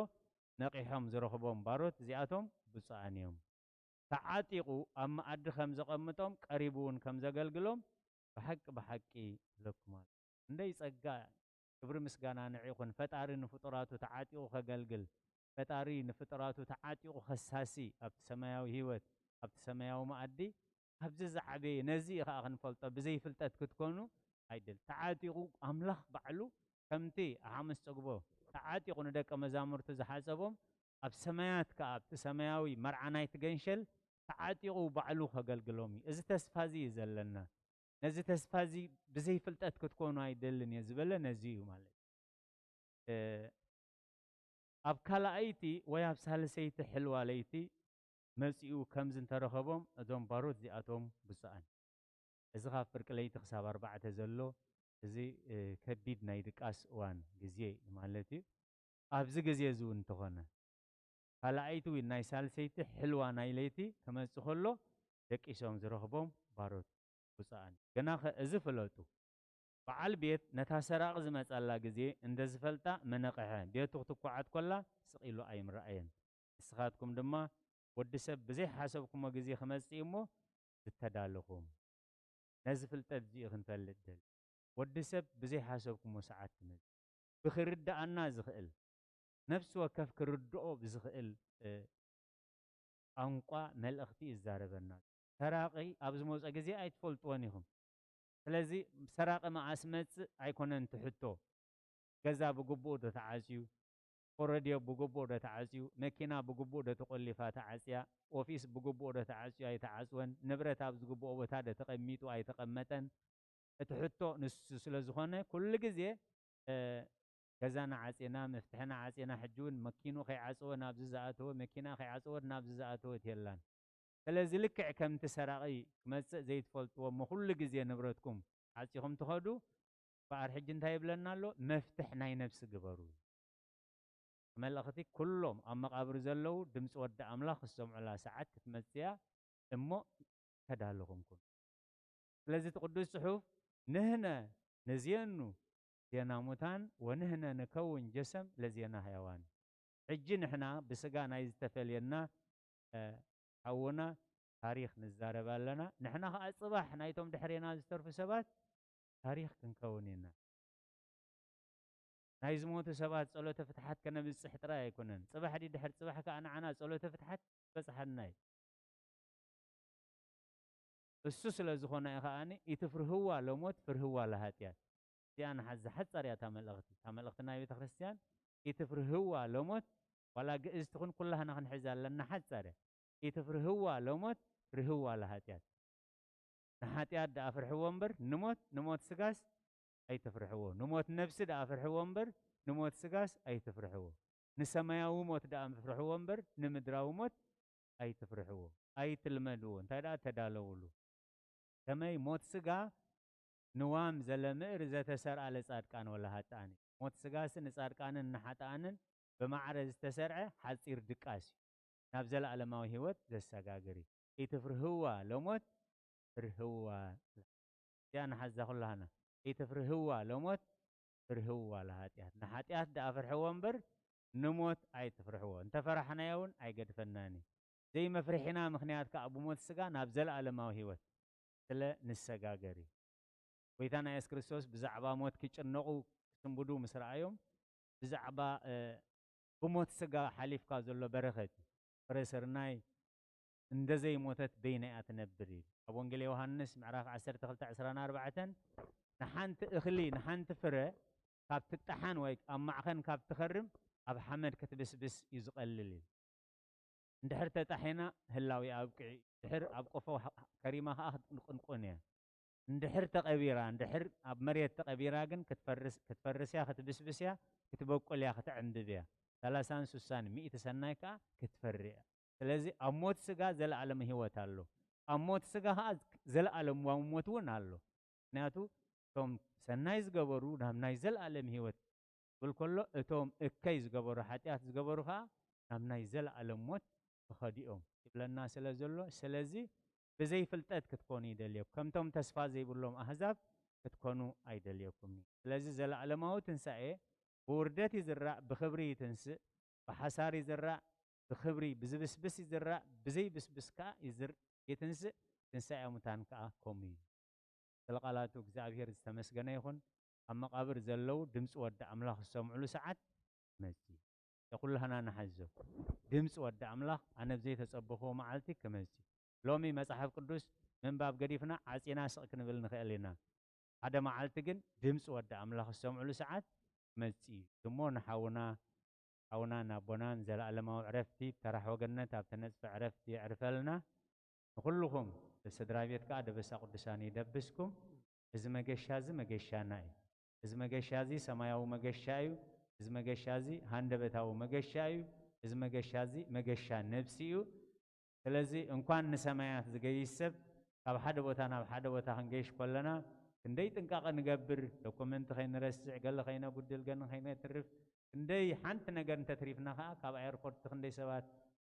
ነቒሖም ዝረኽቦም ባሮት እዚኣቶም ብፁዓን እዮም። ተዓጢቑ ኣብ መኣዲ ከም ዘቐምጦም፣ ቀሪቡ እውን ከም ዘገልግሎም ብሓቂ ብሓቂ እብለኩም ኣለኹ።" እንደይ ጸጋ፣ ክብሪ ምስጋና ንዕ ይኹን። ፈጣሪ ንፍጡራቱ ተዓጢቑ ከገልግል፣ ፈጣሪ ንፍጡራቱ ተዓጢቑ ከሳሲ ኣብቲ ሰማያዊ ህይወት፣ ኣብቲ ሰማያዊ መኣዲ፣ ካብዚ ዝዓበየ፣ ነዚ እዩ ኸዓ ክንፈልጦ፣ ብዘይ ፍልጠት ክትኮኑ ኣይደል። ተዓጢቑ ኣምላኽ ባዕሉ ከምቲ ሓሙስ ጽግቦ ተዓጢቑ ንደቀ መዛሙርቱ ዝሓጸቦም፣ ኣብ ሰማያት ከኣ ኣብቲ ሰማያዊ መርዓ ናይቲ ገንሸል ተዓጢቑ ባዕሉ ከገልግሎም እዩ። እዚ ተስፋ እዚ እዩ ዘለና። ነዚ ተስፋ እዚ ብዘይ ፍልጠት ክትኮኑ ኣይደልን እየ ዝበለ ነዚ እዩ ማለት እዩ። እ፣ ኣብ ካልኣይቲ ወይ ኣብ ሳልሰይቲ ሕልዋ ለይቲ መጺኡ ከምዚ እንተረኸቦም፣ እዞም ባሮት እዚኣቶም ብፁዓን። እዚ ካብ ፍርቂ ለይቲ ክሳብ ኣርባዕተ ዘሎ፣ እዚ፣ እ፣ ከቢድ ናይ ድቃስ እዋን ግዜ እዩ ማለት እዩ። ኣብዚ ግዜ እዚ እውን እንተኾነ፣ ካልኣይቲ ወይ ናይ ሳልሰይቲ ሕልዋ ናይ ለይቲ ክመጽእ ከሎ፣ ደቂሶም ዝረኽቦም ባሮት ብፁዓን። ግናኸ እዚ ፍለጡ፣ በዓል ቤት ነታ ሰራቒ ዝመጻላ ግዜ እንደ ዝፈልጣ መነቕሐ፣ ቤቱ ክትኳዓት ኮላ ስቕ ኢሉ ኣይምረኣየን። ንስኻትኩም ድማ ወዲ ሰብ ብዘይሓሰብኩሞ ግዜ ክመጽእ እዩ እሞ ዝተዳለኹም። ነዚ ፍልጠት እዚ እዩ ክንፈልጥ ደል። ወዲ ሰብ ብዘይሓሰብኩሞ ሰዓት ክመጽእ። ብኽርድኣና ዝኽእል፣ ነፍሲ ወከፍ ክርድኦ ብዝኽእል፣ እ፣ ቋንቋ መልእኽቲ ይዛረበና። ሰራቒ ኣብ ዝመጾ ግዜ ኣይትፈልጥዎን ኢኹም። ስለዚ ሰራቒ መዓስ መጽእ ኣይኮነን እቲ ሕቶ። ገዛ ብግቡእ ዶ ተዓጽዩ? ኮረድዮ ብግቡእ ዶ ተዓጽዩ? መኪና ብግቡእ ዶ ተቆሊፋ ተዓጽያ? ኦፊስ ብግቡእ ዶ ተዓጽዩ ኣይተዓጽወን? ንብረት ኣብ ዝግብኦ ቦታ ዶ ተቐሚጡ ኣይተቐመጠን? እቲ ሕቶ ንሱ ስለ ዝኾነ፣ ኩሉ ግዜ እ፣ ገዛና ዓጺና፣ መፍትሕና ዓጺና፣ ሕጂ እውን መኪኑ ከይዓጽወ ናብዚ ዝኣተወ፣ መኪና ከይዓጽወ ናብዚ ዝኣተወት የላን። ስለዚ ልክዕ ከምቲ ሰራቒ ክመጽእ ዘይትፈልጥዎ እሞ ኩሉ ግዜ ንብረትኩም ዓጺኹም ትኸዱ፣ እምበኣር ሕጂ እንታይ ይብለና ኣሎ? መፍትሕ ናይ ነፍሲ ግበሩ። መልእኽቲ ኩሎም ኣብ መቓብር ዘለዉ ድምፂ ወዲ ኣምላኽ ዝሰምዑላ ሰዓት ክትመጽእ እያ እሞ ተዳለኹም ኩኑ። ስለዚ እቲ ቅዱስ ጽሑፍ ንህነ ነዜኑ ዜና ሙታን ወንህነ ንከውን ጀሰም ለዜና ሕያዋን። ሕጂ ንሕና ብስጋ ናይ ዝተፈልየና፣ እ፣ ሓውና ታሪኽ ንዛረብ ኣለና። ንሕና ከኣ ጽባሕ ናይቶም ድሕሬና ዝተርፉ ሰባት ታሪኽ ክንከውን ኢና። ናይ ዝሞቱ ሰባት ጸሎተ ፍትሓት ከነብጽሕ ጥራይ ኣይኮነን። ጽባሕ ድሕር ጽባሕ ከኣ ንዓና ጸሎተ ፍትሓት በጽሓና እዩ። እሱ ስለ ዝኾነ እዩ ከኣኒ፣ "ኢትፍርህዋ ለሞት ፍርህዋ ለሃጥያት።" እዚኣ ንሓዛ ሓጻር እያ እታ መልእኽቲ። እታ መልእኽቲ ናይ ቤተ ክርስቲያን፣ "ኢትፍርህዋ ለሞት"፣ ዋላ ግእዝ ትኹን ኩላህና ክንሕዛ ኣለና፣ ሓጻር እያ። "ኢትፍርህዋ ለሞት ፍርህዋ ለሃጥያት።" ንሓጢኣት ደኣ ፍርሕዎ እምበር ንሞት፣ ንሞት ስጋስ ኣይትፍርሕዎ። ንሞት ነፍሲ ደኣ ፍርሕዎ እምበር ንሞት ስጋስ ኣይትፍርሕዎ። ንሰማያዊ ሞት ደኣ ፍርሕዎ እምበር ንምድራዊ ሞት ኣይትፍርሕዎ። ኣይትልመድዎ። እንታይ ደኣ ተዳለውሉ። ከመይ ሞት ስጋ ንዋም ዘለምእር ዘተሰርኣ ለጻድቃን ወለሃጣን እዩ። ሞት ስጋሲ ንጻድቃንን ንሓጥኣንን ብማዕረ ዝተሰርዐ ሓጺር ድቃስ እዩ። ናብ ዘለኣለማዊ ህይወት ዘሰጋግር እዩ። ኢትፍርህዋ ለሞት ፍርህዋ። እዚኣ ንሓዛ ኩላህና። ኢትፍርህዋ ለሞት ፍርህዋ ለሃጥያት። ንሓጥያት ደኣ ፍርሕዎ እምበር ንሞት ኣይትፍርሕዎ። እንተፈራሕናዮ እውን ኣይገድፈናን እዩ። ዘይመፍርሒና ምኽንያት ከኣ ብሞት ስጋ ናብ ዘለኣለማዊ ህይወት ስለ ንሰጋገር እዩ። ጎይታና የሱስ ክርስቶስ ብዛዕባ ሞት ክጭነቑ ክስንብዱ ምስ ረኣዮም፣ ብዛዕባ፣ እ፣ ብሞት ስጋ ሓሊፍካ ዘሎ በረኸት እዩ። ፍረ ስርናይ እንደ ዘይሞተት በይና እያ ትነብር እዩ። ኣብ ወንጌል ዮሃንስ ምዕራፍ ዓሰርተ ክልተ ዕስራን ኣርባዕተን፣ "ንሓንቲ እኽሊ፣ ንሓንቲ ፍረ ካብ ትጠሓን ወይ ኣብ ማዕኸን ካብ ትኸርም ኣብ ሓመድ ክትብስብስ እዩ ዝቐልል" እዩ። እንድሕር ተጣሒና ህላዊ ኣብቅዒ፣ ድሕር ኣብ ቆፎ ከሪማ ከኣ ክትቅንቁን እያ። እንድሕር ተቐቢራ፣ እንድሕር ኣብ መሬት ተቐቢራ ግን ክትፈርስ፣ ክትፈርስ እያ፣ ክትብስብስ እያ፣ ክትበቁል እያ፣ ክትዕምብብ እያ። ሰላሳን ስሳን ሚእቲ ሰናይ ከኣ ክትፈሪ እያ። ስለዚ ኣብ ሞት ስጋ ዘለኣለም ህይወት ኣሎ። ኣብ ሞት ስጋ ከኣ ዘለኣለማዊ ሞት እውን ኣሎ። ምክንያቱ እቶም ሰናይ ዝገበሩ ናብ ናይ ዘለኣለም ህይወት ክብል ከሎ፣ እቶም እከይ ዝገበሩ፣ ሓጢኣት ዝገበሩ ከኣ ናብ ናይ ዘለኣለም ሞት ክኸዱ እዮም ይብለና ስለ ዘሎ፣ ስለዚ ብዘይ ፍልጠት ክትኮኑ ይደልየኩም። ከምቶም ተስፋ ዘይብሎም ኣህዛብ ክትኮኑ ኣይደልየኩምን። ስለዚ ዘለኣለማዊ ትንሳኤ ብውርደት ይዝራእ፣ ብኽብሪ ይትንስእ፣ ብሓሳር ይዝራእ፣ ብኽብሪ፣ ብዝብስብስ ይዝራእ፣ ብዘይብስብስ ከኣ ይዝር-፣ ይትንስእ፣ ትንሳኤ ሙታን ከኣ ከምኡ እዩ። ስለ ቃላቱ እግዚኣብሔር ዝተመስገነ ይኹን። ኣብ መቓብር ዘለዉ ድምፂ ወዲ ኣምላኽ ዝሰምዕሉ ሰዓት ክመጽእ እዩ። ኩላህና ንሓዞ። ድምፂ ወዲ ኣምላኽ ኣነ ብዘይተጸበኽዎ መዓልቲ ክመጽእ እዩ። ሎሚ መጽሓፍ ቅዱስ ምንባብ ገዲፍና ዓጺና ስቕ ክንብል ንኽእል ኢና። ሓደ መዓልቲ ግን ድምፂ ወዲ ኣምላኽ ዝሰምዕሉ ሰዓት ክመጽእ እዩ። እሞ ንሓውና፣ ሓውናን ኣቦናን ዘለኣለማዊ ዕረፍቲ፣ ተራሕወ ገነት ኣብ ተነጽፈ ዕረፍቲ የዕርፈልና። ንኹልኹም ስድራ ቤት ከኣ ደበሳ ቅዱሳን ይደብስኩም። እዚ መገሻ እዚ መገሻና እዩ። እዚ መገሻ እዚ ሰማያዊ መገሻ እዩ። እዚ መገሻ እዚ ሃንደበታዊ መገሻ እዩ። እዚ መገሻ እዚ መገሻ ነብሲ እዩ። ስለዚ እንኳን ንሰማያት ዝገይሽ ሰብ፣ ካብ ሓደ ቦታ ናብ ሓደ ቦታ ክንገይሽ ከለና ክንደይ ጥንቃቐ ንገብር፣ ዶኩመንት ከይንረስዕ፣ ገለ ከይነጉድል፣ ገለ ከይነትርፍ፣ ክንደይ ሓንቲ ነገር እንተትሪፍና ከኣ ካብ ኣየርፖርት ክንደይ ሰባት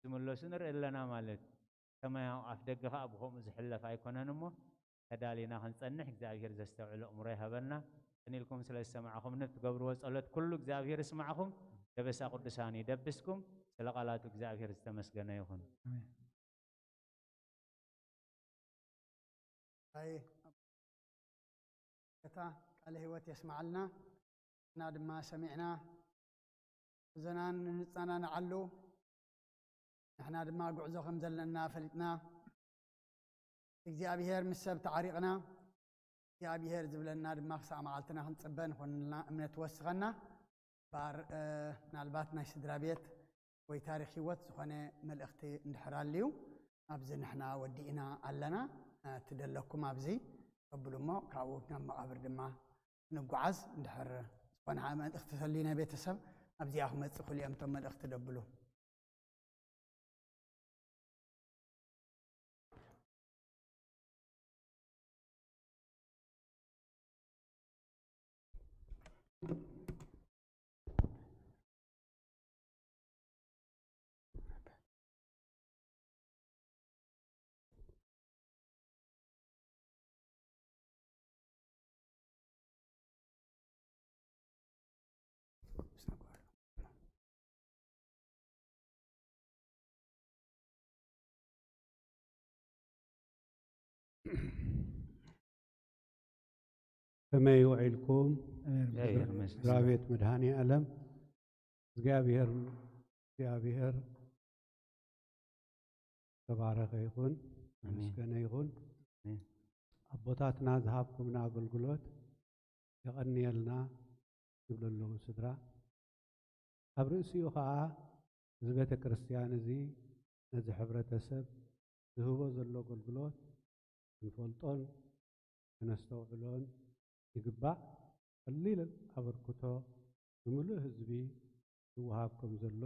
ዝምለሱ ንርኢ ኣለና ማለት እዩ። ሰማያዊ ኣፍ ደገ ከኣ ብኸምኡ ዝሕለፍ ኣይኮነን እሞ፣ ተዳሊና ክንጸንሕ እግዚኣብሔር ዘስተውዕል ኣእምሮ ይሃበና። ቅን ኢልኩም ስለ ዝሰማዕኹምኒ፣ ትገብርዎ ጸሎት ኩሉ እግዚኣብሔር ይስማዕኹም። ደበሳ ቅዱሳን ይደብስኩም። ስለ ቃላቱ እግዚኣብሔር ዝተመስገነ ይኹን። ኣሜን። ኣይ፣ እታ ቃለ ህይወት የስማዓልና። ንሕና ድማ ሰሚዕና፣ እዘናን ንጸናንዓሉ፣ ንሕና ድማ ጉዕዞ ከም ዘለና ፈሊጥና፣ እግዚኣብሔር ምስ ሰብ ተዓሪቕና፣ እግዚኣብሔር ዝብለና ድማ ክሳዕ መዓልትና ክንጽበ ንኾንልና እምነት ትወስኸና። እምበኣር፣ እ፣ ምናልባት ናይ ስድራ ቤት ወይ ታሪኽ ህይወት ዝኾነ መልእኽቲ እንድሕር ኣልዩ፣ ኣብዚ ንሕና ወዲእና ኣለና። እ፣ እቲ ደለኩም ኣብዚ ቀብሉ እሞ፣ ካብኡ ናብ መቓብር ድማ ንጓዓዝ። እንድሕር ቆንዓ መልእኽቲ ተልዩ ናይ ቤተሰብ ኣብዚኣ ክመጽእ ክእሉ እዮም እቶም መልእኽቲ ደብሉ። ከመይ ውዒልኩም? እግዚኣብሔር ይመስገን። ስድራ ቤት መድኃኔ ዓለም እግዚኣብሔር እግዚኣብሔር ተባረኸ ይኹን፣ ኣሜን። ተመስገነ ይኹን። ኣሜን። ኣቦታትና ዝሃብኩምና ኣገልግሎት የቐንየልና ይብሉ ኣለዉ ስድራ። ኣብ ርእሲኡ ኸዓ እዚ ቤተ ክርስቲያን እዚ ነዚ ሕብረተሰብ ዝህቦ ዘሎ ኣገልግሎት ክንፈልጦን ክነስተውዕሎን ይግባእ። ቀሊል ኣበርክቶ ንምሉእ ህዝቢ ይወሃብ ከም ዘሎ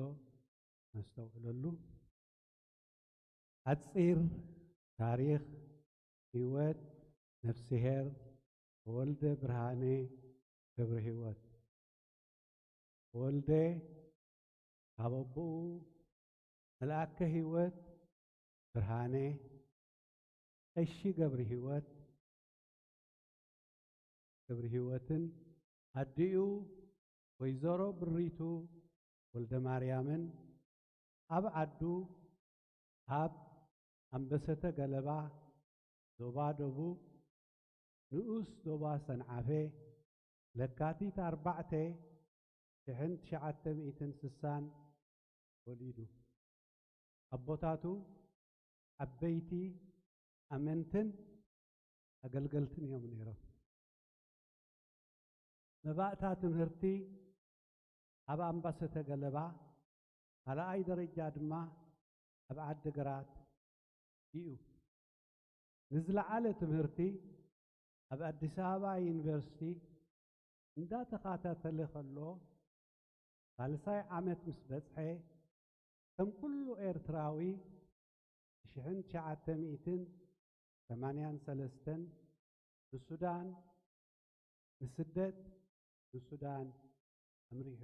ነስተውዕለሉ። ሓጺር ታሪኽ ህይወት ነፍስሄር ተወልደ ብርሃነ ገብረህይወት። ተወልደ ካብ ኣቦኡ መልኣከ ህይወት ብርሃነ ቀሺ ገብረህይወት ገብረህይወትን ኣዲኡ ወይዘሮ ብሪቱ ወልደማርያምን ኣብ ዓዱ ኣብ ኣንበሰተ ገለባ ዞባ ደቡብ ንኡስ ዞባ ሰንዓፈ ለካቲት ኣርባዕተ ሽሕን ትሽዓተ ሚእትን ስሳን ወሊዱ። ኣቦታቱ ዓበይቲ ኣመንትን ኣገልገልትን እዮም ነይሮም። መባእታ ትምህርቲ ኣብ ኣምባሰተ ገለባ፣ ካልኣይ ደረጃ ድማ ኣብ ዓዲ ግራት እዩ። ንዝለዓለ ትምህርቲ ኣብ ኣዲስ ኣበባ ዩኒቨርሲቲ እንዳተኻታተለ ከሎ፣ ሳልሳይ ዓመት ምስ በጽሐ፣ ከም ኩሉ ኤርትራዊ፣ ብሽሕን ትሽዓተ ሚእትን ሰማንያን ሰለስተን ንሱዳን፣ ንስደት ንሱዳን ኣምሪሑ።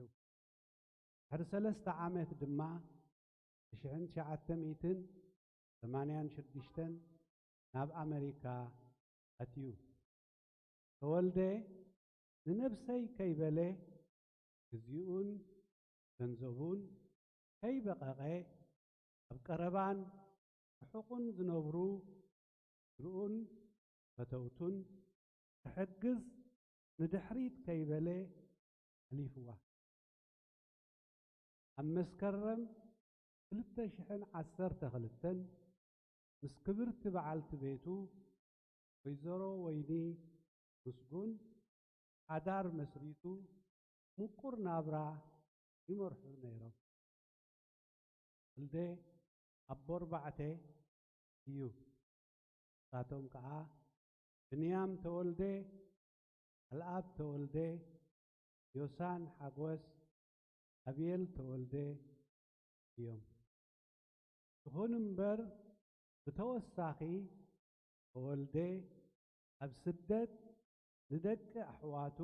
ድሕሪ ሰለስተ ዓመት ድማ፣ ብሽሕን ትሽዓተ ሚእትን ሰማንያን ሽዱሽተን ናብ ኣመሪካ ኣትዩ። ተወልደ ንነብሰይ ከይበለ፣ ግዜኡን ገንዘቡን ከይበቐቐ፣ ኣብ ቀረባን ርሑቕን ዝነብሩ ስድርኡን ፈተውቱን ክሕግዝ ንድሕሪት ከይበለ ኣሕሊፍዋ። ኣብ መስከረም ክልተ ሽሕን ዓሰርተ ክልተን ምስ ክብርቲ በዓልቲ ቤቱ ወይዘሮ ወይኒ ምስጉን ሓዳር መስሪቱ ምቁር ናብራ ይመርሑ ነይሮም። ተወልደ ኣቦ ኣርባዕተ እዩ። ንሳቶም ከዓ ብንያም ተወልደ፣ ኣልኣብ ተወልደ፣ ዮሳን ሓጎስ፣ ኣብየል ተወልደ እዮም። ይኹን እምበር፣ ብተወሳኺ ተወልደ ኣብ ስደት ንደቂ ኣሕዋቱ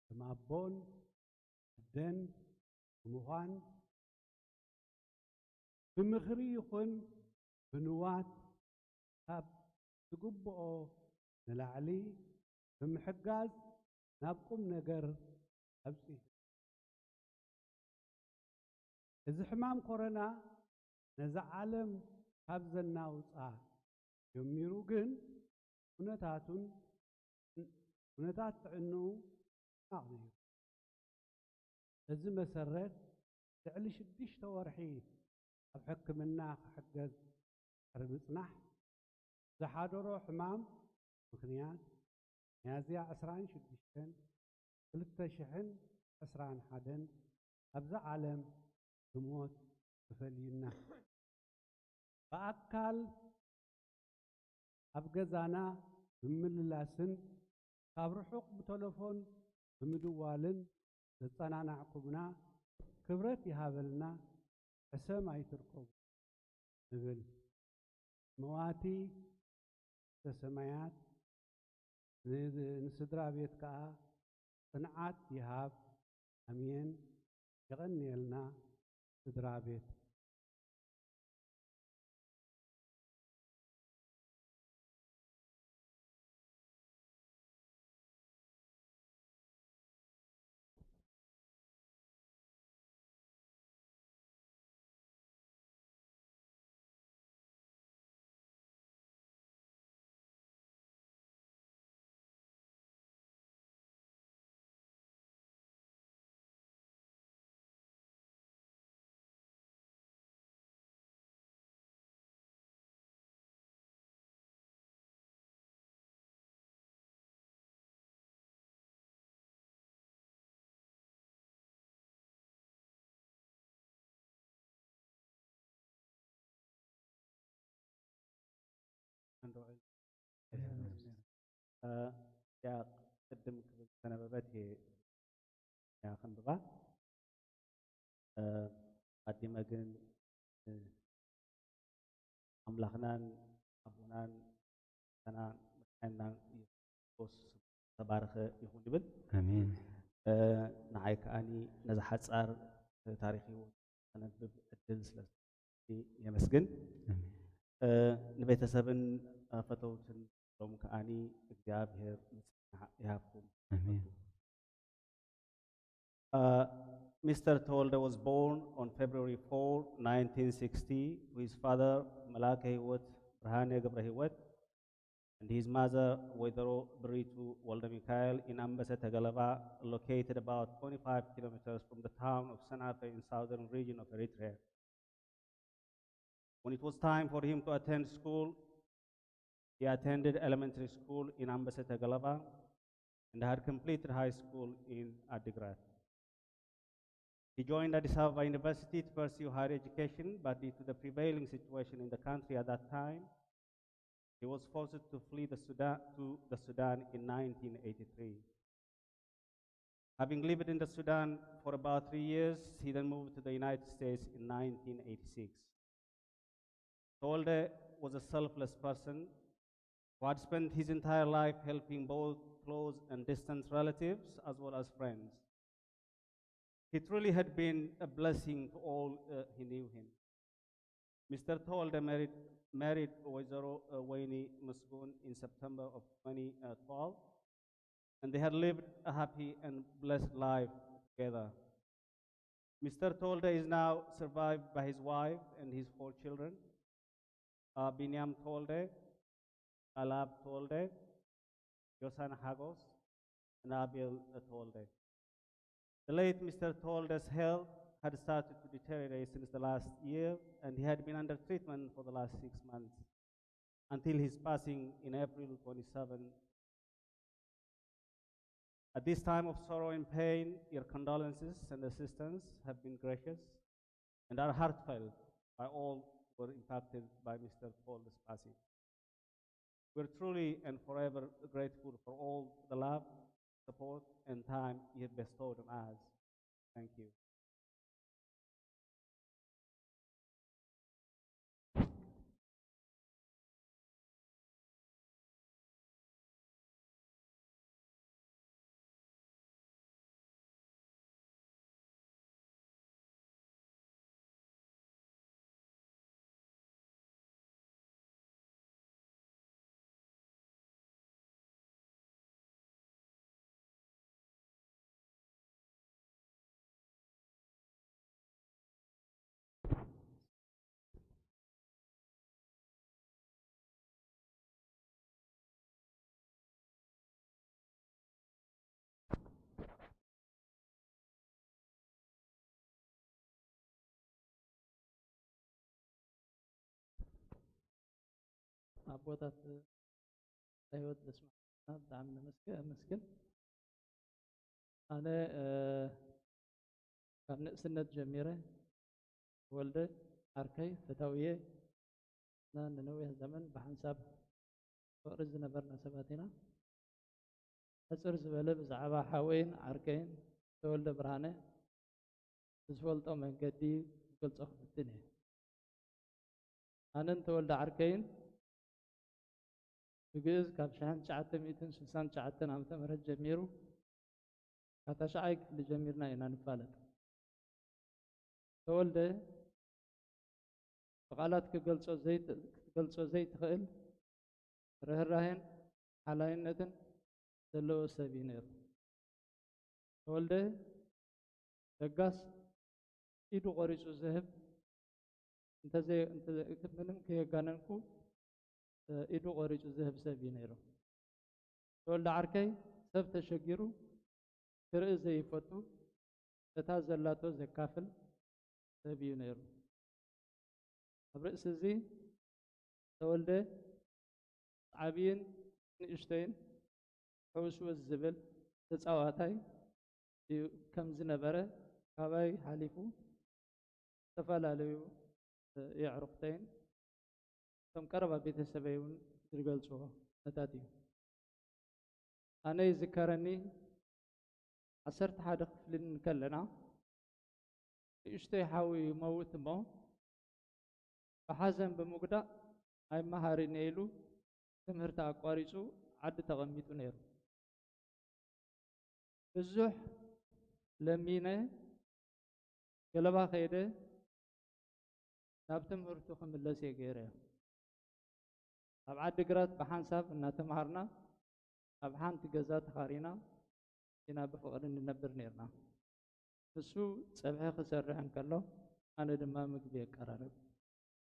ከም ኣቦን ኣደን ብምዃን፣ ብምኽሪ ይኹን ብንዋት ካብ ዝግብኦ ንላዕሊ ብምሕጋዝ ናብ ቁም ነገር ኣብጺሑ። እዚ ሕማም ኮረና ነዛ ዓለም ካብ ዘናውጻ ጀሚሩ ግን፣ ኩነታቱን ኩነታት ጥዕንኡ ሕማቕ ነይሩ። በዚ መሰረት፣ ልዕሊ ሽዱሽተ ወርሒ ኣብ ሕክምና ክሕገዝ ድሕሪ ምጽናሕ፣ ዝሓደሮ ሕማም ምኽንያት፣ ሚያዝያ ዕስራን ሽዱሽተን ክልተ ሽሕን ዕስራን ሓደን ካብዛ ዓለም ብሞት ተፈልዩና። ብኣካል ኣብ ገዛና ብምምላስን ካብ ርሑቕ ብተለፎን ብምድዋልን ዘጸናናዕኩምና ክብረት ይሃበልና፣ ሕሰም ኣይትርከቡ ንብል። መዋቲ ሰማያት ን-፣ ንስድራ ቤት ከኣ ጽንዓት ይሃብ። ኣሜን። የቐንየልና ስድራ ቤት። ያ ቅድም ክብል ዝተነበበት እያ ከንብባ። ኣዲመ ግን ኣምላኽናን ኣቦናን ተናን መድሓኒናን ኢየሱስ ክርስቶስ ዝተባረኸ ይኹን ይብል። ኣሜን። ንዓይ ከኣኒ ነዚ ሓጻር ታሪኽ ህይወት ከነንብብ ዕድል ስለ የመስግን። ኣሜን። ንቤተሰብን ፈተውትን ሎም ከኣኒ እግዚኣብሔር ንጽህና ይሃብኩም። ኣሜን። Uh, Mister Tolde was born on February fourth, nineteen sixty, to his father, Malaka Hiwot Brahane Gebra Hiwot, and his mother, Wetero Beritu Walda Mikhail, in Ambasa Tagalaba, located about twenty-five kilometers from the town of Sanafe in southern region of Eritrea. When it was time for him to attend school, he attended elementary school in Ambasa Tagalaba and had completed high school in Adigrat. He joined Addis Ababa University to pursue higher education, but due to the prevailing situation in the country at that time, he was forced to flee the Sudan, to the Sudan in nineteen eighty-three. Having lived in the Sudan for about three years, he then moved to the United States in nineteen eighty-six. Tolde was a selfless person who had spent his entire life helping both close and distant relatives as well as friends. He truly had been a blessing to all, uh, he knew him. Mister Tolde married, married Wayzaro, uh, Wayne Musgun in September of twenty twelve, and they had lived a happy and blessed life together. Mister Tolde is now survived by his wife and his four children, uh, Binyam Tolde, Alab Tolde, Yosan Hagos, and Abiel Tolde. The late Mister Tolde's health had started to deteriorate since the last year, and he had been under treatment for the last six months until his passing in April twenty-seven. At this time of sorrow and pain, your condolences and assistance have been gracious and are heartfelt by all who were impacted by Mister Tolde's passing. We're truly and forever grateful for all the love, support, and time you have bestowed on us. Thank you. ኣቦታት ህይወት ዘስማዕና ብጣዕሚ ነመስግን፣ ኣመስግን። ኣነ፣ እ፣ ካብ ንእስነት ጀሚረ ወልደ ዓርከይ ፈታውየ እና ንነዊሕ ዘመን ብሓንሳብ ፍቕሪ ዝነበርና ሰባት ኢና። ሕጽር ዝበለ ብዛዕባ ሓወይን ዓርከይን ተወልደ ብርሃነ ብዝፈልጦ መንገዲ ክገልጾ ክፍትን እየ። ኣነን ተወልደ ዓርከይን ብግእዝ ካብ ሽሕን ትሽዓተ ሚእትን ስሳን ትሽዓተን ዓመተ ምህረት ጀሚሩ፣ ካብ ታሽዓይ ክፍሊ ጀሚርና ኢና ንፋለጥ። ተወልደ ብቓላት ክገልጾ ዘይት-፣ ክትገልጾ ዘይትኽእል ርህራሄን ሓላይነትን ዘለዎ ሰብ እዩ ነይሩ። ተወልደ ለጋስ፣ ኢዱ ቆሪጹ ዝህብ፣ እንተዘይ-፣ እንተ-፣ ምንም ከየጋነንኩ፣ ኢዱ ቆሪጹ ዝህብ ሰብ እዩ ነይሩ። ተወልደ ዓርከይ፣ ሰብ ተሸጊሩ ክርኢ ዘይፈቱ፣ ነታ ዘላቶ ዘካፍል ሰብ እዩ ነይሩ። ኣብ ርእሲ እዚ፣ ተወልደ ዓብይን ንእሽተይን ሕውስውስ ዝብል ተጻዋታይ እዩ ከም ዝነበረ፣ ካባይ ሓሊፉ ዝተፈላለዩ የዕሩኽተይን ከም ቀረባ ቤተሰበይ እውን ዝገልጽዎ ኩነታት እዩ። ኣነ ይዝከረኒ፣ ዓሰርተ ሓደ ክፍሊ እንከለና፣ ንእሽተይ ሓው ይመውት እሞ፣ ብሓዘን ብምጉዳእ ኣይመሃርን እየ ኢሉ ትምህርቲ ኣቋሪጹ ዓዲ ተቐሚጡ ነይሩ። ብዙሕ ለሚነ፣ ገለባ ከይደ፣ ናብ ትምህርቱ ክምለስ እየ ገይረዮ። ኣብ ዓዲግራት ብሓንሳብ እናተምሃርና፣ ኣብ ሓንቲ ገዛ ተኻሪና ኢና ብፍቕሪ ንነብር ነይርና። ንሱ ጸብሒ ክሰርሕ እንከሎ፣ ኣነ ድማ ምግቢ የቀራርብ።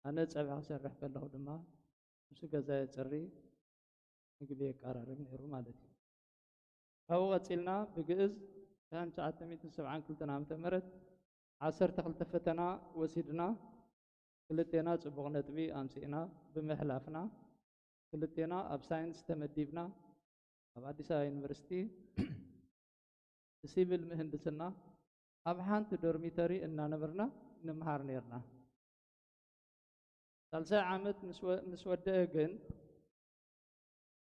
ኣነ ጸብሒ ክሰርሕ ከለኹ ድማ፣ ንሱ ገዛ የጽሪ፣ ምግቢ የቀራርብ ነይሩ ማለት እዩ። ካብኡ ቀጺልና ብግእዝ ሽሕን ትሽዓተ ሚእትን ሰብዓን ክልተን ዓመተ ምህረት ዓሰርተ ክልተ ፈተና ወሲድና፣ ክልቴና ጽቡቕ ነጥቢ ኣምጺእና ብምሕላፍና፣ ክልቴና ኣብ ሳይንስ ተመዲብና፣ ኣብ ኣዲስ ኣበባ ዩኒቨርሲቲ ብሲቪል ምህንድስና ኣብ ሓንቲ ዶርሚተሪ እናነበርና ንምሃር ነይርና። ሳልሳይ ዓመት ምስ ወ-፣ ምስ ወደአ ግን፣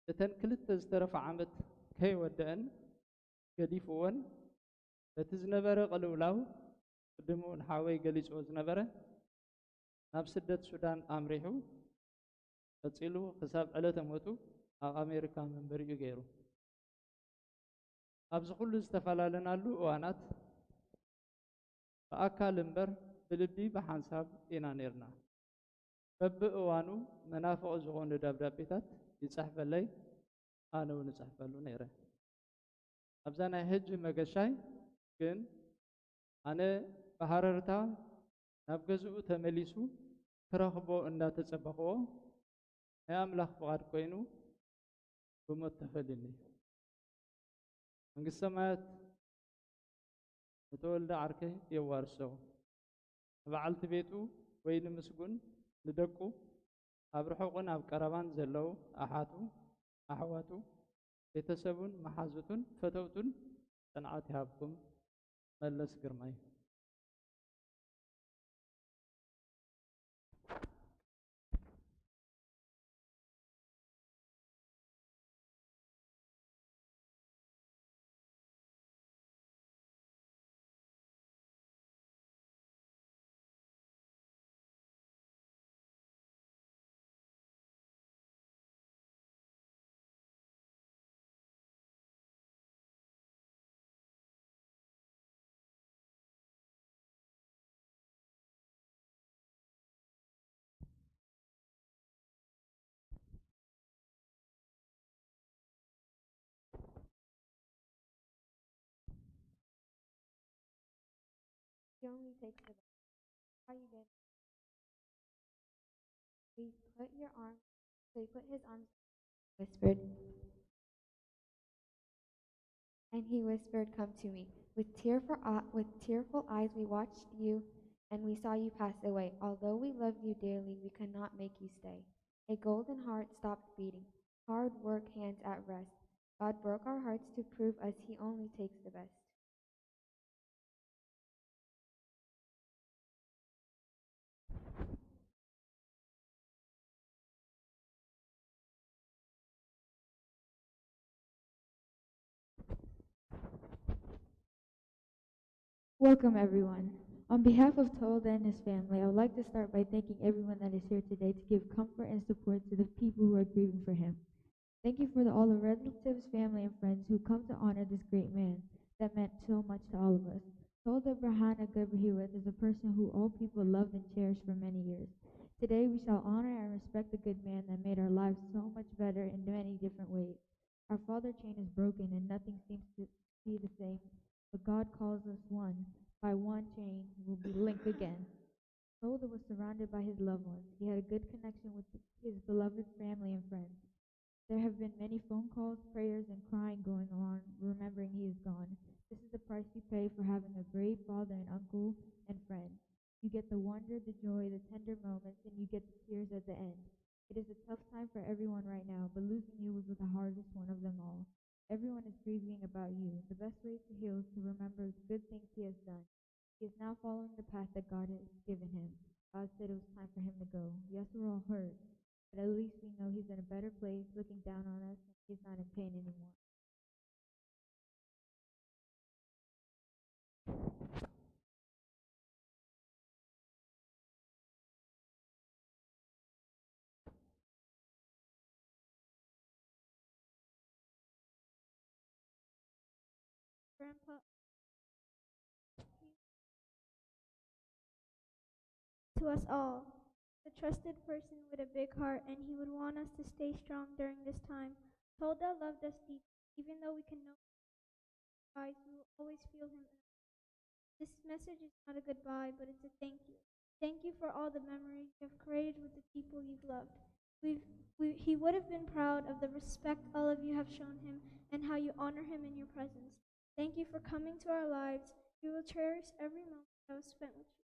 እተን ክልተ ዝተረፋ ዓመት ከይወደአን ገዲፍወን፣ በቲ ዝነበረ ቅልውላው፣ ቅድሙ ንሓወይ ገሊጽዎ ዝነበረ፣ ናብ ስደት ሱዳን ኣምሪሑ፣ ቀጺሉ ክሳብ ዕለተ ሞቱ ኣብ ኣሜሪካ መንበሪኡ ገይሩ። ኣብዚ ኩሉ ዝተፈላለናሉ እዋናት፣ ብኣካል እምበር ብልቢ ብሓንሳብ ኢና ነይርና። በብእዋኑ መናፍቕ ዝኾኑ ደብዳቤታት ይጽሕፈለይ፣ ኣነ እውን እጽሕፈሉ ነይረ። ኣብዛ ናይ ሕጂ መገሻይ ግን፣ ኣነ ብሃረርታ ናብ ገዝኡ ተመሊሱ ክረኽቦ እናተጸበኽዎ፣ ናይ ኣምላኽ ፍቓድ ኮይኑ ብሞት ተፈልዩኒ። መንግስቲ ሰማያት ንተወልደ ዓርከይ የዋርሶ። ንበዓልቲ ቤቱ ወይ ንምስጉን፣ ንደቁ፣ ኣብ ርሑቕን ኣብ ቀረባን ዘለዉ ኣሓቱ፣ ኣሕዋቱ፣ ቤተሰቡን መሓዙቱን ፈተውቱን ጽንዓት ይሃብኩም። መለስ ግርማይ። He only takes the best. How you doing? Please put your arm. So he put his arms, whispered, and he whispered, "Come to me." With tearful, eye-, with tearful eyes, we watched you and we saw you pass away. Although we loved you dearly, we could not make you stay. A golden heart stopped beating. Hard work, hands at rest. God broke our hearts to prove us he only takes the best. Welcome, everyone. On behalf of Tolda and his family, I would like to start by thanking everyone that is here today to give comfort and support to the people who are grieving for him. Thank you for the, all the relatives, family, and friends who come to honor this great man that meant so much to all of us. Tolda Brahana Gebrehiyot is a person who all people loved and cherished for many years. Today, we shall honor and respect the good man that made our lives so much better in many different ways. Our father chain is broken and nothing seems to be the same, but God calls us one. By one chain, we'll be linked again. Tolda was surrounded by his loved ones. He had a good connection with his beloved family and friends. There have been many phone calls, prayers, and crying going on, remembering he is gone. This is the price you pay for having a great father and uncle and friend. You get the wonder, the joy, the tender moments, and you get the tears at the end. It is a tough time for everyone right now, but losing you was the hardest one of them all. Everyone is grieving about you. The best way to heal is to remember the good things he has done. He is now following the path that God has given him. God said it was time for him to go. Yes, we're all hurt, but at least we know he's in a better place, looking down on us, and he's not in pain anymore. Grandpa, to us all, a trusted person with a big heart, and he would want us to stay strong during this time. Tolda loved us deeply, even though we can know eyes, we will always feel him. This message is not a goodbye, but it's a thank you. Thank you for all the memories you have created with the people you've loved. We've, we, he would have been proud of the respect all of you have shown him and how you honor him in your presence. Thank you for coming to our lives. We will cherish every moment that was spent with you.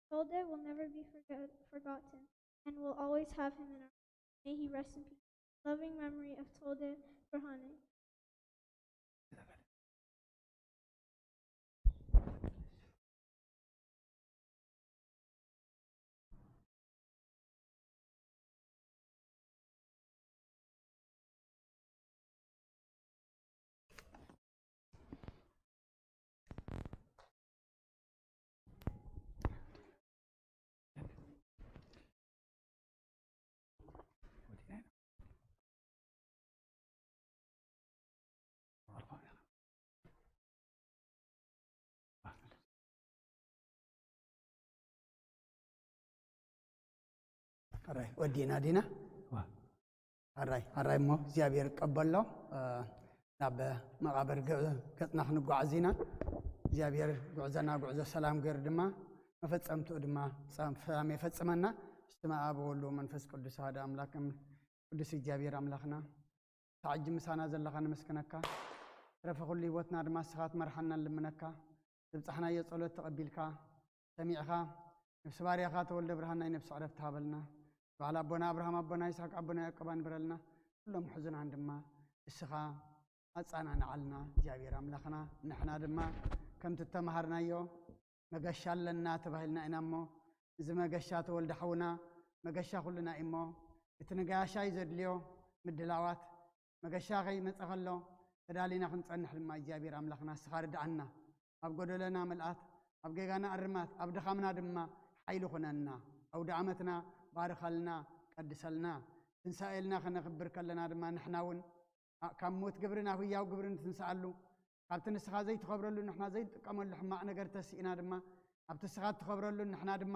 Tolda will never be forget, forgotten, and we'll always have him in our hearts. May he rest in peace. Loving memory of Tolda Brahane. ሕራይ ወዲና ዲና? ሕራይ ሕራይ እሞ እግዚኣብሔር ቀበሎ። ናብ መቓብር ገጽና ክንጓዓዝ ኢና። እግዚኣብሔር ጉዕዘና ጉዕዞ ሰላም ገይሩ ድማ መፈጸምትኡ ድማ ሰላም የፈጽመና። ብስመ ኣብ ወወልድ ወመንፈስ ቅዱስ ኣሐዱ ኣምላክ። ቅዱስ እግዚኣብሔር ኣምላኽና፣ እቲ ሕጂ ምሳና ዘለኻ ነመስግነካ። ተረፈ ኩሉ ህይወትና ድማ ንስኻ ክትመርሓና ንልምነካ። ዘብጻሕናዮ ጸሎት ተቐቢልካ ሰሚዕኻ፣ ነፍሲ ባርያኻ ተወልደ ብርሃን ናይ ነፍሲ ዕረፍቲ ሃበልና። በዓል ኣቦና ኣብርሃም፣ ኣቦና ይስሐቅ፣ ኣቦና ያዕቆብ ኣንብረልና። ኩሎም ሕዙናን ድማ ንስኻ ኣጻናንዓልና እግዚኣብሔር ኣምላኽና። ንሕና ድማ ከምቲ እተማሃርናዮ መገሻ ኣለና ተባሂልና ኢና እሞ፣ እዚ መገሻ ተወልደ ሓውና መገሻ ኩልና እዩ እሞ፣ እቲ ንጋሻይ ዘድልዮ ምድላዋት መገሻ ከይመጸ ከሎ ተዳሊና ክንጸንሕ ድማ እግዚኣብሔር ኣምላኽና ንስኻ ርድኣና። ኣብ ጎደለና ምልኣት፣ ኣብ ጌጋና እርማት፣ ኣብ ድኻምና ድማ ሓይሊ ኩነና። ኣውደ ዓመትና ባርኸልና፣ ቀድሰልና። ትንሳኤልና ከነኽብር ከለና ድማ ንሕና እውን ካብ ሞት ግብሪ ናብ ህያው ግብሪ ንትንስኣሉ፣ ካብቲ ንስኻ ዘይትኸብረሉ ንሕና ዘይንጥቀመሉ ሕማቕ ነገር ተስኢና ድማ ኣብቲ ንስኻ እትኸብረሉን ንሕና ድማ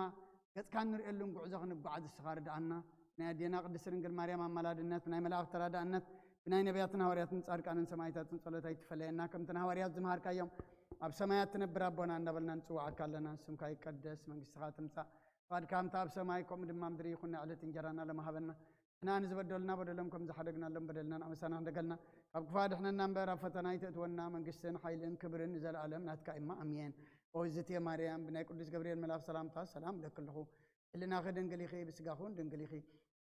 ገጽካ እንርእየሉን ጉዕዞ ክንጓዓዝ ንስኻ ርድኣና። ናይ ኣዴና ቅድስቲ ድንግል ማርያም ኣማላድነት፣ ብናይ መላእኽቲ ተራዳእነት፣ ብናይ ነቢያትን ሃዋርያትን ጻድቃንን ሰማዕታትን ጸሎት ኣይትፈለየና። ከምቲ ንሃዋርያት ዝመሃርካዮም ኣብ ሰማያት ትነብር ኣቦና እንዳበልና ንጽውዓካ ኣለና። ስምካ ይቀደስ፣ መንግስትኻ ትምጻእ፣ ፍቓድካ ከምቲ ኣብ ሰማይ ከምኡ ድማ ምድሪ ይኹን። ናይ ዕለት እንጀራና ሎሚ ሃበና። ንሕና ንዝበደሉና በደሎም ከም ዝሓደግናሎም በደልና ንኣመሳና ክንደገልና፣ ካብ ክፋ ድሕነና እምበር ኣብ ፈተና ኣይተእትወና። መንግስትን ሓይልን ክብርን ንዘለኣለም ናትካ እማ ኣሜን። ኦዝትየ ማርያም፣ ብናይ ቅዱስ ገብርኤል መልኣኽ ሰላምታ ሰላም እብለኪ ኣለኹ። ሕልናኺ ድንግል ኢኺ፣ ብስጋኹን ድንግል ኢኺ።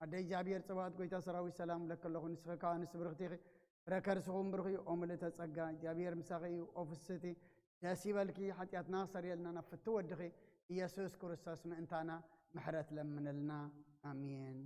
ኣደ እግዚኣብሔር ጸባኦት፣ ጎይታ ሰራዊት፣ ሰላም እብለኪ ኣለኹ። ንስኺ ከኣ ኣንስቲ ብርኽቲ ኢኺ፣ ፍረ ከርስኹም ብሩኽ እዩ። ኦ ምልእተ ጸጋ፣ እግዚኣብሔር ምሳኺ እዩ። ኦ ፍስህቲ፣ ደስ ይበልኪ፣ ሓጢኣትና ክሰርየልና ናብ ፍትው ወድኺ ኢየሱስ ክርስቶስ ምእንታና ምሕረት ለምንልና። ኣሜን።